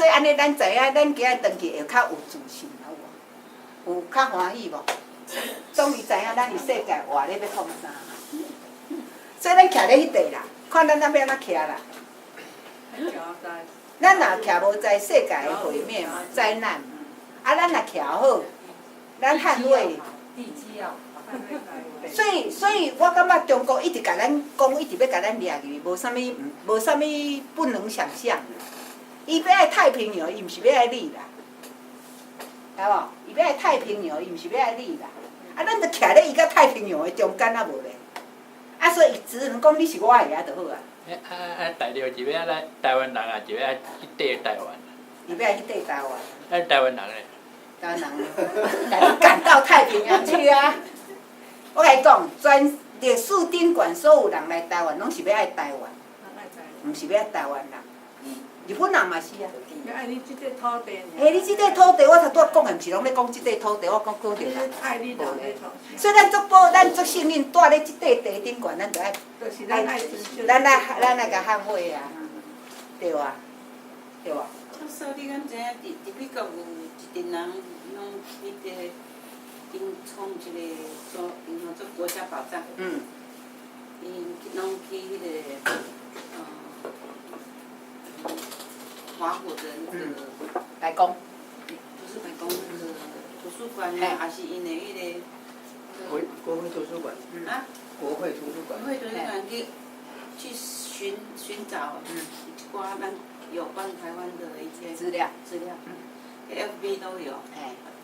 按呢，咱知影，咱今仔轉去會較有自信，有無？有較歡喜無？終於知影咱佇世界活咧欲創啥。所以咱徛咧彼塊啦，看咱欲按怎徛啦。咱若徛無在世界的毀滅嘛，災難嘛。啊，咱若徛好，咱捍衛。所以我感覺中國一直共咱講，一直欲共咱掠去，無啥物，無啥物不能想象。伊欲愛太平洋，伊毋是欲愛你啦，對無？伊欲愛太平洋，伊毋是欲愛你啦。啊，咱就徛咧伊佮太平洋的中間啊，無咧。啊，所以伊只能講你是我的啊，就好啊。啊啊！大陸是欲愛來台灣人啊，是欲愛去綴台灣。伊欲愛去綴台灣。咱台灣人咧？台灣人，共你趕到太平洋去啊！我共你講，全歷史頂懸所有人來台灣，攏是欲愛台灣，毋是欲愛台灣人。日本人嘛是啊。欲愛你這塊土地。嘿，你這塊土地，我頭拄仔講的，毋是攏咧講這塊土地，我講講著啦。愛你人咧所以咱足寶，咱足幸運，蹛咧這塊地頂懸，咱就愛，咱愛共捍衛啊，對啊，對無？教授，你敢知影？佇美國有一陣人攏彼個，𪜶創一個做，𪜶叫做國家寶藏。𪜶攏去彼個，華府的那個。白宮。不是白宮，那個圖書館啊，還是𪜶的彼個。國會圖書館。啊？國會圖書館。國會圖書館去尋找一寡咱有關台灣的一些資料。資料。FB 都有，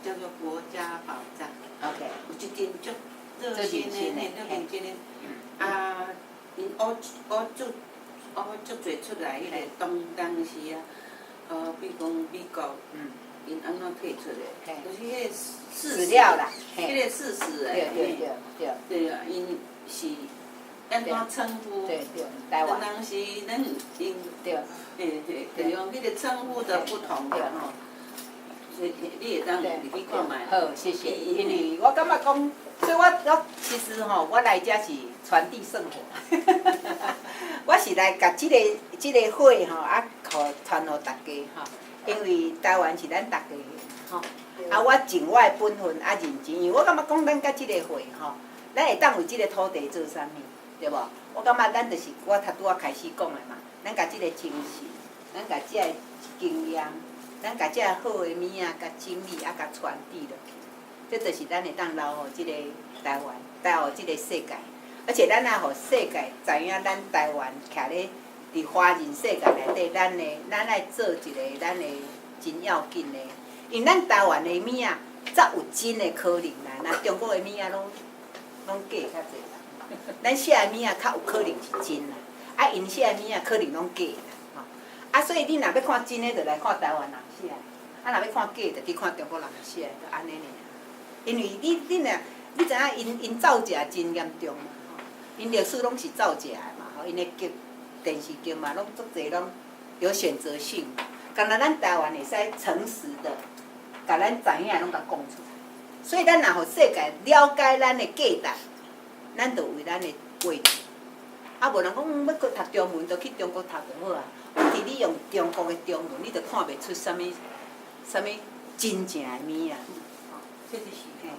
叫做國家寶藏。 OK。有一陣足熱心的，嘿，足認真的。啊，𪜶學足濟出來，彼個當時啊，比如講美國，𪜶按怎退出的，就是彼個事實。料啦。彼個事實的。對對對對。對啊，𪜶是按怎稱呼？對對，台灣。當時咱𪜶。對。嘿嘿，就是講彼個稱呼的不同吼。所以你會當入去看覓。好，謝謝。因為我感覺講，所以我其實吼，我來遮是傳遞聖火。我是來共這個火吼啊，予傳予大家吼。因為台灣是咱大家的吼。啊，我盡我的本分啊，認真。因為我感覺講咱佮這個會吼，咱會當為這個土地做啥物，對無？我感覺咱就是我頭拄仔開始講的嘛，咱共這個精神，咱共這個經驗。咱共這好的物仔，共整理啊，共傳遞落去，這就是咱會當留予這個台灣，留予這個世界。而且咱也予世界知影，咱台灣徛咧佇華人世界內底，咱愛做一個咱的真要緊的，因為咱台灣的物仔才有真的可能啦。若中國的物仔攏假較濟啦。咱寫的物仔較有可能是真啦，啊，𪜶寫的物仔可能攏假啦。啊，所以你若欲看真的，就來看台灣人寫的；啊，若欲看假的，就去看中國人寫的，就按呢爾。因為你知影，𪜶造假真嚴重嘛？吼，𪜶歷史攏是造假的嘛？吼，𪜶的劇、電視劇嘛，攏足濟攏有選擇性。敢若咱台灣會使誠實的，共咱知影的攏共講出來。所以咱若予世界了解咱的價值，咱就為咱的位置。啊，無人講欲閣讀中文，就去中國讀就好啊。問題你用中國的中文，你就看袂出啥物啥物真正的物啊。這就是嘿，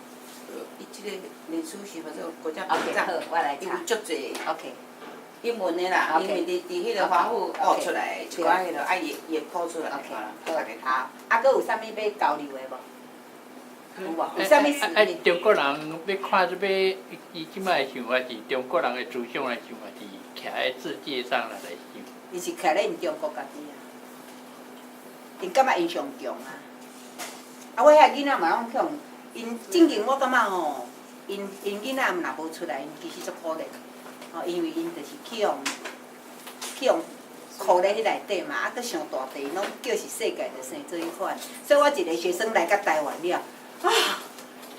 伊這个臉書是叫做國家寶藏， OK，好，我來伊查。有足濟 OK。英文的啦，因為佇彼个華府學出來的一寡彼落，啊伊會鋪出來， OK，好，好，好，啊，閣有啥物欲交流的無？有無？有啥物事？啊，中國人欲看這欲，伊這擺的想法是中國人的思想來想法是徛佇世界上來來想。伊是徛咧𪜶中國家己啊，𪜶感覺𪜶上強啊。啊，我遐囡仔嘛攏去予𪜶正經，我感覺吼，𪜶𪜶囡仔若無出來，𪜶其實足可憐。吼，因為𪜶就是去予箍咧彼內底嘛，啊，閣傷大塊，攏叫是世界就生做彼款。所以我一个學生來到台灣了，啊，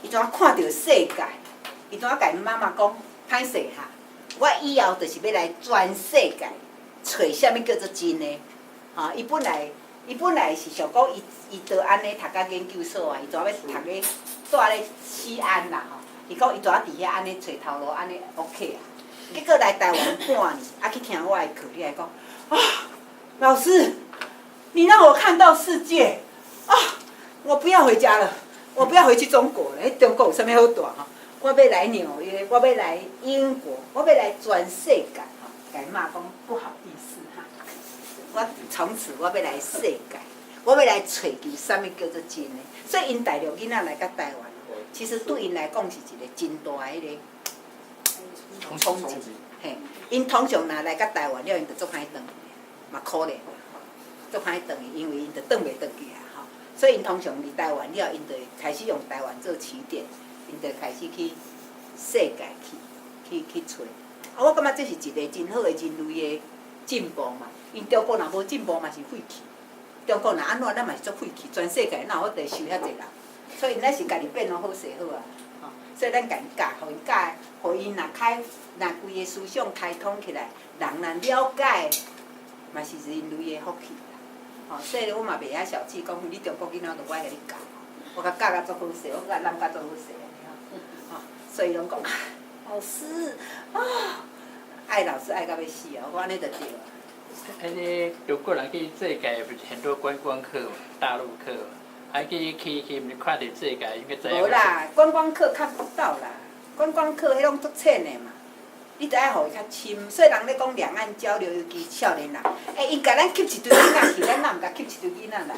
伊怎看著世界？伊怎共𪜶媽媽講，歹勢哈，我以後就是欲來全世界揣啥物叫做真的。吼，伊本來是想講，伊伊都按呢讀到研究所啊，伊怎欲讀咧蹛咧西安啦吼。伊講伊怎佇遐按呢揣頭路，按呢 OK 啊。結果來台灣半年，啊去聽我的課，你來講啊，老師，你讓我看到世界啊！我不要回家了，我不要回去中國了。彼中國有啥物好蹛吼？我欲來紐約，我欲來英國，我欲來全世界吼。共媽講不好意思哈，我從此我欲來世界，我欲來揣求啥物叫做真的。所以𪜶大陸囡仔來到台灣，其實對𪜶來講是一個真大的彼个衝擊。嘿，𪜶通常若來到台灣了，𪜶就足歹轉去，嘛可憐，足歹轉去，因為𪜶就轉袂轉去啊吼。所以𪜶通常佇台灣了，𪜶就會開始用台灣做起點，𪜶就開始去世界去去去揣。啊，我感覺這是一個真好的人類的進步嘛。𪜶中國若無進步嘛是廢去，中國若按怎，咱嘛是足廢去，全世界哪有法度收遐濟人？所以咱是家己變攏好勢好啊，吼！所以咱共𪜶教，予𪜶教，予𪜶若開，若規个思想開通起來，人若了解，嘛是人類的福氣啦。吼，所以我嘛袂曉小氣，講你中國囡仔都我遐你教，我共教甲足好勢，我共諗甲足好勢按呢吼。吼，所以攏講啊，老師啊，愛老師愛到欲死啊！我按呢就對啊。彼个中國人去世界，毋是很多觀光客嘛，大陸客嘛，啊去去去，毋是看著世界應該知影。無啦，觀光客看不到啦，觀光客彼攏足淺的嘛，你著愛予伊較深。所以人咧講兩岸交流，尤其少年人，欸，𪜶共咱吸一堆囡仔去，咱哪毋共吸一堆囡仔來？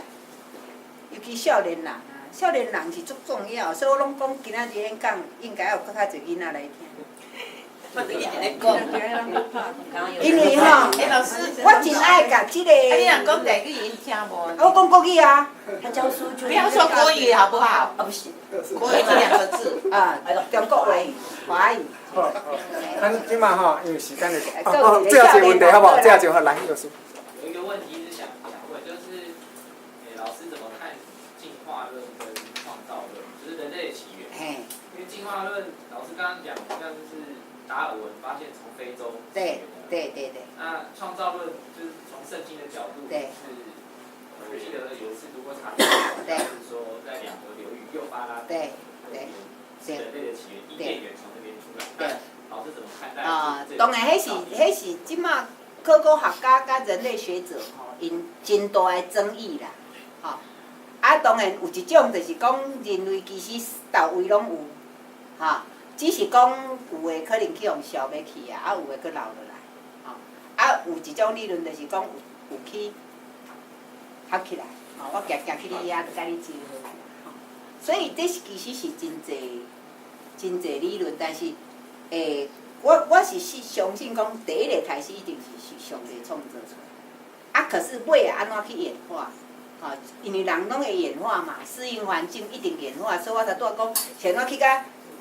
尤其少年人啊，少年人是足重要，所以我攏講今仔日演講應該要有閣較濟囡仔來聽。我就一直咧講。因為吼，欸，老師，我真愛共這個。啊，你若講台語，𪜶聽無？我講國語啊。他教書就不要說國語好不好？啊，不是，國語這兩個字。啊，中國話、華語。好，咱這馬吼，因為時間的關係，最後一個問題好無？最後一個來，老師。有一個問題一直想想問，就是，欸，老師怎麼看進化論跟創造論？就是人類的起源。因為進化論，老師剛剛講，好像就是達爾文發現從非洲起源的。對對對。那創造論就是從聖經的角度是，我記得有一次讀過查經，就是說在兩河流域幼發拉底是人類的起源，伊甸園從那邊出來。對。老師怎麼看待？啊，當然，彼是這馬考古學家佮人類學者吼，𪜶真大的爭議啦，吼。啊，當然有一種就是講人類其實佗位攏有，吼，只是講有的可能去予燒欲去啊，啊有的閣留落來，吼。啊，有一種理論就是講有去合起來，吼，我行行去你遐，就共你結合起來，吼。所以這是其實是真濟真濟理論，但是，欸，我是相信講第一個開始一定是上帝創造出來，啊，可是尾仔按怎去演化？吼，因為人攏會演化嘛，適應環境一定演化，所以我才拄仔講，像我去到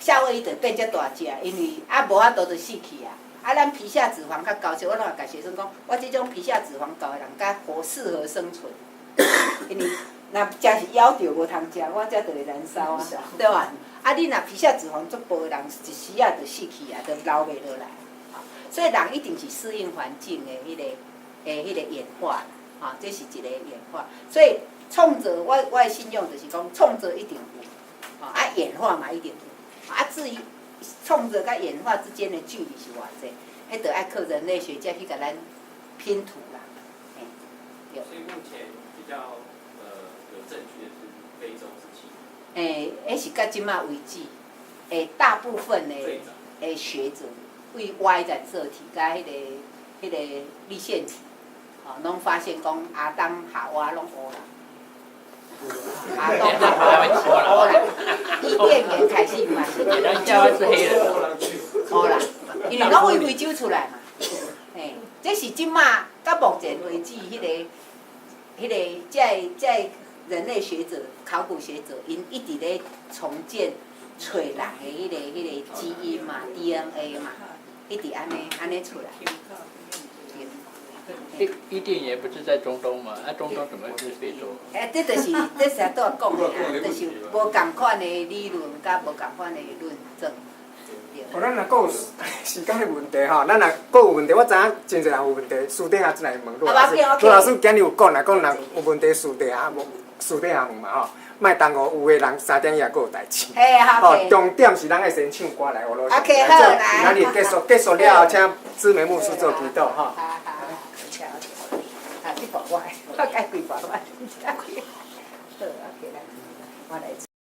夏威夷就變遮大隻，因為啊無法度就死去啊。啊，咱皮下脂肪較厚，所以我攏會共學生講，我這種皮下脂肪厚的人較活適合生存，因為若食是枵著無通食，我這就會燃燒啊，對吧？啊，你若皮下脂肪足薄的人，一時仔就死去啊，就留袂落來。所以人一定是適應環境的彼個演化啦，吼，這是一個演化。所以創造，我的信仰就是講，創造一定有，啊，演化嘛一定有，啊，至於創造佮演化之間的距離是偌濟，彼著愛靠人類學家去共咱拼圖啦。嘿，對。所以目前比較有證據的是非洲之起源。欸，彼是到這馬為止，欸，大部分的的學者為 Y 染色體佮彼個粒線體，吼，攏發現講亞當夏娃攏烏人。亞當夏娃烏人，伊甸園開始嘛是。亞當夏娃是黑人。烏人，因為攏為非洲出來嘛。嘿，這是這馬到目前為止，彼個這个這个人類學者、考古學者，𪜶一直咧重建揣人的彼個基因嘛、DNA 嘛，一直按呢按呢出來。伊甸園不是在中東嗎？啊，中東怎麼是非洲？欸，這就是這是拄仔講的啊，就是無仝款的理論，佮無仝款的論證。哦，咱若閣有時間的問題吼，咱若閣有問題，我知影真濟人有問題，私底下再來問呂老師。呂老師今日有講啦，講人有問題私底下無私底下問嘛吼，莫耽誤有的人3點以後閣有代誌。吼，重點是咱愛先唱歌來，學老師。 OK，好，來。咱結束結束了後，請姊妹牧師做祈禱吼。好好好，啊，這部我，我該規部我。好，OK 來，我來。